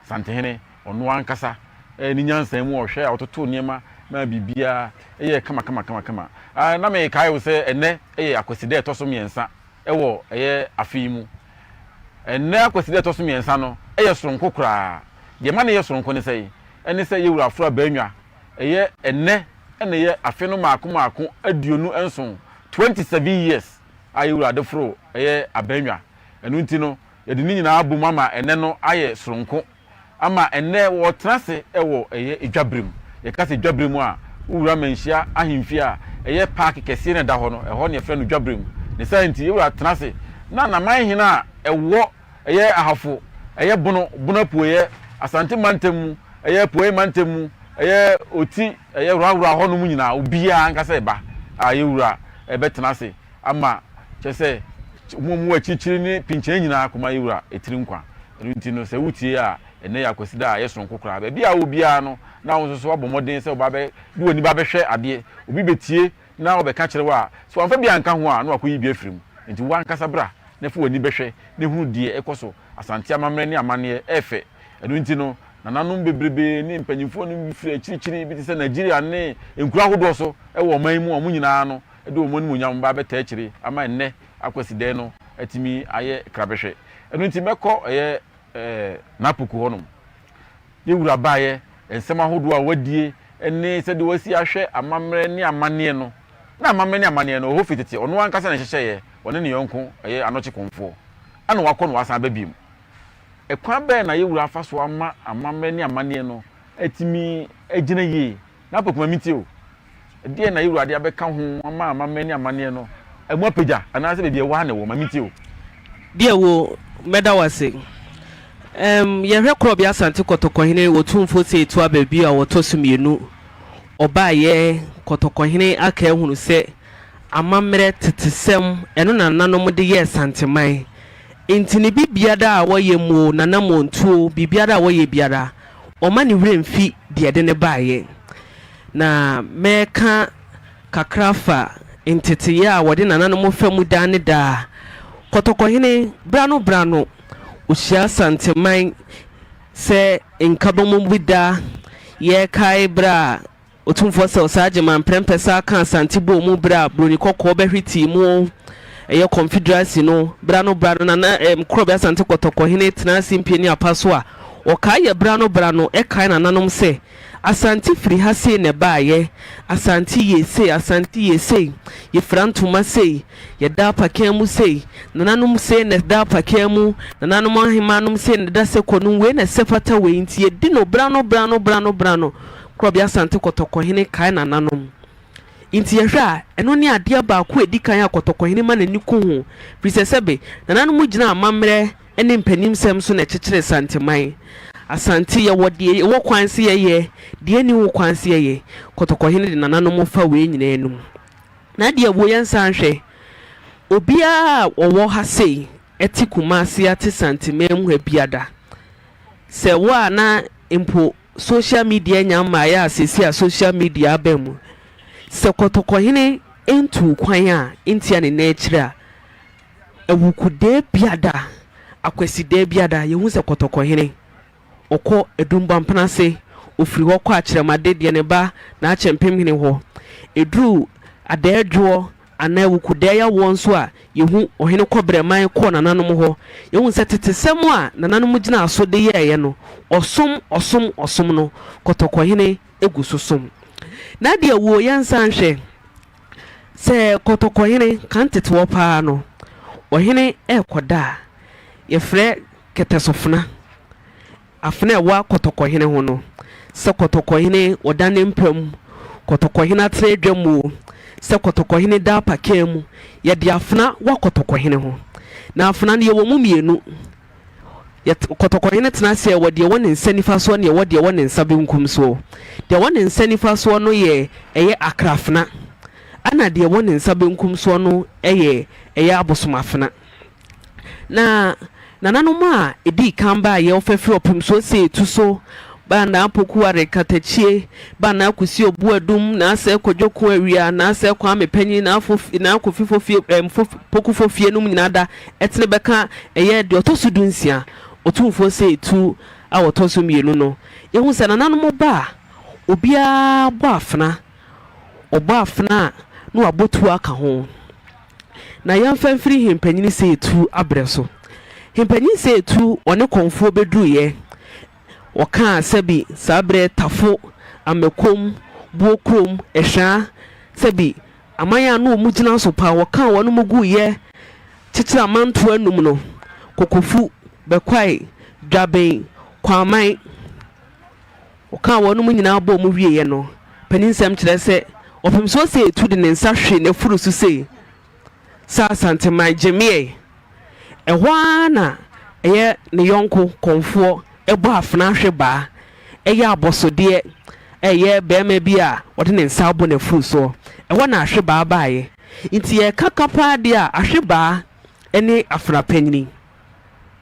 Santehene, ɔno ankasa ne nyansa mu ɔhwɛ a ɔtotoo nneɛma maa biribiara yɛɛ kama kama kama kama. Ah, na mekae wo sɛ ɛnnɛ yɛ Akwasida a ɛtɔ so mmiɛnsa wɔ ɛyɛ afe yi mu. Ɛnnɛ Akwasida a ɛtɔ so mmiɛnsa no yɛ soronko koraa. Deɛ ɛma no yɛ soronko ne sɛn? Ɛne sɛ Yɛwura Aforo Abannwa, ɛyɛ ɛnnɛ na ɛyɛ afe no mmaako mmaako 27, 27 years, a Yɛwura de foro ɛyɛ abannwa. Ɛno nti no, Yɛde ne nyinaa abom ama ɛnnɛ no ayɛ soronko ama ɛnnɛ wɔtena ase wɔ ɛyɛ edwabere mu. Yɛka sɛ dwabere mu a, wowura Manhyia ahemfie a ɛyɛ paake kɛseɛ na ɛda hɔ no, ɛhɔ na yɛfrɛ no dwabere mu. Ne saa nti, yɛwura tena ase na Naman hene a ɛwɔ ɛyɛ Ahafo, ɛyɛ Bono, Bono Apueɛ, Asante mantam mu, ɛyɛ Apueɛ mantam mu, ɛyɛ Oti, ɛyɛ Worawora hɔ nom nyinaa, obiara ankasa ɛba a yɛwura. rebɛtena ase ama kyerɛ sɛ wɔn a wɔwɔ akyirikyiri ne pinkyɛn nyinaa kɔma yɛn Wura tiri nkwa. Ɛno nti no, sɛ wotie a, ɛnnɛ yɛ Akwasida a ɛyɛ soronko koraa. Baabi a wowɔ biara no, na wo nso so woabɔ mmɔden sɛ woba bɛ de w'ani ba bɛhwɛ adeɛ. Obi bɛtie na ɔbɛka kyerɛ wo a, sɛ wamfa bi anka ho a, na wakɔyi bi afiri mu. Enti wo ankasa bra na fa w'ani bɛhwɛ na hunu deɛ ɛkɔ so. Asante amammerɛ ne amanneɛ ɛyɛ fɛ. Ɛno nti no, nananom bebrebe ne mpanyimfoɔ no bi firi akyirikyiri bi te sɛ Nigeria ne nkuro ahodoɔ so wɔ ɔman yi mu a wɔn nyinaa no de wɔn animuonyam ba abɛtaa akyire ama ɛnnɛ Akwasidɛɛ no atumi ayɛ krabɛhwɛ. Ɛno nti mɛkɔ ɛyɛ N'apoku hɔnom. Yɛn wura baeɛ, nsɛm ahodoɔ a wadie ne sɛdeɛ wasi ahwɛ amammerɛ ne amanneɛ no. Na amammerɛ ne amanneɛ no, ɛwɔ hɔ firi tete. Ɔno ankasa na ɛhyehyɛeɛ, ɔne ne yɔnko ɛyɛ Anɔkye Komfoɔ. Ɛna wakɔ na wasan aba bio. Ɛkwan bɛn na yɛn wura afa so ama amammerɛ ne amanneɛ no atumi agyina yie? N'apoku ma mentie o. Ɛdeɛn na y'Awurade abɛka ho ama amammerɛ ne amanneɛ no ɛmu apagya anaasɛ baabi a ɛwɔ ara na ɛwɔ? Ma mentie o. Deɛ wo, mɛda wo ase. Ɛm, yɛhwɛ Korɔbea Asante Kɔtɔkɔhene Otumfoɔ Sei Tuah baabi a ɔtɔ so mmienu. Ɔbaeɛ, Kɔtɔkɔhene aka ahunu sɛ amammerɛ, tetesɛm, ɛno na nananom de yɛɛ Santeman. Nti ne biribiara a wɔyɛ mu o, nanamontuo, biribiara a wɔyɛ biara, ɔmma ne werɛ mfi deɛ ɛde no baeɛ. Na mɛka kakra afa nteteeɛ a wɔde nananom fa mu daa ne daa. Kɔtɔkɔhene, berɛ ano berɛ ano, ɔhyia Asanteman sɛ nkabɔmu bi da. Yɛrekae berɛ a Otumfoɔ Sir Osei Agyeman prɛmpɛ saa kaa Asante bɔɔ mu berɛ a Buroni Kɔkɔɔ bɛhwetee mu ɛyɛ Confederacy no berɛ ano berɛ ano na na ɛm Korɔbea Asante Kɔtɔkɔhene tena ase mpie ne apa so a ɔkae yɛ berɛ ano berɛ ano ɛkae nananom sɛ Asante firi ha sei na ɛbaeɛ, Asante yɛ sei, Asante yɛ sei, yɛfira ntoma sei, yɛda apakan mu sei, nananom sei na ɛda apakan mu, nananom ahemaanom sei na ɛda sɛkɔ no, wei na ɛsɛ fata wei nti yɛdi no berɛ ano berɛ ano berɛ ano berɛ ano. Korɔbea Asante Kɔtɔkɔhene kae nananom. Nti yɛhwɛ a, ɛno ne adeɛ baako a ɛdi kan a Kɔtɔkɔhene ma n'ani ku ho, firi sɛ sɛbe nananom gyina amammerɛ ne mpaninmsɛm so na ɛkyekyeree Santeman. Asante, yɛwɔ deɛ ɛwɔ kwan sɛ yɛyɛ, deɛ ɛnni ho kwan sɛ yɛyɛ. Kɔtɔkɔhene de nananom fa wei nyinaa anim. Na adeɛ wei yɛnsan nhwɛ, obiara a ɔwɔ ha sei te Kumasi ate Santeman mu ha biada, sɛ wo a na mpo Social media nya mmaeɛ a seesei a social media aba mu, sɛ kɔtɔkɔhene ntuu kwan a ntia ne nan akyiri a, Awukudaa biada, Akwasidaa biada, yɛhu sɛ kɔtɔkɔhene ɔkɔ Adumbampena ase, ɔfiri hɔ kɔ Akyerɛmade deɛ ne ba N'akyɛmpemhene hɔ. Ɛduru Adaadwoɔ anaa Awukudaa yawoɔ nso a, yɛhu ɔhene kɔbrɛman kɔ nananom hɔ. Yɛhu sɛ tetesɛm a nananom gyinaa so de yɛeɛ no, ɔsom, ɔsom, ɔsom no, kɔtɔkɔhene gu so som. Na deɛ wuo, yɛnsan nhwɛ sɛ kɔtɔkɔhene, kan tete hɔ pa ara no, ɔhene rekɔda a, yɛfrɛ kɛtɛsofena. Afena a ɛwɔ kɔtɔkɔhene ho no, sɛ kɔtɔkɔhene ɔda ne mpa mu, kɔtɔkɔhene atena adwa mu o, sɛ kɔtɔkɔhene da apakaa mu, yɛde afena wa kɔtɔkɔhene ho. Na afena no, yɛwɔ mu mmienu. Yɛt kɔtɔkɔhene tena ase a, ɛwɔ deɛ ɛwɔ ne nsa nifa soɔ ne ɛwɔ deɛ ɛwɔ ne nsa benkum soɔ. Deɛ ɛwɔ ne nsa nifa soɔ no yɛ ɛyɛ akrafena, ɛna deɛ ɛwɔ ne nsa benkum soɔ no yɛ ɛyɛ abosomafena. Na nananom a ɛdii kan baeɛ ɔfɛfiri ɔpemsoɔ sei tu so baa Naa Poku Are Katakyie, baa Naa Kusi Obuadum, Naa Sɛ Kwadwo Ko Awia, Naa Sɛ Kwame Panyin, Naa Fofi, Naa Kofi Fofie, ɛm, Fof, Poku Fofie nom nyinaa da ɛtene bɛka ɛyɛ deɛ ɔtɔ so dunsia, Otumfoɔ sei tu a ɔtɔ so mmienu no. Yɛhu sɛ nananom ba a, obiara bɔ afena, ɔbɔ afena a na wabɔ tuo aka ho. Na yɛmfa mfiri Hempanyin Seetu abrɛ so. Hempanyin Seetu ɔne Kɔmfoɔ bɛduruiɛ, ɔkaa sɛbi saa berɛ Tafo, Amakom, Buokurom, Ɛhwaa, sɛbi aman a na wɔn gyina so paa, wɔkaa wɔn guiɛ kyekyere amantoɔ anum no, Kokofu, Bɛkwae, Dwaben, Kwaman. Ɔkaa wɔnom nyinaa bɔɔ mu wieeɛ no, paninsɛm kyerɛ sɛ Ɔpemsoɔ Seetu de ne nsa hwee n'afuru so sei sɛ Asanteman gyemeɛ. Ɛhɔ ara na ɛyɛ ne yɔnko kɔmfoɔ bɔ afena hwe baa, ɛyɛ abɔsodeɛ, ɛyɛ barima bi a ɔde ne nsa abɔ n'afuru soɔ. Ɛhɔ na ahwe baa baeɛ. Nti yɛreka ka paa deɛ a, Ahwebaa ne Afena Panyini.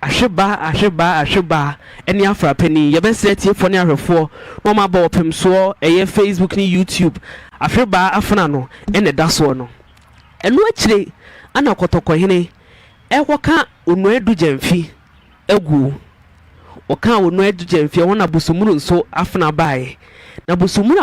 Ahwebaa, Ahwebaa, Ahwebaa ne Afena Panin. Yɛbɛsrɛ atiefoɔ ne ahwɛfoɔ na wɔn abɔ ɔpemsoɔ, ɛyɛ Facebook ne YouTube. Ahwebaa Afena no na ɛda soɔ no. Ɛno akyire ana Kɔtɔkɔhene ɛrekɔka Onua Adu Gyamfi aguo. Ɔkaa Onua Adu Gyamfi, ɛhɔ na Bosomuru nso afena baeɛ. Na Bosomuru.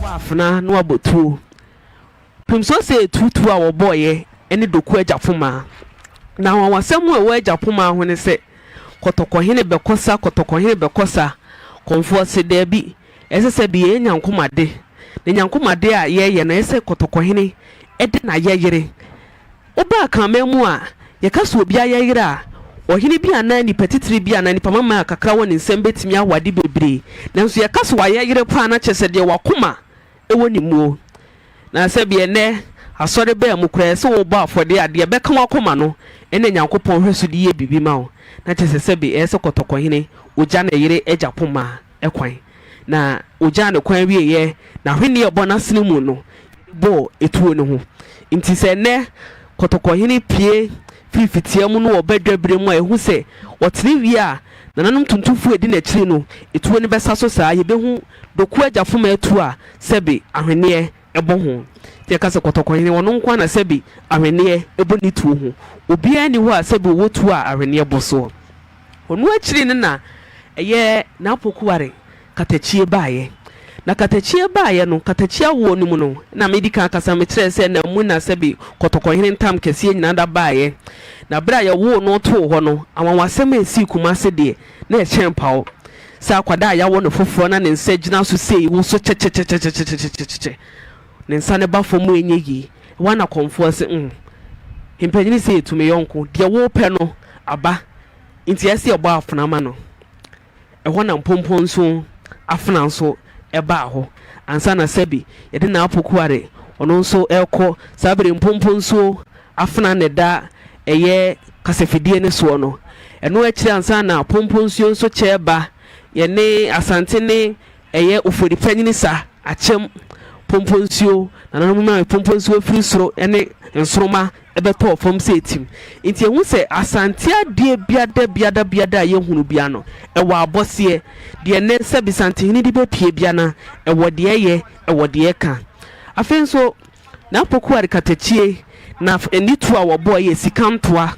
Bɔ afena na wabɔ tuo. Pemsoɔ sɛ tuutuo a wɔbɔeɛ ne Doku Agya Pomaa. Na anwanwasɛm a ɛwɔ Agya Pomaa ho ne sɛ, Kɔtɔkɔhene bɛkɔ sa, Kɔtɔkɔhene bɛkɔ sa. Kɔmfoɔ se, Daabi, ɛsɛ sɛ bi yɛyɛ Nyankomade. Na Nyankomade a yɛyɛ no, ɛyɛ sɛ Kɔtɔkɔhene de n'ayɛyere. Woba Akanman mu a, yɛka sɛ obi ayɛyere a, ɔhene bi anaa nipa titire bi anaa nipa mama a kakra wɔ ne nsam bɛtumi awɔ ade bebree. Nanso yɛka sɛ wayɛyere paa na kyerɛ sɛ deɛ wakoma wɔ ne muo. Na sɛbi ɛnnɛ asɔre baa mu koraa sɛ wobɔ afɔdeɛ a, deɛ ɛbɛka w'akoma no na Nyankopɔn hwɛ so de yɛ biribi ma wo. Na kyerɛ sɛ sɛbi ɛyɛ sɛ kɔtɔkɔhene, ogya ne yere agya poma kwan. Na ogyaa no kwan wieeɛ, n'ahweneɛ a ɛbɔ n'asene mu no, yɛde bɔɔ etuo no ho. Nti sɛ nnɛ kɔtɔkɔhene pue firi fitia mu no wɔ badwa berɛ mu a, yɛhu sɛ ɔtene wie a, nananom tuntumfoɔ a ɛdi n'akyiri no, etuo no bɛsa so saa. Yɛbɛhu Doku Agyafoma atuo a sɛbe ahweneɛ. bɔ ho. Nti yɛka sɛ Kɔtɔkɔhene, ɔno nko ara na sɛbi ahweneɛ bɔ ne tuo ho. Obiara nni hɔ a sɛbi ɔwɔ tuo a ahweneɛ bɔ soɔ. Ɔno akyiri no na ɛyɛ N'Apokuware katakyie baeɛ. Na katakyie baeɛ no, katakyie awoɔ no mu no, na medi kan akasa mekyerɛɛ sɛ na mu na sɛbi Kɔtɔkɔhene ntam kɛseɛ nyinaa da baeɛ. Na berɛ a yɛwoo no too hɔ no, anwanwasɛm a ɛsii Kumase deɛ, na ɛkyɛn paw. Sɛ akwadaa a yɛawo no foforɔ na ne nsa gyina so sei woso kyɛkyɛkyɛkyɛkyɛkyɛkyɛ, ne nsa no ba fam ɛnyɛ yie. Ɛhɔ ara na kɔmfoɔ se, mm, mpanyini sɛ yɛtu me yɔnko, deɛ worepɛ no aba, nti ɛsɛ sɛ yɛbɔ afena ma no. Ɛhɔ na mpomponso afena nso baa hɔ ansa na sɛbi yɛde n'apokuare ɔno nso rekɔ. Saa bere mpomponso afena na ɛda ɛyɛ kasafidie no soɔ no. Ɛno akyiri ansa na pomponsuo nso kyɛ reba. Yɛne Asante ne ɛyɛ Ofori Panyini sa akyɛm pomponsuo. Nananom ma pomponsuo firi soro ne nsoroma bɛtɔɔ fam sɛ etim. Nti yɛhu sɛ Asante adeɛ biada biada biada a yɛhunu bia no, ɛwɔ abɔseɛ. Deɛ nnɛ sɛbi Santehene de bɛpue bia no, ɛwɔ deɛ ɛyɛ, ɛwɔ deɛ ɛka. Afei nso, N'apokuare katakyie na ne tuo a wɔbɔɔ yɛ sika ntoa,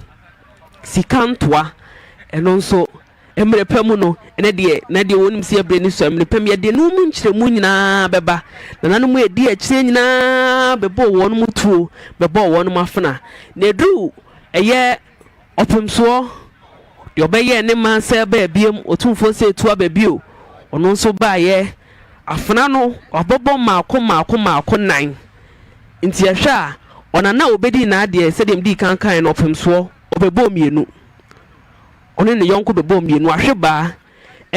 sika ntoa. Ɛno nso, Mmerɛ pa mu no, ɛnɛ deɛ, na deɛ wɔnim sɛ yɛbrɛ ni sua, mmerɛ pa mu yɛde no mu nkyerɛmu nyinaa bɛba. Nananom a ɛdi akyire nyinaa bɛbɔɔ wɔn mu tuo, bɛbɔɔ wɔn mu afena. Na ɛduru ɛyɛ ɔpemsoɔ, deɛ ɔbɛyɛɛ ne man sɛ baa biam, Otumfoɔ sɛ ɛtu aba bio, ɔno nso baeɛ. Afena no, wabɔbɔ mmaako mmaako mmaako nnan. Nti yɛhwɛ a, ɔnana a ɔbɛdii n'adeɛ, sɛdeɛ medii kan kaeɛ no, ɔpemsoɔ, ɔbɛbɔɔ mmienu. Ɔne ne yɔnko bɛbɔɔ mmienu, ahwebaa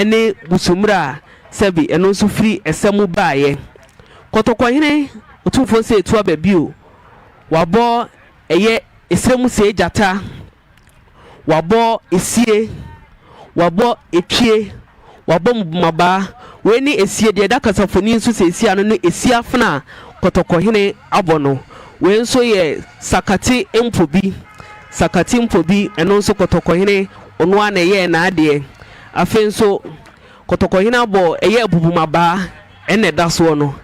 ne busummire a sɛbe ɛno nso firi ɛsɛ mu baeɛ. Kɔtɔkɔhene Otumfoɔ Osei Tuah Babio, wabɔ ɛyɛ ɛserɛ mu see gyata, wabɔ esie, wabɔ etwie, wabɔ mmabaa. Wei ne esie, deɛ ɛda kasafoni nso seesei ano ne esie afena a Kɔtɔkɔhene abɔ no. Wei nso yɛ Sakate mpo bi, Sakate mpo bi, ɛno nso Kɔtɔkɔhene ɔno ara na ɛyɛɛ n'adeɛ. Afei nso Kɔtɔkɔhene abɔ ɛyɛ Abubumabaa, ɛna ɛda soɔ no.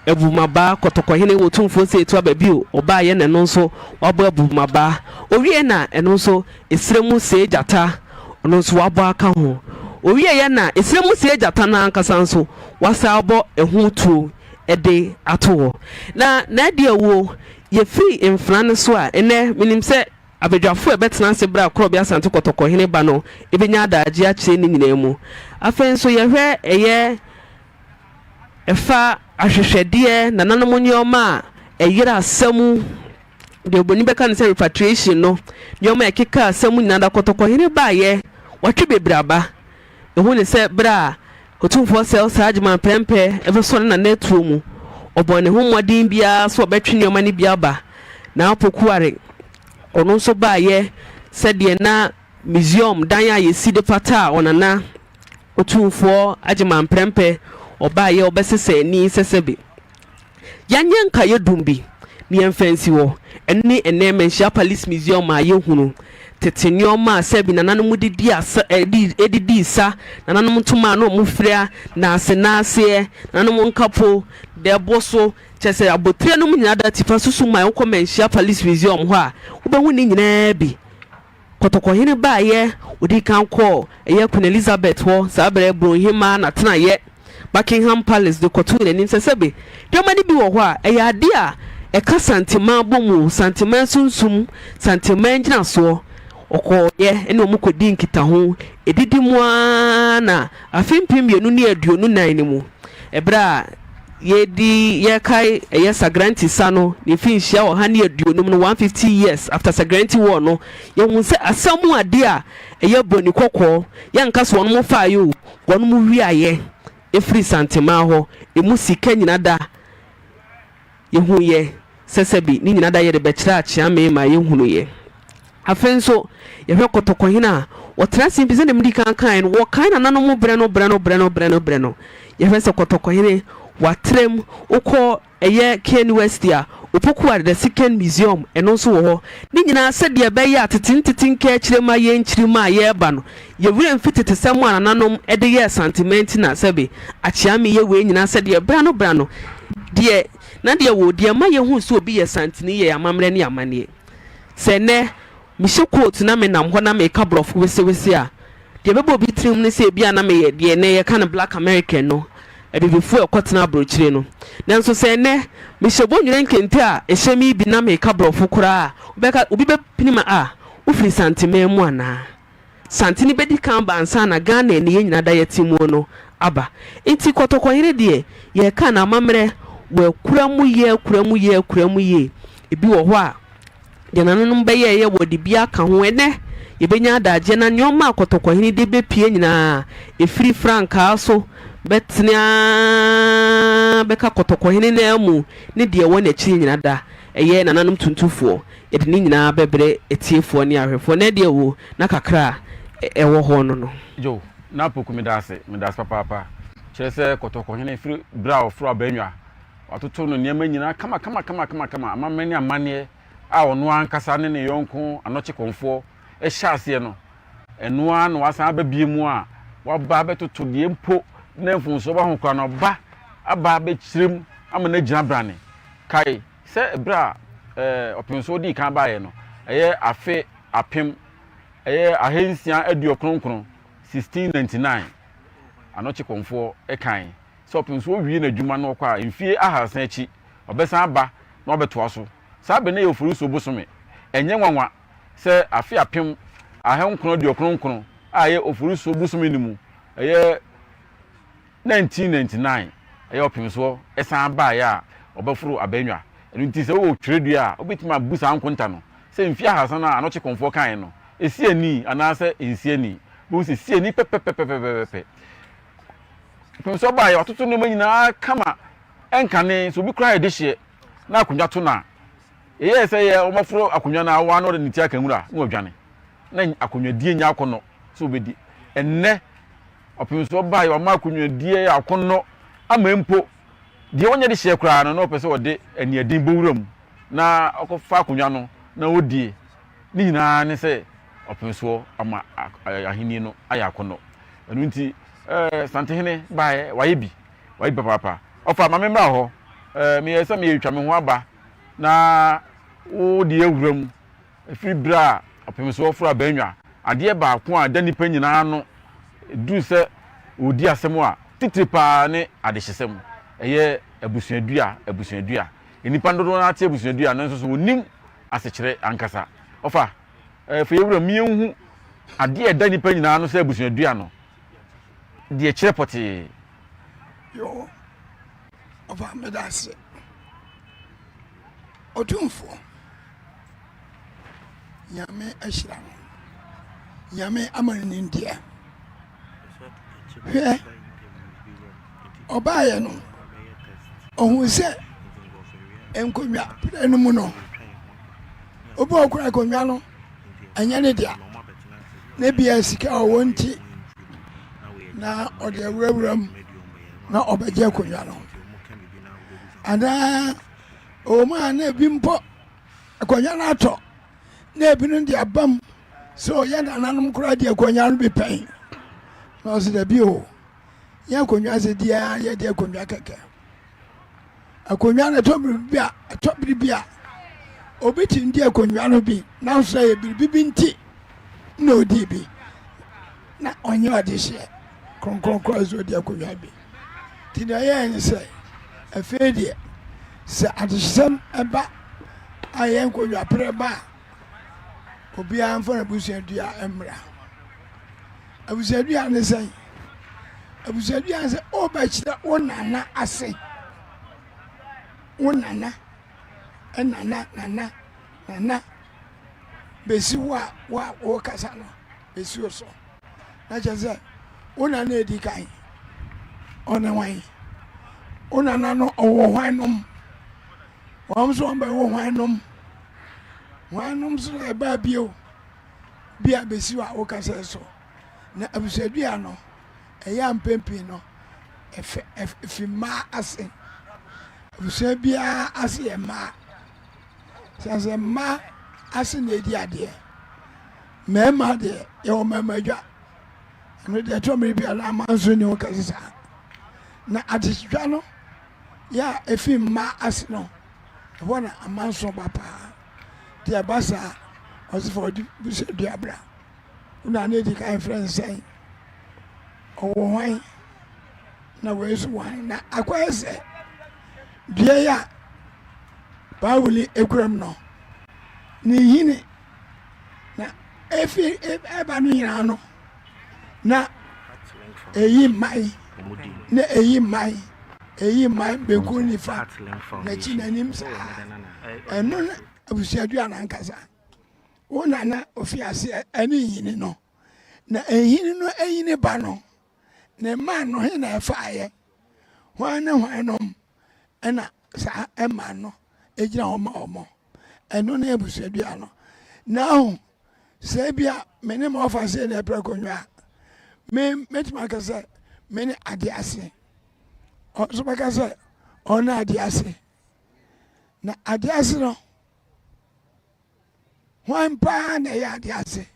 Abubumabaa, Kɔtɔkɔhene Otumfoɔ Seetu aba bio, ɔbaeɛ na ɛno nso wabɔ Abubumabaa. Ɔwieɛ na ɛno nso Esrɛ mu see gyata, ɔno nso wabɔ aka ho. Ɔwieɛ na esrɛ mu see gyata no ankasa nso wasan abɔ ɛho tuo de ato hɔ. Na n'adi awuo, yɛfiri mfena no so a, ɛnnɛ menim sɛ abadwafoɔ a ɛbɛtena ase berɛ a Korɔbea Asante Kɔtɔkɔ hene ba no bɛnya adagyeɛ akyerɛ ne nyinaa mu. Afei nso yɛhwɛ ɛyɛ ɛfa ahwehwɛdeɛ, nananom nneɛma a ɛyera asa mu, deɛ obroni bɛka no sɛ repatriation no, nneɛma a ɛkeka asa mu nyinaa da Kɔtɔkɔ hene baeɛ, watwe bebree aba. Ehu ne sɛ bere a Otumfoɔ Celsa Agyemang Prempeh bɛsɔɔ ne nana atuo mu, ɔbɔɔ ne ho mmɔden biara sɛ ɔbɛtwe nneɛma no bi aba N'Apokuare. Ɔno nso baeɛ sɛdeɛ na museum dan a yɛsi de pataa Ɔnana Otumfoɔ Agyemang Prempeh, ɔbaeɛ ɔbɛsesa ani sɛ sɛbe Yɛnyɛ nkaeɛ dum bi na yɛmfa nsi hɔ. Ɛno ne ɛnnɛ Manhyia Palace Museum a yɛhunu tete nneɛma a sɛbi nananom de di asa, de dii sa, nananom ntoma a na wɔfira, naasenaaseɛ, nananom nkapo, dɛɛbo so, kyerɛ sɛ abotire nom nyinaa da atifa susu ma wokɔ Manhyia Palace Museum hɔ a, wobɛhu ne nyinaa bi. Kɔtɔkɔhene baeɛ, ɔdii kan kɔɔ ɛyɛ Queen Elizabeth hɔ, saa berɛ Bronhemaa n'atenaeɛ, Buckingham Palace, de kɔtoo n'anim sɛ sɛbe nneɛma no bi wɔ hɔ a, ɛyɛ adeɛ a ɛka Santeman bɔ mu, Santeman sunsum, Santeman ngyinasoɔ. Ɔkɔeɛ ne wɔn kɔdii nkitaho, ɛdidi mu ara na afe 2024 no mu, ɛberɛ a yɛredi yɛrekae ɛyɛ Sagranti sa no ne mfinhyia 150 no, 150 years after Sagranti war no, yɛhu sɛ asa mu adeɛ a ɛyɛ broni kɔkɔɔ, yɛnka sɛ wɔnom faeɛ o, wɔnom wiaeɛ ɛfiri Santemaa hɔ, ɛmu sika nyina da Yɛhuiɛ sɛ sɛbi ne nyina da yɛrebɛkyerɛ akyeame ma yɛhunuiɛ. Afei nso yɛhwɛ kɔtɔkɔhene a ɔtena ase mpi sɛdeɛ medi kan kaeɛ no, wɔkae nananom berɛ no berɛ no berɛ no berɛ no berɛ no. Yɛhwɛ sɛ kɔtɔkɔhene watrɛm, wokɔ ɛyɛ KNUST a, Opoku Ware the Second Museum ɛno nso wɔ hɔ. Ne nyinaa sɛdeɛ ɛbɛyɛ a tete ntete nka akyire ma yɛn nkyirimma a yɛreba no, yɛn werɛ mfi tetesɛm a nananom de yɛɛ Santeman nti na sɛbe akyeame yɛ wei nyinaa sɛdeɛ berɛ ano berɛ ano deɛ. Na deɛ wɔ deɛ ɛma yɛhu sɛ obi yɛ Santini yɛ amammerɛ ne amanneɛ. Sɛ nnɛ mehyɛ coat na menam hɔ na meka borɔfo wesewese a, deɛ ɛbɛba obi tirim ne sɛ ebia na meyɛ deɛ nnɛ yɛka no black American no, abibifoɔ a ɛkɔtena aburokyire no. Nanso sɛ nnɛ mehyɛ bɔnwene nkente a ɛhyɛ me yi bi na meka borɔfo koraa a, wobɛka, obi bɛpini ma ah, wofiri Santeman mu anaa? Santene bɛdi kan aba ansa na Ghana ani yɛn nyinaa da yɛte muo no aba. Nti Kɔtɔkɔhene deɛ yɛreka no amammerɛ wɔakura mu yie akura mu yie akura mu yie. Ebi wɔ hɔ a deɛ nananom bɛyɛeɛ wɔde bi aka ho. Ɛnnɛ yɛbɛnya adagyeɛ na nneɛma a Kɔtɔkɔhene de bɛpue nyinaa ɛfiri frankaa so bɛtene ara bɛka Kɔtɔkɔhene nan mu ne deɛ ɛwɔ n'akyiri nyinaa da ɛyɛ nananom tuntufoɔ. Yɛde ne nyinaa bɛbrɛ atiefoɔ ne ahwɛfoɔ. Nnɛ deɛ o, na kakra a ɛwɔ hɔ no no. Joe, Na Poku medaase, medaase papaapa. Kyerɛ sɛ Kɔtɔkɔhene firi berɛ a ɔforo abannwa, watoto no nneɛma nyinaa kama kama kama kama kama, amammerɛ ne amanneɛ a ɔno ankasa ne ne yɔnko Anɔkye Kɔmfoɔ hyɛɛ aseɛ no, ɛno ara na wasan aba bio mu a waba abɛtoto deɛ mpo na mfomsoɔ ba ho koraa no, ɔba aba abɛkyerɛ mu ama no agyina brane. Kae Sɛ berɛ a ɔpemsoɔ dii kan baeɛ no, ɛyɛ afe apem ɛyɛ ahansia aduokronkron, 1699, Anokye Kɔmfoɔ kae sɛ ɔpemsoɔ wie n'adwuma na ɔkɔ a, mfie ahasa akyi ɔbɛsan aba na wabɛtoa so. Saa berɛ no yɛ Oforisuo bosome. Ɛnyɛ nwanwa sɛ afe 1999 a ɛyɛ Oforisuo bosome no mu, ɛyɛ 1999 ɛyɛ ɔpem soɔ san baeɛ a ɔbɛforo abannwa. Ɛno nti sɛ wowɔ twerɛdua a, wobɛtumi abu saa nkonta no sɛ mfeɛ ahasa no a Anokye Kɔmfoɔ kaeɛ no, ɛsi ani anaasɛ ɛnsi ani. Wobɛhu sɛ ɛsi ani pɛpɛpɛpɛpɛpɛ. Ɔpem soɔ baeɛ, watoto nneɛma nyinaa kama, ɛnkane, sɛ obi koraa yɛ dehyeɛ na akonnwa to no a, ɛyɛɛ sɛ yɛ wɔaforo akonnwa no a, wɔn ano ɔde ne ti aka nwura na wadwane. Na akonnwadie nyɛ akɔnnɔ sɛ wobɛdi. Ɛnnɛ Ɔpemsoɔ baeɛ, wama akonnwadie yɛ akɔnnɔ ama mpo deɛ ɔnyɛ de hyeɛ koraa no na ɔpɛ sɛ ɔde aniɛden bɔ wura mu na ɔkɔfa akonnwa no na ɔdie. Ne nyinaa ne sɛ ɔpemsoɔ ama ahennie no ayɛ akɔnnɔ. Ɛno nti eh, Santehene baeɛ, wayɛ bi, wayɛ bi papaapa. Ɔfa, ma memmra hɔ, eh, meyɛɛ sɛ meretwa me ho aba na wo deɛ awura mu. Ɛfiri berɛ a ɔpemsoɔ foro abannwa, adeɛ baako a ɛda nnipa nyinaa ano duru sɛ wɔredi asɛm a titire pa ara ne adehyesɛm. Ɛyɛ abusuadua, abusuadua. Nnipa no dodoɔ no ara te abusuadua nanso so wɔnnim asekyerɛ ankasa. Ɔfa, fa yɛn wura mu yɛnhu adeɛ a ɛda nnipa nyinaa ano sɛ abusuadua no, deɛ ɛkyerɛ pɔtee. Yoo, ɔfa meda ase. Otumfoɔ Nyame ahyira no. Nyame ama no nimdeɛ. Hwɛ, ɔbaeɛ no, ɔhuu sɛ nkonnwa berɛ no mu no, obi a ɔkura akonnwa no, ɛnyɛ ne dea. Na ebia sika a ɔwɔ nti na ɔde awurawura mu na ɔbɛgye akonnwa no. Anaa ɛwɔ mu a na ebi mpo akonnwa no atɔ na ebinom de aba mu sɛ ɔyɛ nananom koraa de akonnwa no bi pɛn na ɔsɛ dabi o yɛ akonnwa sɛ diaa yɛde akonnwa kɛkɛ akonnwa no ɛtɔ biribi a ɛtɔ biribi a obi tumi di akonnwa no bi nanso ɛyɛ biribi bi nti na odi bi na ɔnyɛ ɔdehyeɛ kronkron koraa sɛ ɔdi akonnwa bi Nti deɛ ɔyɛɛ ne sɛ, afei deɛ sɛ adehyesɛm ba a ɛyɛ nkonnwaperɛ ba a, obiara mfa n'abusuadua mmra. Abusuadua ne sɛn? Abusuadua ne sɛ wobɛkyerɛ wo nana ase. Wo nana, nana, nana, nana bɛsi wo a wo a wokasa no bɛsi wo so. Na kyerɛ sɛ wo nana edi kan ɔne hwan? Wo nana no ɔwɔ hwan nom? Wɔn nso wɔn bɛwo hwan nom? Hwan nom nso na ɛbaa bio bi a bɛsi a wokasa so. Na abusuadua no ɛyɛ a mpɛn pii no ɛfɛ ɛfi mmaa ase. Abusua biara ase yɛ mmaa. Sɛ sɛ mmaa ase na edi adeɛ. Mmarima deɛ, yɛwɔ mmarima dwa. Ɛno deɛ ɛtɔ mmere bi a na amanso nni ho kɛse saa. Na adehyedwa no, Yɛ a efi mma ase no, ɛhɔ na amanso ba paa. Nti ɛba saa a, ɔse fa ɔde busuadua bra. Wo na na edi kan frɛ no sɛn? Ɔwɔ hwan? Na wei nso wɔ hwan? Na akɔyɛ sɛ dua yi a Bible yi ekura mu no, ne nhini na efi ɛba no nyinaa no, na eyi mman na eyi mman eyi mman benkum nifa n'akyi n'anim saa ɛno ne abusuadua no ankasa. Wo na na ofi aseɛ ɛne nhini no, na nhini no ɛnyini ba no, ne mma no he na ɛfaeɛ? Hwan ne hwan nom ɛna saa mma no ɛgyina hɔ ma wɔn? Ɛno ne abusuadua no. Na ahu sɛ ebia me ne ma ɔfa sei na ɛpɛ akonnwa a, me mɛtumi aka sɛ me ne adeɛ ase. Ɔno nso bɛka sɛ ɔno adeɛ ase. Na adeɛ ase no, Hwan paa na ɛyɛ ade ase?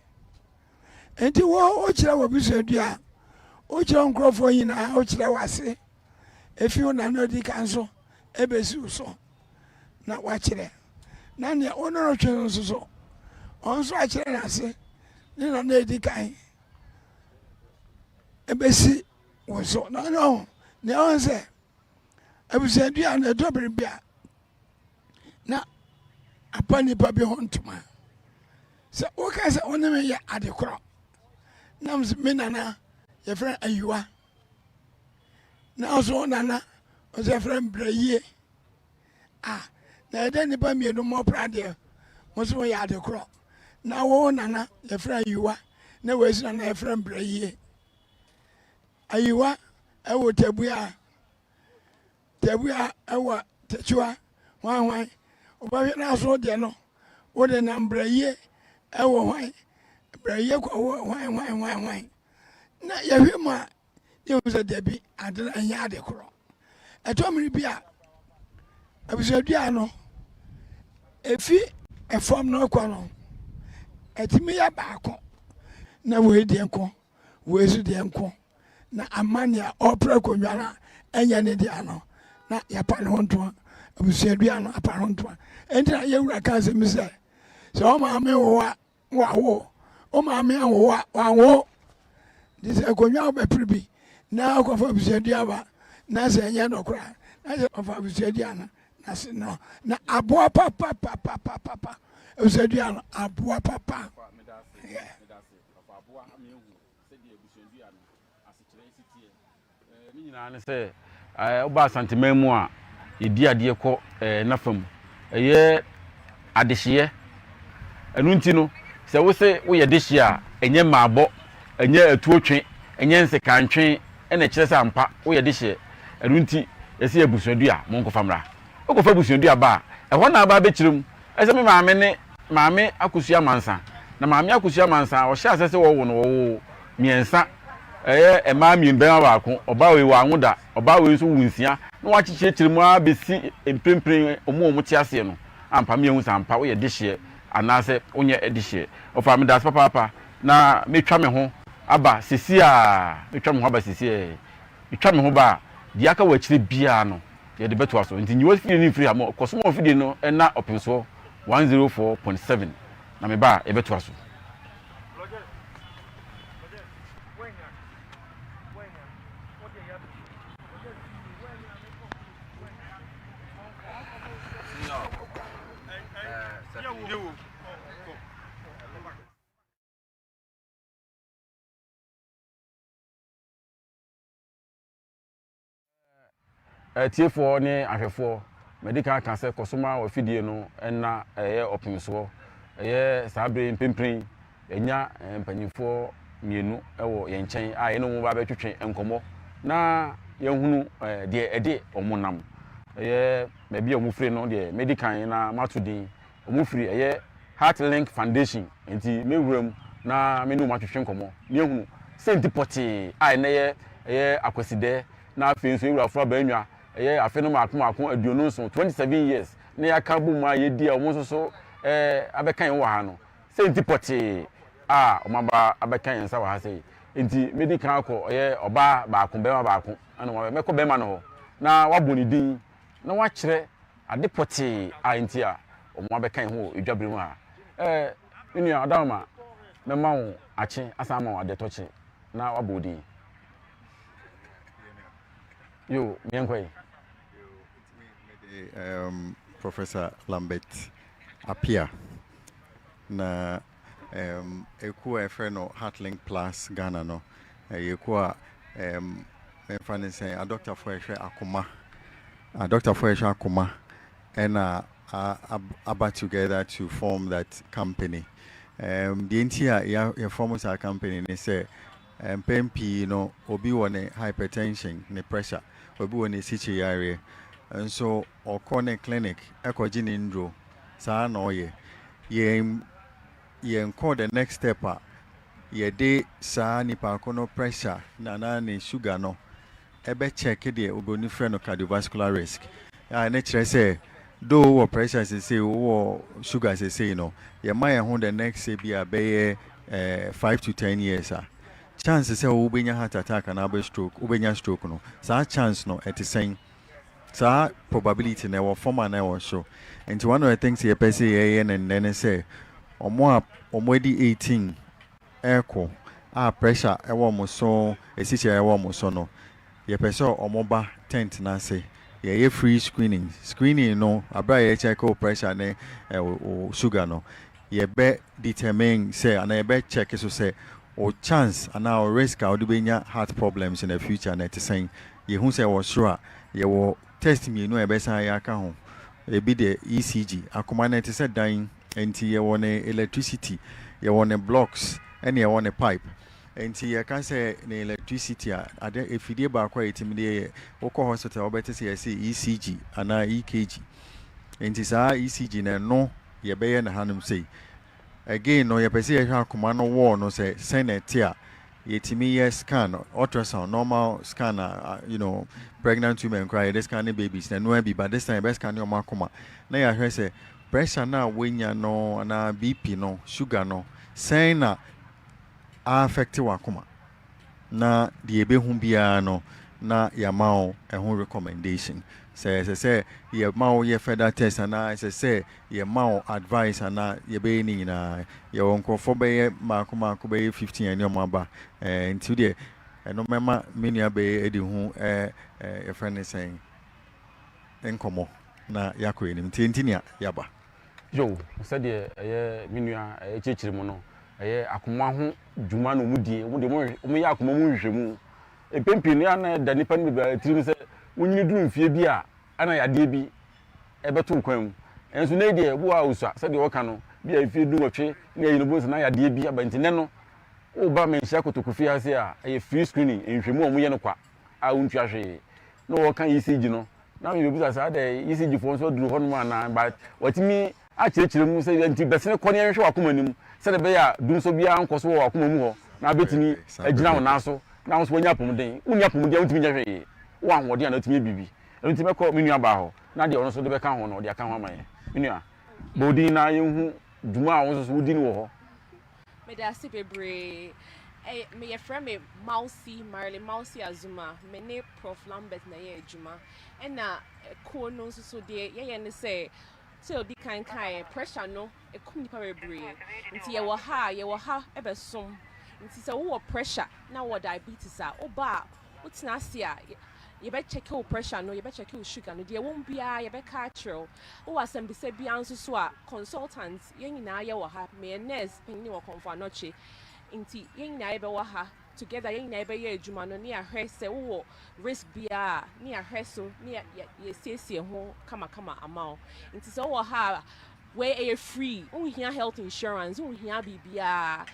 Enti wo wokyerɛ w'abusuadua a, wokyerɛ wo nkurɔfoɔ nyinaa, wokyerɛ w'ase, efi wo nana odi kan so ebesi wo so na wakyerɛ. Na nea wo ne no twe no nso so, ɔno nso akyerɛ n'ase ne nana edi kan ebesi wo so. Na ɔno nea ɔn sɛ abusuadua no ɛdɔ bere bi a na apa nnipa bi ho ntoma. Sɛ woka sɛ wo ne me yɛ ade korɔ na me nana yɛfrɛ ayiwa na ɔso wo nana ɔsɛ yɛfrɛ mbrɛyie a na ɛdɛ nnipa mmienu mmɔpra deɛ mo so yɛ ade korɔ na wo nana yɛfrɛ ayiwa na wɔasi nana yɛfrɛ mbrɛyie ayiwa ɛwɔ tabua Tawia ɛwɔ takyiwa hwan hwan wobɛhwɛ no aso deɛ no wode nam brɛyie ɛwɔ hwan brɛyie kɔ wɔ hwan hwan hwan hwan na yɛhwɛ mu a yɛhu sɛ dabi ade no ɛnyɛ ade korɔ ɛtɔ mmere bi a abusuadua no ɛfi ɛfam no kɔ no ɛtumi yɛ baako na wei deɛ nko wei nso deɛ nko na ama nea ɔrepere akonnwa no a ɛnyɛ ne dea no na yɛapa ne ho ntoma abusuadua no apa ne ho ntoma ɛnti na yɛwura ka asɛm bi sɛ sɛ wo maame wo a wawo wo maame anwo a wanwo nti sɛ akonnwa wobɛpere bi na wokɔfa abusuadua ba na sɛ ɛnyɛ nɔkora na sɛ ɔfa abusuadua no na se no na aboa papapapapapa abusuadua no aboa papa yeah. Sɛdeɛ abusuadua no asekyerɛ si teɛ. Ne nyinaa ne sɛ, woba Asanteman mu a, yɛdi adeɛ kɔ n'afa mu. Ɛyɛ adehyeɛ. Ɛno nti no, sɛ wo se woyɛ dehyeɛ a, ɛnyɛ mmaabɔ, ɛnyɛ atuotwe, ɛnyɛ nsekantwe na ɛkyerɛ sɛ ampa woyɛ dehyeɛ. Ɛno nti, yɛse abusuadua, monkɔfa mmra. Wokɔfa abusuadua ba a, ɛhɔ na aba abɛkyerɛ mu sɛ me maame ne Maame Akosua Mansa. Na Maame Akosua Mansa, ɔhyɛɛ aseɛ sɛ wɔwo no, wɔwoo mmiɛnsa, ɛyɛ mmaa mmienu, barima baako. Ɔbaa wei wanwo da, ɔbaa wei nso woo nsia. Na wɔakyekyerɛkyerɛ mu ara bɛsi mprempren wɔn a wɔte aseɛ no. Ampa me ahu sɛ ampa woyɛ dehyeɛ anaasɛ wonyɛ dehyeɛ. Ɔfaa me daase papaapa na mɛtwa me ho aba seesei mɛtwa me ho aba seesei. Metwa me ho ba a, deɛ aka wɔ akyire biara no, yɛde bɛtoa so. Nti nyi w'afidie no mfiri ha. Kɔ so ma w'afidie no nna ɔpemsoɔ 104.7 na meba a, yɛbɛtoa so. Atiefoɔ ne ahwɛfoɔ, madi kan aka sɛ kɔ so ma w'afidie no nna ɛyɛ ɔpemsoɔ. Ɛyɛ saa berɛ yi mprempren yi, yɛanya mpanimfoɔ mmienu wɔ yɛn nkyɛn a yɛne wɔn ba bɛtwetwe nkɔmmɔ na yɛahunu deɛ ɛde wɔn nam. Ɛyɛ baabi a wɔfiri no deɛ mɛdi kan na mato din. Wɔfiri ɛyɛ Heart Link Foundation nti mɛwura mu na me ne wɔn atwetwe nkɔmmɔ na yɛahunu sɛnti pɔtee a ɛnnɛ yɛ ɛyɛ Akwasidɛ na afei nso yɛwura Aforo Abannwa ɛyɛ afe no mmaako mmaako 27, 27 years, na yɛaka abom a yɛdi a wɔn nso so abɛka yɛn wɔ ha no sɛnti pɔtee a wɔn aba abɛka yɛn nsa wɔ ha sei. Nti mɛdi kan akɔ ɛyɛ ɔbaa baako bɛrima baako ɛna wɔn mɛkɔ bɛrima no hɔ na wabɔ ne din. na wɔakyerɛ ade pɔtee a enti a wɔabɛka yɛn ho wɔ edwabere mu ha. Ɛɛ, me nua Ɔdawoma, mɛma wo akye asan ama wo adetɔkye na woabɔ wo din. Yo, meɛnkɔ yi. Mede um, Professor Lambert Appiah na um, ekuo a yɛfrɛ no Heartlink Plus Ghana no, ɛyɛ ekuo a um, memfa ne sɛ adɔktafoɔ a ɛhwɛ akoma, adɔktafoɔ a ɛhwɛ akoma ɛna aba together to form that company. Deɛ nti a yɛform saa company ne sɛ mpɛn pii no, obi wɔ ne hypertension, ne pressure, obi wɔ ne sikyi yareɛ nso, ɔkɔ ne clinic ɛkɔgye ne nduro saa na ɔyɛ. Yɛn kɔ the next step a yɛde saa nipa ko no pressure na anaa ne sugar no ɛbɛ check deɛ obroni frɛ no cardiovascular risk, a ne kyerɛ sɛ though wɔ pressure sesei, wowɔ sugar sesei no, yɛma yɛn ho the next bi a bɛyɛ 5 to 10 years a, chance sɛ wobɛnya heart attack anaa wobɛ stroke, wobɛnya stroke no, saa chance no ɛte sɛn? Saa probability na ɛwɔ fam anaa ɛwɔ soro? Nti one of the things yɛpɛ sɛ yɛyɛ ne nnɛ ne sɛ ɔmo a ɔmo adi 18 ɛɛkɔ a pressure ɛwɔ ɔmo so, esikyire ɛwɔ ɔmo so no, yɛpɛ sɛ ɔmo ba tent n'ase, yɛyɛ free screening. Screening no, abere a yɛcheck wo pressure ne ɛwɔ sugar no, yɛbɛ determine sɛ anaa yɛbɛ check so sɛ o chance anaa o risk a wɔde bɛnya heart problems in the future na ɛte sɛn. Yɛhu sɛ ɛwɔ soro a, yɛwɔ test mmienu a yɛbɛsan yɛ aka ho. Ebi de ECG. Akoma no ɛte sɛ dan, nti yɛwɔ ne electricity, yɛwɔ ne blocks, ɛne yɛwɔ ne pipe. Nti yɛka sɛ ne electricity a, ade efidie baako a yɛtumi de yɛ, wokɔ hospital wobɛte sɛ yɛsɛ ECG anaa EKG. Nti saa ECG na ɛno yɛbɛyɛ ne hanom sei. Again no, yɛpɛ sɛ yɛhwɛ akoma no wall no sɛ sɛn na ɛte a, yɛtumi yɛ scan, ultrasound, normal scan a pregnant women koraa yɛde scan ne babies na ɛnoa bi, but this time yɛbɛ scan ne ɔmo akoma na yɛahwɛ sɛ pressure no a woanya no anaa BP no, sugar no, sɛn na affect w'akoma, na deɛ ɛbɛhu biara no na yɛama wo ɛho recommendation sɛ ɛsɛ sɛ yɛma wo yɛ further test anaa ɛsɛ sɛ yɛma wo advice anaa yɛbɛyɛ ne nyinaa. Yɛwɔ nkurɔfoɔ bɛyɛ maako maako bɛyɛ 15 ɛne ɔmo aba nti deɛ ɛno mɛma me nua bɛyɛ adi ho ɛɛ yɛfrɛ ne sɛn nkɔmmɔ na yɛakɔ anim. Nti nea yɛaba. Yo, sɛdeɛ ɛyɛ me nua ɛyɛ kyerɛkyerɛ mu no, ɛyɛ akoma ho dwuma na ɔmu die. Ɔmu deɛ ɔmu yɛ akoma mu nhwehwɛmu. Mpɛn pii no, yɛ ana da nipa no bebree tirim sɛ wonyini duru mfie bi a ɛna yadeɛ bi ɛbɛto kwan mu. Ɛnso ne deɛ wo a osua sɛdeɛ ɔka no bi a efie 18 ne ayi no bo nsa na yadeɛ bi aba. Nti nɛ no woba Manhyia Kotoko fie ase a, ɛyɛ free screening, nhwehwɛmu a wɔn yɛ no kwa a wontua hwee. Na wɔka ECG no na mebɛbusa saa dɛ ECG foɔ nso aduru hɔnom anaa, but watumi akyerɛkyerɛ mu sɛ nti bɛsene kɔ ne yɛnhwɛ w'akoma no mu sɛdeɛ ɛbɛyɛ a dumsɔ biara nkɔ so wɔ w'akoma mu hɔ na abɛtumi agyina wo nan so na wo nso wanya apɔmuden. Wonni apɔmuden a, wontumi nyɛ hwee. Wowɔ ahoɔden a na wotumi yɛ biribi. Ɛno nti mɛkɔ me nua baa hɔ na deɛ ɔno nso de bɛka ho no, ɔde aka ho ama yɛn. Me nua, bɔ wo din na yɛnhu dwuma a wo nso so wodi no wɔ hɔ. Mede ase bebree. Meyɛfrɛ me Mausi, Marilyn Mausi Azuma. Me ne Prof Lambert na yɛ adwuma. Ɛna kuo no nso so deɛ yɛyɛ ne sɛ odi kan kaeɛ, pressure no ɛkum nipa bebree. Nti yɛwɔ ha ɛbɛsom. Nti sɛ wowɔ pressure na wowɔ diabetes a, woba a wotena ase a, yɛbɛcheck wo pressure no, yɛbɛcheck wo sugar no, deɛ ɛwɔ mu biara yɛbɛka akyerɛ wo. Wowɔ asɛmbisa biara nso so a, consultant yɛn nyinaa yɛwɔ ha. Meyɛ nurse panyin wɔ Kɔmfo Anɔkye, nti yɛn nyinaa yɛbɛwɔ ha together. Yɛn nyinaa yɛbɛyɛ adwuma no ne yɛahwɛ sɛ wowɔ risk biara a, ne yɛahwɛ so ne yɛsiesie ho kamakama ama wo. Nti sɛ wowɔ ha a, wei ɛyɛ free, wonhia health insurance, wonhia biribiara.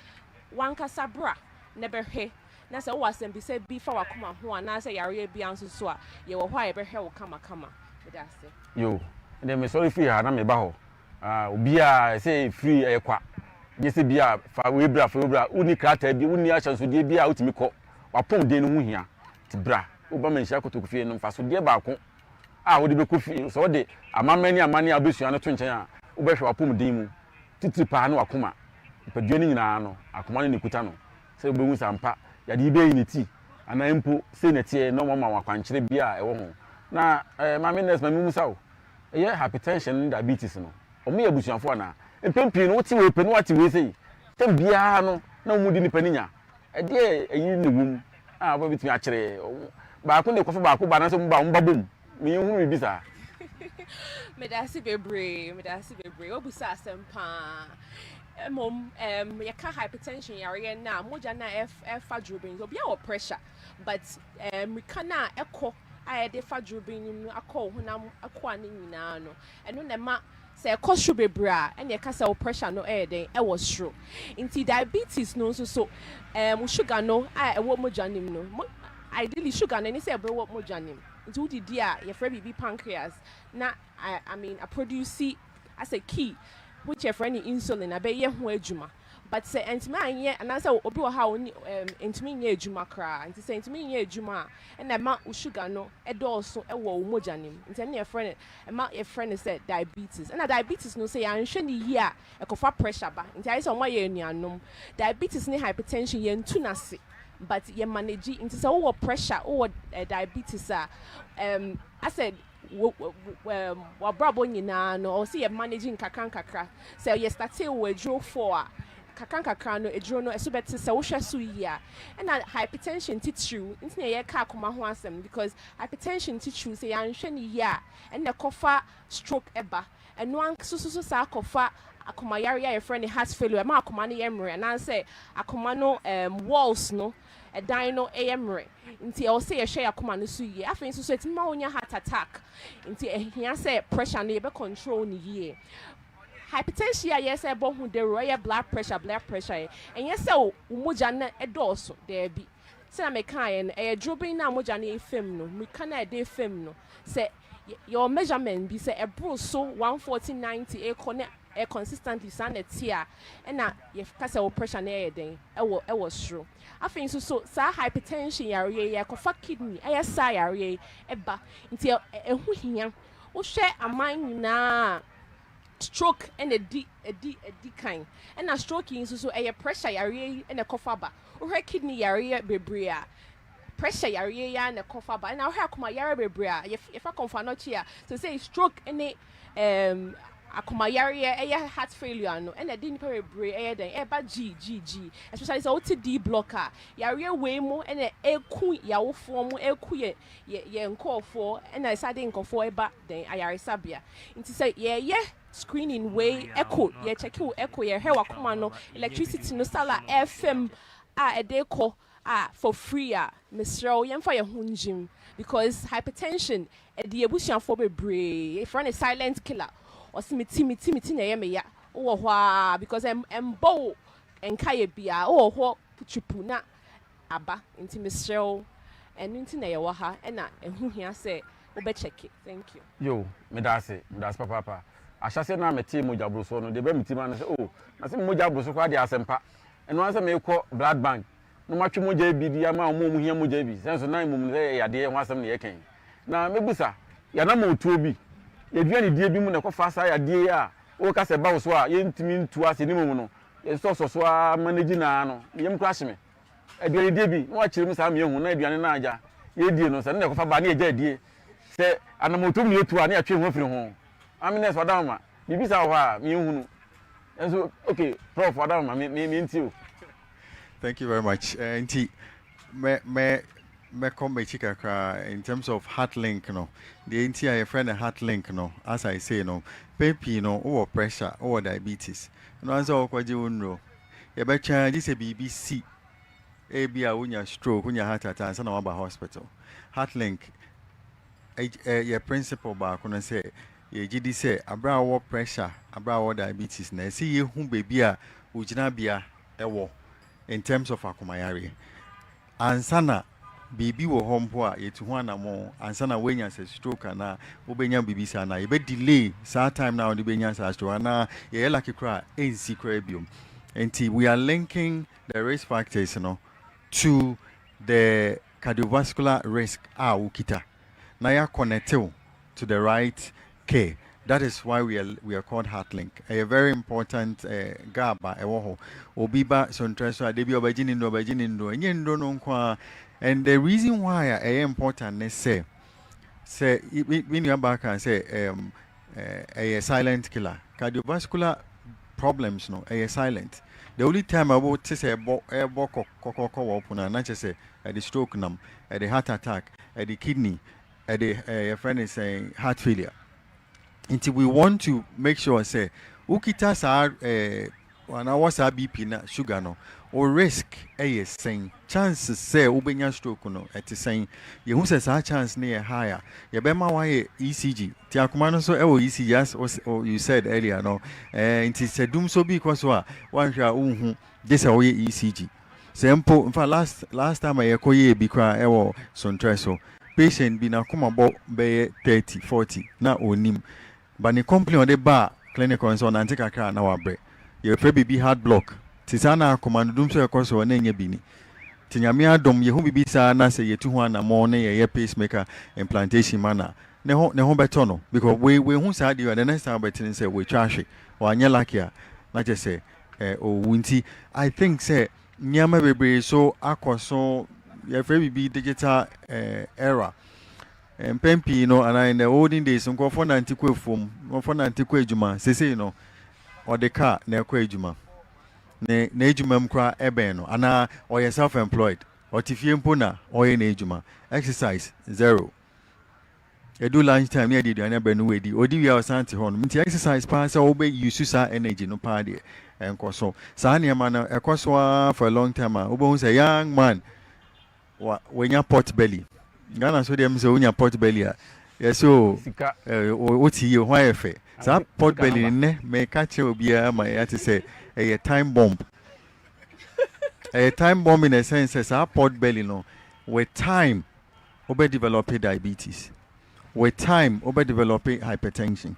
Wankasa bra na bɛhwɛ, na sɛ wowɔ asɛmbisa bi fa w'akoma ho anaasɛ yareɛ bia nso so a, yɛwɔ hɔ a yɛbɛhwɛ wo kamakama. Meda ase. Yo, ɛnna mesɔre firi ha na meba hɔ. Ah, obiara ɛsɛ free, ɛyɛ kwa. Nye sɛ bia fa wei bra, fa wei bra. Wonni krataa bi, wonni ahyɛnsodeɛ bi a wotumi kɔ. Wapɔmuden no ho hia. Nti bra, woba Manhyia Kotoko fie no, mfasodeɛ baako a wode bɛkɔ fie, sɛ wode amammerɛ ne amanneɛ a wobɛsua no to nkyɛn a, wobɛhwɛ w'apɔmuden mu titiri paa ne w'akoma. Nipadua no nyinaa no, akoma no na ɛkuta no. Sɛ wobɛhu sɛ ampa yadeɛ yi bɛyi ne ti anaa mpo sei na ɛteɛ na wɔama wo akwankyerɛ bi a ɛwɔ ho. Na eh, maame nurse, ma memmisa wo, ɛyɛ hypertension ne diabetes no, wɔyɛ abusuafoɔ anaa? Mpɛn pii no, wote wei pɛ na woate wei sei. Tɛm biara no, na wɔdi nipa no nya. Ɛdeɛ ɛyi na ɛwɔ mu a wobɛtumi akyerɛ yɛn? Baako na ɛkɔfa baako ba anaasɛ wɔn ba wɔn ba bom? Menhunu biribi saa. Meda ase bebree, meda ase bebree. Wobisa asɛm paa. Mmom, um, yɛka hypertension yareɛ no a, mogya no a ɛfa dworobɛn, obiara wɔ pressure, but mmirika no a ɛkɔ a yɛde fa dworobɛn no mu akɔ wo honam akoa no nyinaa no, ɛno na ɛma sɛ ɛkɔ soro bebree a, ɛna ɛka sɛ wo pressure no ɛyɛ dɛn, ɛwɔ soro. Nti diabetes no nso so, wo sugar no a ɛwɔ mogya no mu no, mo, ideally sugar no ɛne sɛ ɛbɛwɔ mogya no mu. Nti wodidi a, yɛfrɛ biribi pancreas na I, I mean, aproduce asɛ key which yɛfrɛ no insulin abɛyɛ ho adwuma. But sɛ ɛntumi anyɛ anaasɛ obi wɔ ha a ɔnni ɛɛm ɛntumi nyɛ adwuma koraa nti sɛ ɛntumi nyɛ adwuma a ɛna ɛma wo sugar no ɛdɔɔso ɛwɔ wo mogya no mu nti ɛno na yɛfrɛ no ɛma yɛfrɛ no sɛ diabetes. Ɛna diabetes no sɛ yɛanhwɛ no yie a ɛkɔfa pressure ba nti ayɛ sɛ wɔayɛ anuanom. Diabetes ne hypertension yɛntu no ase but yɛ manage nti sɛ wowɔ pressure wowɔ diabetes a ɛɛm asɛ wo w'abrabɔ nyinaa no ɔwɔ sɛ yɛ manage nkakra nkakra. Sɛ yɛ startee wɔ aduro 4 a, kakra nkakra no aduro no ɛso bɛte sɛ wohwɛ so yie a. Ɛna hypertension titiriw nti na yɛka akoma ho asɛm because hypertension titiriw sɛ yɛanhwɛ no yie a ɛna ɛkɔfa stroke ɛba. Ɛno nso so saa kɔfa akomayare a yɛfrɛ no heart failure, ɛma akoma no yɛ mmerɛ anaasɛ akoma no walls no ɛdan no yɛ mmerɛ. Nti ɛwɔ sɛ yɛhwɛ yɛn akoma no so yie. Afei nso so ɛtumi ma wonya heart attack. Nti ɛhia sɛ pressure no yɛbɛ control no yie. Hypertension a yɛsɛ ɛbɔ ho dawuro ɛyɛ blood pressure, blood pressure yɛ ɛnyɛ sɛ wo mogya no ɛdɔɔso, daabi. Sɛnea mekaeɛ no, ɛyɛ dworobɛn no a mogya no ɛfam no, mmirika no a ɛde fam no, sɛ yɛwɔ measurement bi sɛ ɛboro so 140 90 ɛkɔ ne ɛ consistently saa na ɛte a, ɛna yɛka sɛ wo pressure no ɛyɛ den ɛwɔ soro. Afei nso so saa hypertension yareɛ yi ɛkɔfa kidney ɛyɛ saa yareɛ yi ɛba nti ɛho hia. Wohwɛ aman nyinaa, stroke ɛna ɛdi kan, ɛna stroke yi nso so ɛyɛ pressure yareɛ yi ɛna ɛkɔfa ba. Wohwɛ kidney yareɛ bebree a, pressure yareɛ yi ara na ɛkɔfa ba. Ɛna wohwɛ akoma yareɛ bebree a yɛfa Kɔmfo Anɔkye a, sɛ stroke ne akoma yareɛ ɛyɛ heart failure no ɛna ɛde nipa bebree ɛyɛ dɛn ɛba g g g, especially sɛ wote D Block a, yareɛ wei mu ɛna ɛku yawofoɔ mu, ɛku yɛ nkɔɔfoɔ, ɛna ɛsa de nkɔfoɔ ɛba dɛn ayaresabea. Nti sɛ yɛyɛ screening wei, echo, yɛkyɛke wo echo, yɛhwɛ wakoma no electricity no sala ɛfam a ɛde kɔ a for free a, mesrɛ wo, yɛmfa yɛn ho ngyim because hypertension ɛde abusuafoɔ bebree. Yɛfrɛ no silent killer. Ɔsi me ti, me ti, me ti na ɛyɛ me ya. Wowɔ hɔ a because ɛmbɔ wo nka yɛ bia, wowɔ hɔ putupu na aba. Nti mesrɛ wo, ɛno nti na yɛwɔ ha, ɛna ɛho hia sɛ wobɛkyɛke. Thank you. Yo, meda ase, meda ase papaapa. Ahyɛseɛ no a metee mogya borosoɔ no, deɛ ɛbɛ me tirim ano sɛ, oh, na sɛ mogya boroso koraa deɛ asɛmpa. Ɛno ara sɛ meekɔ blood bank na matwe mogya bi de ama wɔn a wɔhia mogya bi. Sɛ nso na mmom no sɛ ɛyɛ yadeɛ ho asɛm na yɛka yi. Na mɛbusa, yɛanam otuo bi, yɛaduane die bi mu na ɛkɔfa saa yadeɛ yi a wɔka sɛ ɛba wo so a yɛntumi ntu ase ne mmom no, yɛsɔsɔ so ara manage naa no, me yam koraa hye me. Aduane die bi na wakyerɛ mu saa ma yɛhu na aduane no agya yɛdie no sɛ ne na ɛkɔfa ba ne yɛgya adie sɛ anammɔtom ne yɛtu a ne yɛatwe ho afiri ho. Maame nurse wadamama biribi saa wɔ hɔ a menhunu nso. Okay, Prof wadamama me me mentie o. Thank you very much. Nti mɛ mɛ mɛkɔ m'akyi kakra in terms of Heart Link no. Deɛ nti a yɛfrɛ no Heart Link no, as I say no, pɛn pii no wowɔ pressure, wowɔ diabetes. Ɛno ara sɛ wɔkɔgye wo nnuro. Yɛbɛtwɛn gye sɛ biribi si, ebi a wonya stroke, wonya heart attack ansa na waba hospital. Heart Link yɛ principle baako no sɛ yɛgye di sɛ abere a wɔwɔ pressure, abere a wɔwɔ diabetes na ɛsɛ yɛhu baabi a wogyinabea ɛwɔ in terms of akomayareɛ ansa na biribi wɔ hɔ mpo a yɛtu ho anammɔn, ansa na woanya sɛ stroke anaa wobɛnya biribi saa na yɛbɛ delay saa time na wode bɛnya saa stroke anaa yɛyɛ lucky koraa ɛnsi koraa biom. Nti we are linking the risk factors no to the cardiovascular risk a wokita na yɛ connect wo to the right care. That is why we are called Heartlink. A very important gap a ɛwɔ hɔ. Obi ba sontrɛ so a, debi ɔbɛgye ne nnuro, ɔbɛgye ne nnuro, ɛnyɛ nnuro no nko ara. And the reason why a ɛyɛ important ne sɛ Sɛ me nua baa kan sɛ ɛyɛ silent killer. Cardiovascular problems no ɛyɛ silent. The only time a wote sɛ ɛbɔ ɛbɔ kɔkɔkɔ wɔ ɔpono a, na kyerɛ sɛ ɛde stroke nam, ɛde heart attack, ɛde kidney, ɛde yɛfrɛ no sɛ heart failure. Nti we want to make sure sɛ wokita saa anaa wɔ saa BP na sugar no, o risk ɛyɛ sɛn, chance sɛ wobɛnya stroke no ɛte sɛn. Yɛhu sɛ saa chance no yɛ high a, yɛbɛma wayɛ ECG. Nti akoma no nso ɛwɔ ECG, as you said earlier no. Nti sɛ dum so bi kɔ so a, wanhwɛ a wonhu gye sɛ woyɛ ECG. Sɛ mpo nfa last time a yɛkɔ yɛ bi koraa ɛwɔ Sontrɛ so, patient bi n'akoma bɔ bɛyɛ 30 40 na onim ba ne complain ɔde ba clinic hɔ nso, ɔnante kakra na wabrɛ. Yɛfrɛ biribi heart block. Te saa na akoma no dum so ɛkɔ so ɔna ɛnyɛ bi ni. Nti Nyame adom, yɛhu biribi saa na sɛ yɛtu ho anammɔn ne yɛyɛ pacemaker implantation ma na ne ho bɛtɔ no, because we hu saa deɛ, the next time bɛtene sɛ wɔatwa ahwe, wanyɛ lucky a, na kyerɛ sɛ ɔwu. Nti I think sɛ nneɛma bebree so akɔ so. Yɛfrɛ biribi digital era. Mpɛn pii no anaa in the olden days, nkurɔfoɔ nante kɔ afuom, nkurɔfoɔ nante kɔ adwuma. Sesei no ɔde car na ɛkɔ adwuma, ne n'adwuma mu koraa ɛbɛn no, anaa ɔyɛ self employed, ɔte fie mpo na ɔyɛ n'adwuma. Exercise zero. Edu lunch time ne yɛde aduane abɛ no, wadi, odi wie a, ɔsan te hɔ no. Nti exercise paa sɛ wobɛ use saa energy no paa deɛ, ɛnkɔ so. Saa nneɛma no ɛkɔ so ara for a long time a, wobɛhu sɛ young man wa wanya pot belly. Ghana so deɛ m sɛ wonya pot belly a, yɛsɛ o wote yie, ho ayɛ fɛ. Saa pot belly nnɛ mɛka kyerɛ obiara ma yɛate sɛ ɛyɛ time bomb. Ɛyɛ time bomb in a sense sɛ saa pot belly no, with time wobɛ develop diabetes, with time wobɛ develop hypertension.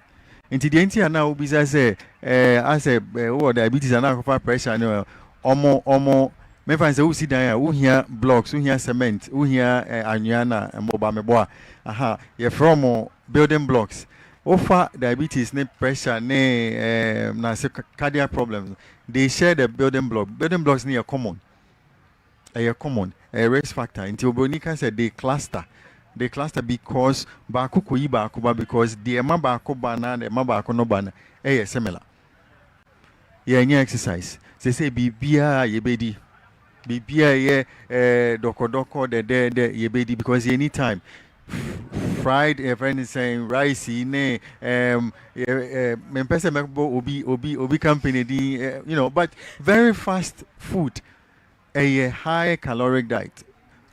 Nti deɛ nti a na wobisa sɛ asɛ wowɔ diabetes anaa akɔfa pressure no, ɔmo mefa sɛ wosi dan a, wohia blocks, wohia cement, wohia anwea na mmɔba mebɔ a, aha yɛfrɛ ɔmo building blocks. Wofa diabetes ne pressure ne na sɛ cardiac problems, they share the building block. Building blocks ne yɛ common, ɛyɛ common, ɛyɛ risk factor. Nti obroni ka sɛ they cluster. They cluster because baako kɔyi baako ba, because deɛ ɛma baako ba na deɛ ɛma baako no ba no ɛyɛ similar. Yɛnyɛ exercise sɛ biribiara yɛbɛdi, biribiara yɛ dɔkɔdɔkɔ dɛdɛɛdɛ yɛbɛdi, because yɛ need time. Fried, yɛfrɛ no sɛn, rice yi ne mempɛ sɛ mɛbɔ obi company din but very fast food, ɛyɛ high caloric diet.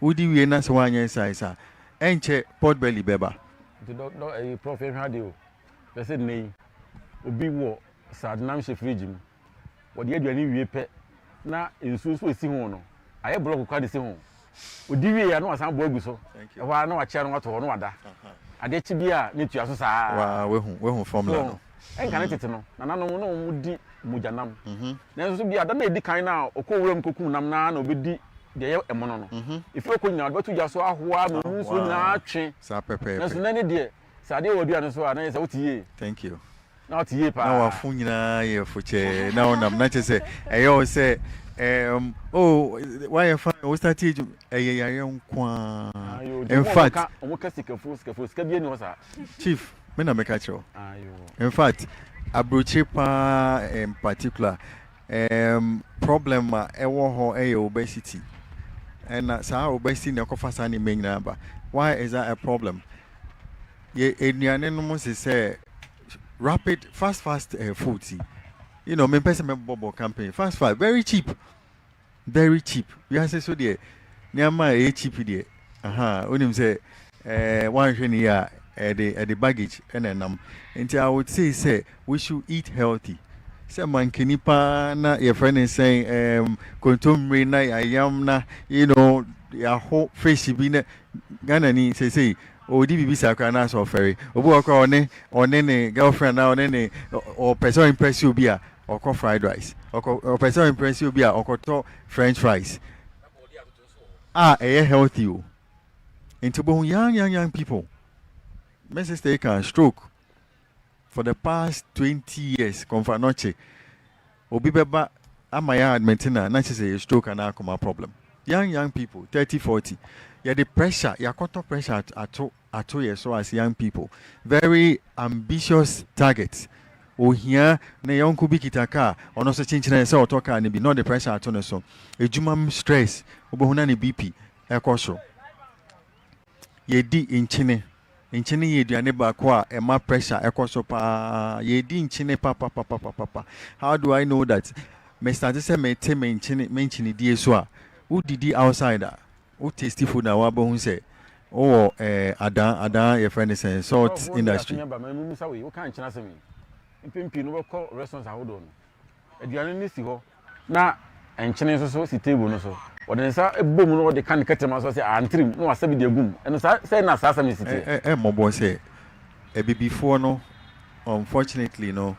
Wodi wie na sɛ woanyɛ exercise a, ɛnkyɛ pot belly bɛba. Nti dɔ dɔ ɛyi, Prof, yɛhwɛ adeɛ o, pɛ sɛ nnɛ yi obi wɔ sradenam hyɛ fridge mu, wɔde aduane wie pɛ na nsuo nso esi ho no ayɛ block kora de si ho. Odi wie ya na wasan bɔ agu so ɛhɔ a, na wakyea no wato hɔ na wada. Adeɛ kyi bi a ne tua so saa. Waa, wehu formula no. Ɛnka ne tete no, nananom na wɔn di mogyanam, nanso so bi ada na edi kan na ɔkɔ wuram kokum nam na obedi deɛ ɛyɛ ɛmono no, efi ɔkɔ nyinaa ɔde bɛto gya so ahoa ma emu nsuo nyinaa twe. Saa pɛpɛɛpɛ. Nanso nɛ ne deɛ, sɛ adeɛ wɔ aduane so a, na yɛ sɛ wote yie. Thank you. Na wote yie paa. Na wafo nyinaa yɛ fokyɛɛ na wonam na kyerɛ sɛ ɛyɛ wo sɛ oh, wayɛ fine, wo start adwuma, ɛyɛ yareɛ nko ara. In fact, ɔmo ka sikafo sikafo, sika bi ani hɔ saa. Chief, me na meka kyerɛ wo. In fact, aburokyire paa in particular, problem a ɛwɔ hɔ ɛyɛ obesity. Ɛna saa obesity na ɛkɔfa saa nneɛma nyinaa ba. Why is that a problem? Yɛ nnuane no mo sɛ rapid, fast fast food yi, mempɛ sɛ mɛbɔbɔ campaign. Fast fast, very cheap, very cheap. Wiase so deɛ, nneɛma a ɛyɛ cheap deɛ, aha wonim sɛ wanhwɛ ne yie a, ɛde baggage ɛna ɛnam. Nti I would say sɛ we should eat healthy. Sɛ mankani paa na yɛfrɛ ne sɛn, kontommire na yɛayam na yɛaho fish bi na Ghana ni seesei ɔdi biribi saa koraa na asɛ ɔfɛre obi wɔ koraa, ɔne ne girlfriend na ɔne ne ɔpɛ sɛ ɔimpress obi a, ɔkɔ fried rice, ɔkɔ ɔpɛ sɛ ɔimpress obi a, ɔkɔtɔ french fries a ɛyɛ healthy o. Nti bohu young young young people. My sister yi kan stroke for the past 20 years, Komfo Anokye obi bɛba ama yɛ admit na kyerɛ sɛ yɛ stroke anaa akoma problem. Young young people, 30, 40. Yɛde pressure, yɛakɔtɔ pressure ato ato yɛ so as young people. Very ambitious targets. Ohia ne yɔnko bi kita car, ɔno nso kyenkyene sɛ ɔtɔ car no bi na ɔde pressure ato ne so. Edwuma mu stress, wobɛhu na ne BP ɛkɔ soro. Yɛdi nkyene. Nkyene yɛ aduane baako a ɛma pressure ɛkɔ so paa. Yɛdi nkyene papapapapapa. How do I know that? Me start sɛ mete me nkyene me nkyenedie so a, wodidi outside a, wo tasty food a wabɛhu sɛ wowɔ adan adan yɛfrɛ no sɛ salt industry. Ba ma mumisa wei, woka nkyene asɛm yi, mpɛn pii no wobɛkɔ restaurants ahodoɔ no, aduane no si hɔ na nkyene nso so si table no so, wɔde ne nsa bɔ mu na wɔde ka ne kɛtɛma so sɛ antirim na wasa bi de agu mu. Ɛno saa sɛ na saa asɛm yi si teɛ? Ɛ mmɔbɔ sɛ abibifoɔ no, unfortunately no,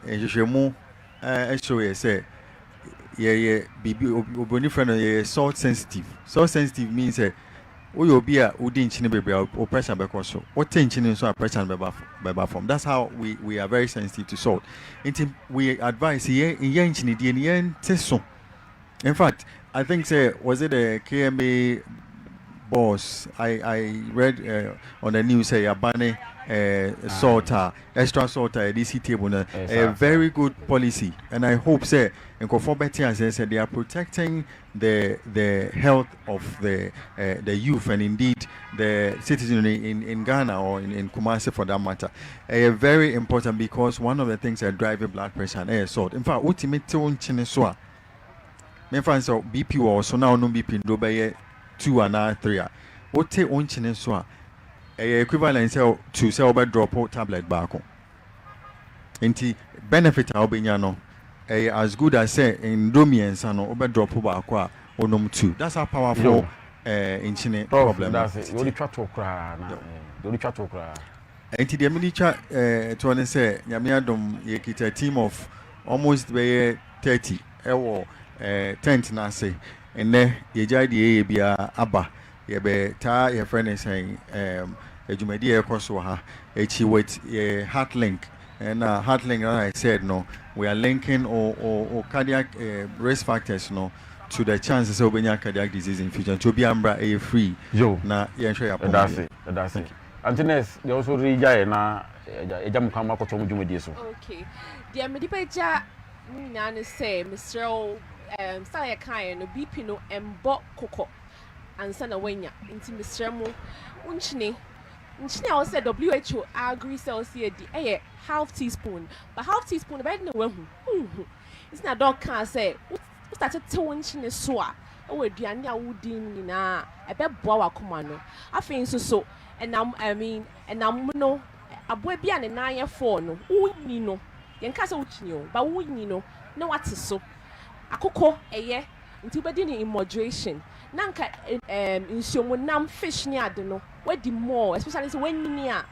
nhwehwɛmu ɛhyɛ yɛ sɛ yɛyɛ biribi obroni frɛ no yɛyɛ salt sensitive. Salt sensitive means sɛ woyɛ obi a wodi nkyene bebree a, wo pressure bɛkɔ so. Wote nkyene nso a, pressure no bɛba fam. That's how we are very sensitive to salt. Nti we advise yɛ yɛ nkyenedie no yɛnte so. In fact, I think say was it the KMA boss I read on the news say yabane salt a extra salt a yɛde si table no. A very good policy, and I hope say nkurɔfoɔ bɛte aseɛ sɛ they are protecting the health of the youth and indeed the citizen in Ghana or in Kumasi for that matter. Very important because one of the things that drive blood pressure and salt. In fact, wotumi te wo nkyene so a, memfa sɛ BP wɔ so na wonom BP nduro bɛyɛ two anaa three a, wote wo nkyene so a, ɛyɛ equivalent sɛ to sɛ wobɛ drop tablet baako. Nti benefit a wobɛnya no ɛyɛ as good as sɛ nduro mmiɛnsa no wobɛ drop baako a wonom two. That's how powerful nkyene problem no. Deɛ wode twa to koraa na deɛ wode twa to koraa. Nti deɛ mede twa toɔ ne sɛ Nyame adom yɛkita team of almost bɛyɛ 30 ɛwɔ tent no ase. Nnɛ yɛgyae deɛ yɛyɛ biara aba yɛbɛtaa yɛfrɛ ne sɛn adwumadi a ɛkɔ so wɔ ha akyi with yɛ Heart Link. And Heart Link, as I said no, we are linking or cardiac risk factors no to the chances sɛ wobɛnya cardiac disease in future. Nti obi ambra, ɛyɛ free. Yo. Na yɛnhwɛ yɛ ɛda ase, ɛda ase. Auntie Nurse, deɛ wɔso regya yɛ na ɛgya mu kwan mu akɔtɔ mu dwumadie so. Okay, deɛ mede bɛgya ne nyinaa ne sɛ mesrɛ wo, sa yɛkaeɛ no, BP no ɛmbɔ kokɔ ansa na woanya. Nti mesrɛ mo, wonkyene nkyene a wɔsɛ WHO agree sɛ wɔsɛ yɛdi ɛyɛ half teaspoon, but half teaspoon bɛyɛ de na wahu nhu. Nti na doc kaa sɛ wo start te wo nkyene so a ɛwɔ aduane a wodi no nyinaa, ɛbɛboa w'akoma no. Afei nso so ɛnam, I mean, ɛnam no aboa bi a ne nan yɛ four no, wonyi no, yɛnka sɛ wokyini o, ba wonyi no na wate so. Akokɔ ɛyɛ, nti wobɛdi no in moderation. Na nka nsuomu nam, fish ne ade no, wadi more, especially sɛ wanyini a,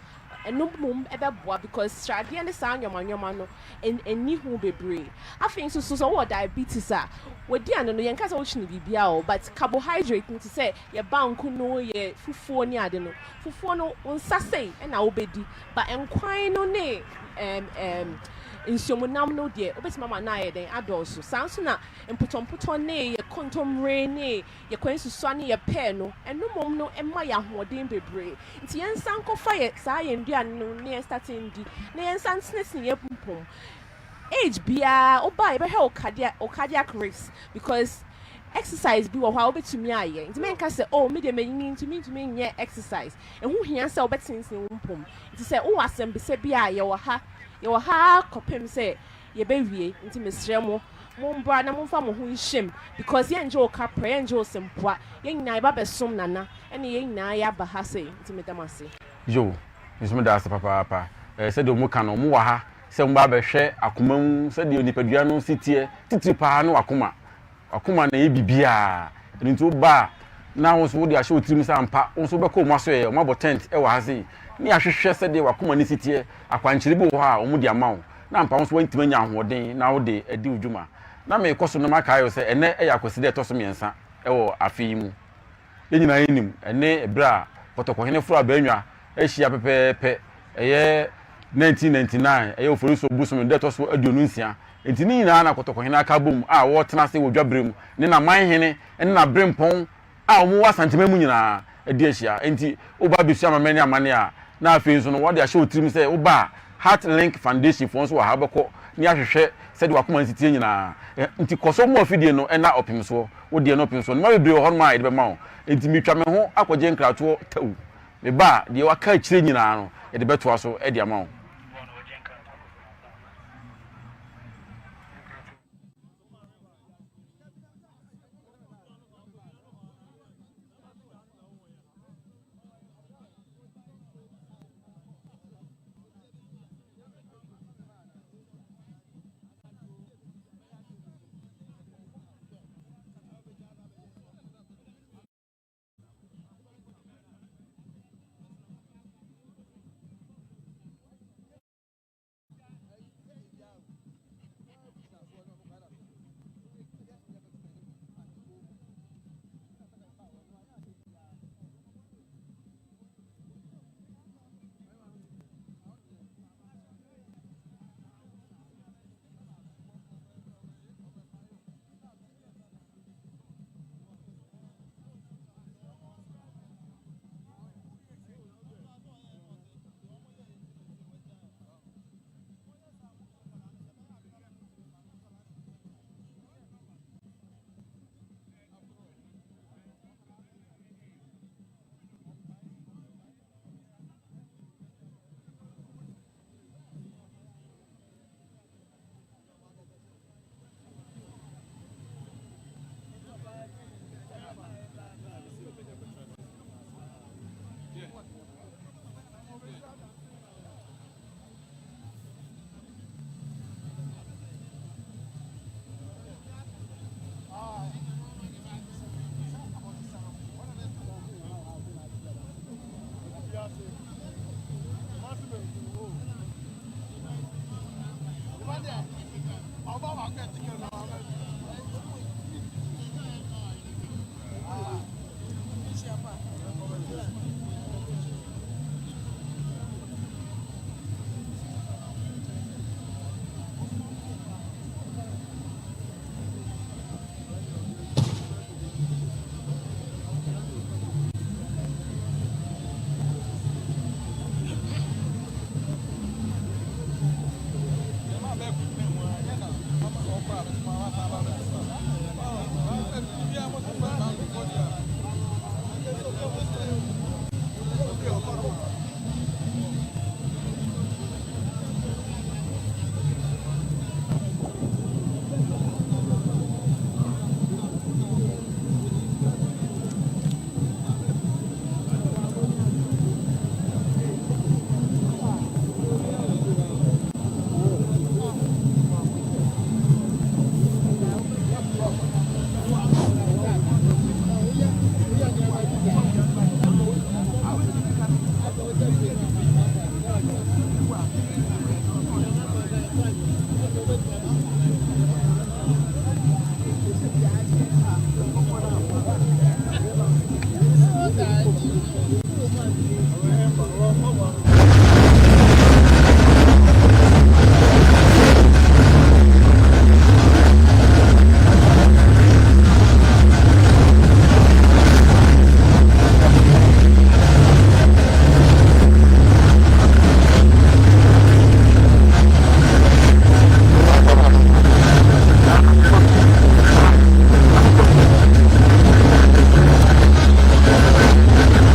ɛno mmom ɛbɛboa because sradeɛ ne saa nneɛma nneɛma no ɛnni ho bebree. Afei nso so sɛ wowɔ diabetes a, wadi ano no, yɛnka sɛ wokyini biribiara o, but carbohydrate no te sɛ yɛ banku no, yɛ fufuo ne ade no, fufuo no wo nsa sei ɛna wobɛdi, but nkwan no ne nsuomu nam no deɛ, wobɛtumi ama no ayɛ dɛn adɔɔso. Saa nso na mpotɔmpotɔ ne yɛ kontomire ne yɛ kwansusua ne yɛ pɛɛ no, ɛno mmom no ɛma yɛ ahoɔden bebree. Nti yɛnsa nkɔfa yɛ saa yɛn nduane no ne yɛn start ndi na yɛnsa ntenetene yɛn mpom. Age biara woba, yɛbɛhwɛ wo cardiac risk because exercise bi wɔ hɔ a wobɛtumi ayɛ. Nti menka sɛ, "Oh, me deɛ manyini nti mentumi nyɛ exercise." Ɛho hia sɛ wobɛtenetene wo mpom. Nti sɛ wowɔ asɛmbisa bi a, yɛwɔ ha, yɛwɔ ha kɔpem sɛ yɛbɛwie. Nti mesrɛ mo, mombra na momfa mo ho nhyɛm because yɛngye wo kaprɛ, yɛngye wo sempoa. Yɛn nyinaa yɛba bɛsom Nana ɛne yɛn nyinaa yɛaba ha sei. Nti meda mo ase. Yo, nso meda ase papaapa. Sɛdeɛ ɔmo ka no, ɔmo wɔ ha sɛ ɔmo ba abɛhwɛ akoma mu sɛdeɛ nipadua no si teɛ, titiri paa ne wakoma. Wakoma na ɛyɛ biribiara. Ɛno nti woba a, na wo nso wode ahyɛ wo tirim sɛ ampa wo nso wobɛkɔ ɔmo asoɛeɛ. Ɔmo abɔ tent ɛwɔ ha sei ne ahwehwɛ sɛdeɛ wakoma no si teɛ. Akwankyerɛ bi wɔ hɔ a ɔmo de ama wo na ampa wo nso woantumi anya ahoɔden na wode adi wo dwuma. Na meekɔ so no, makae wo sɛ ɛnɛ ɛyɛ Akwasida a ɛtɔ so 3 ɛwɔ afe yi mu. Yɛn nyinaa yɛnim ɛne ɛberɛ a Kɔtɔkɔhene foro abannwa ahyia pɛpɛɛpɛ, ɛyɛ 1999, ɛyɛ Oforisuo bosome da ɛtɔ so 26. Nti ne nyinaa na Kɔtɔkɔhene aka abom a wɔretena ase wɔ dwaberɛ mu ne n'amanhene ne n'aberempɔn a wɔwɔ Asanteman mu nyinaa. adi ahyia. Enti woba abɛsua amammerɛ ne amanneɛ a, na afei nso no wɔde ahyɛ wo tirim sɛ woba a, Heart Link Foundation foɔ nso wɔ ha, wobɛkɔ ne ahwehwɛ sɛdeɛ w'akoma nsi teɛ nyinaa. Nti kɔ so ma afidie no nna ɔpem soɔ, wo deɛ no ɔpem soɔ. Nneɛma bebree wɔ hɔnom a yɛde bɛma wo. Enti metwa me ho akɔgye nkratoɔ tau. Meba a, deɛ waka akyire nyinaa no, yɛde bɛtoa so de ama wo.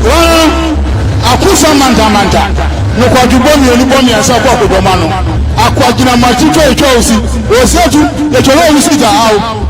Wɔn akofa mantamanta no kwadwo bɔ mmienu bɔ mmiɛnsa kɔ akodɔm ano. Akwagyinama twitwa etwa osi. Osi atu etwa owusi gya aw.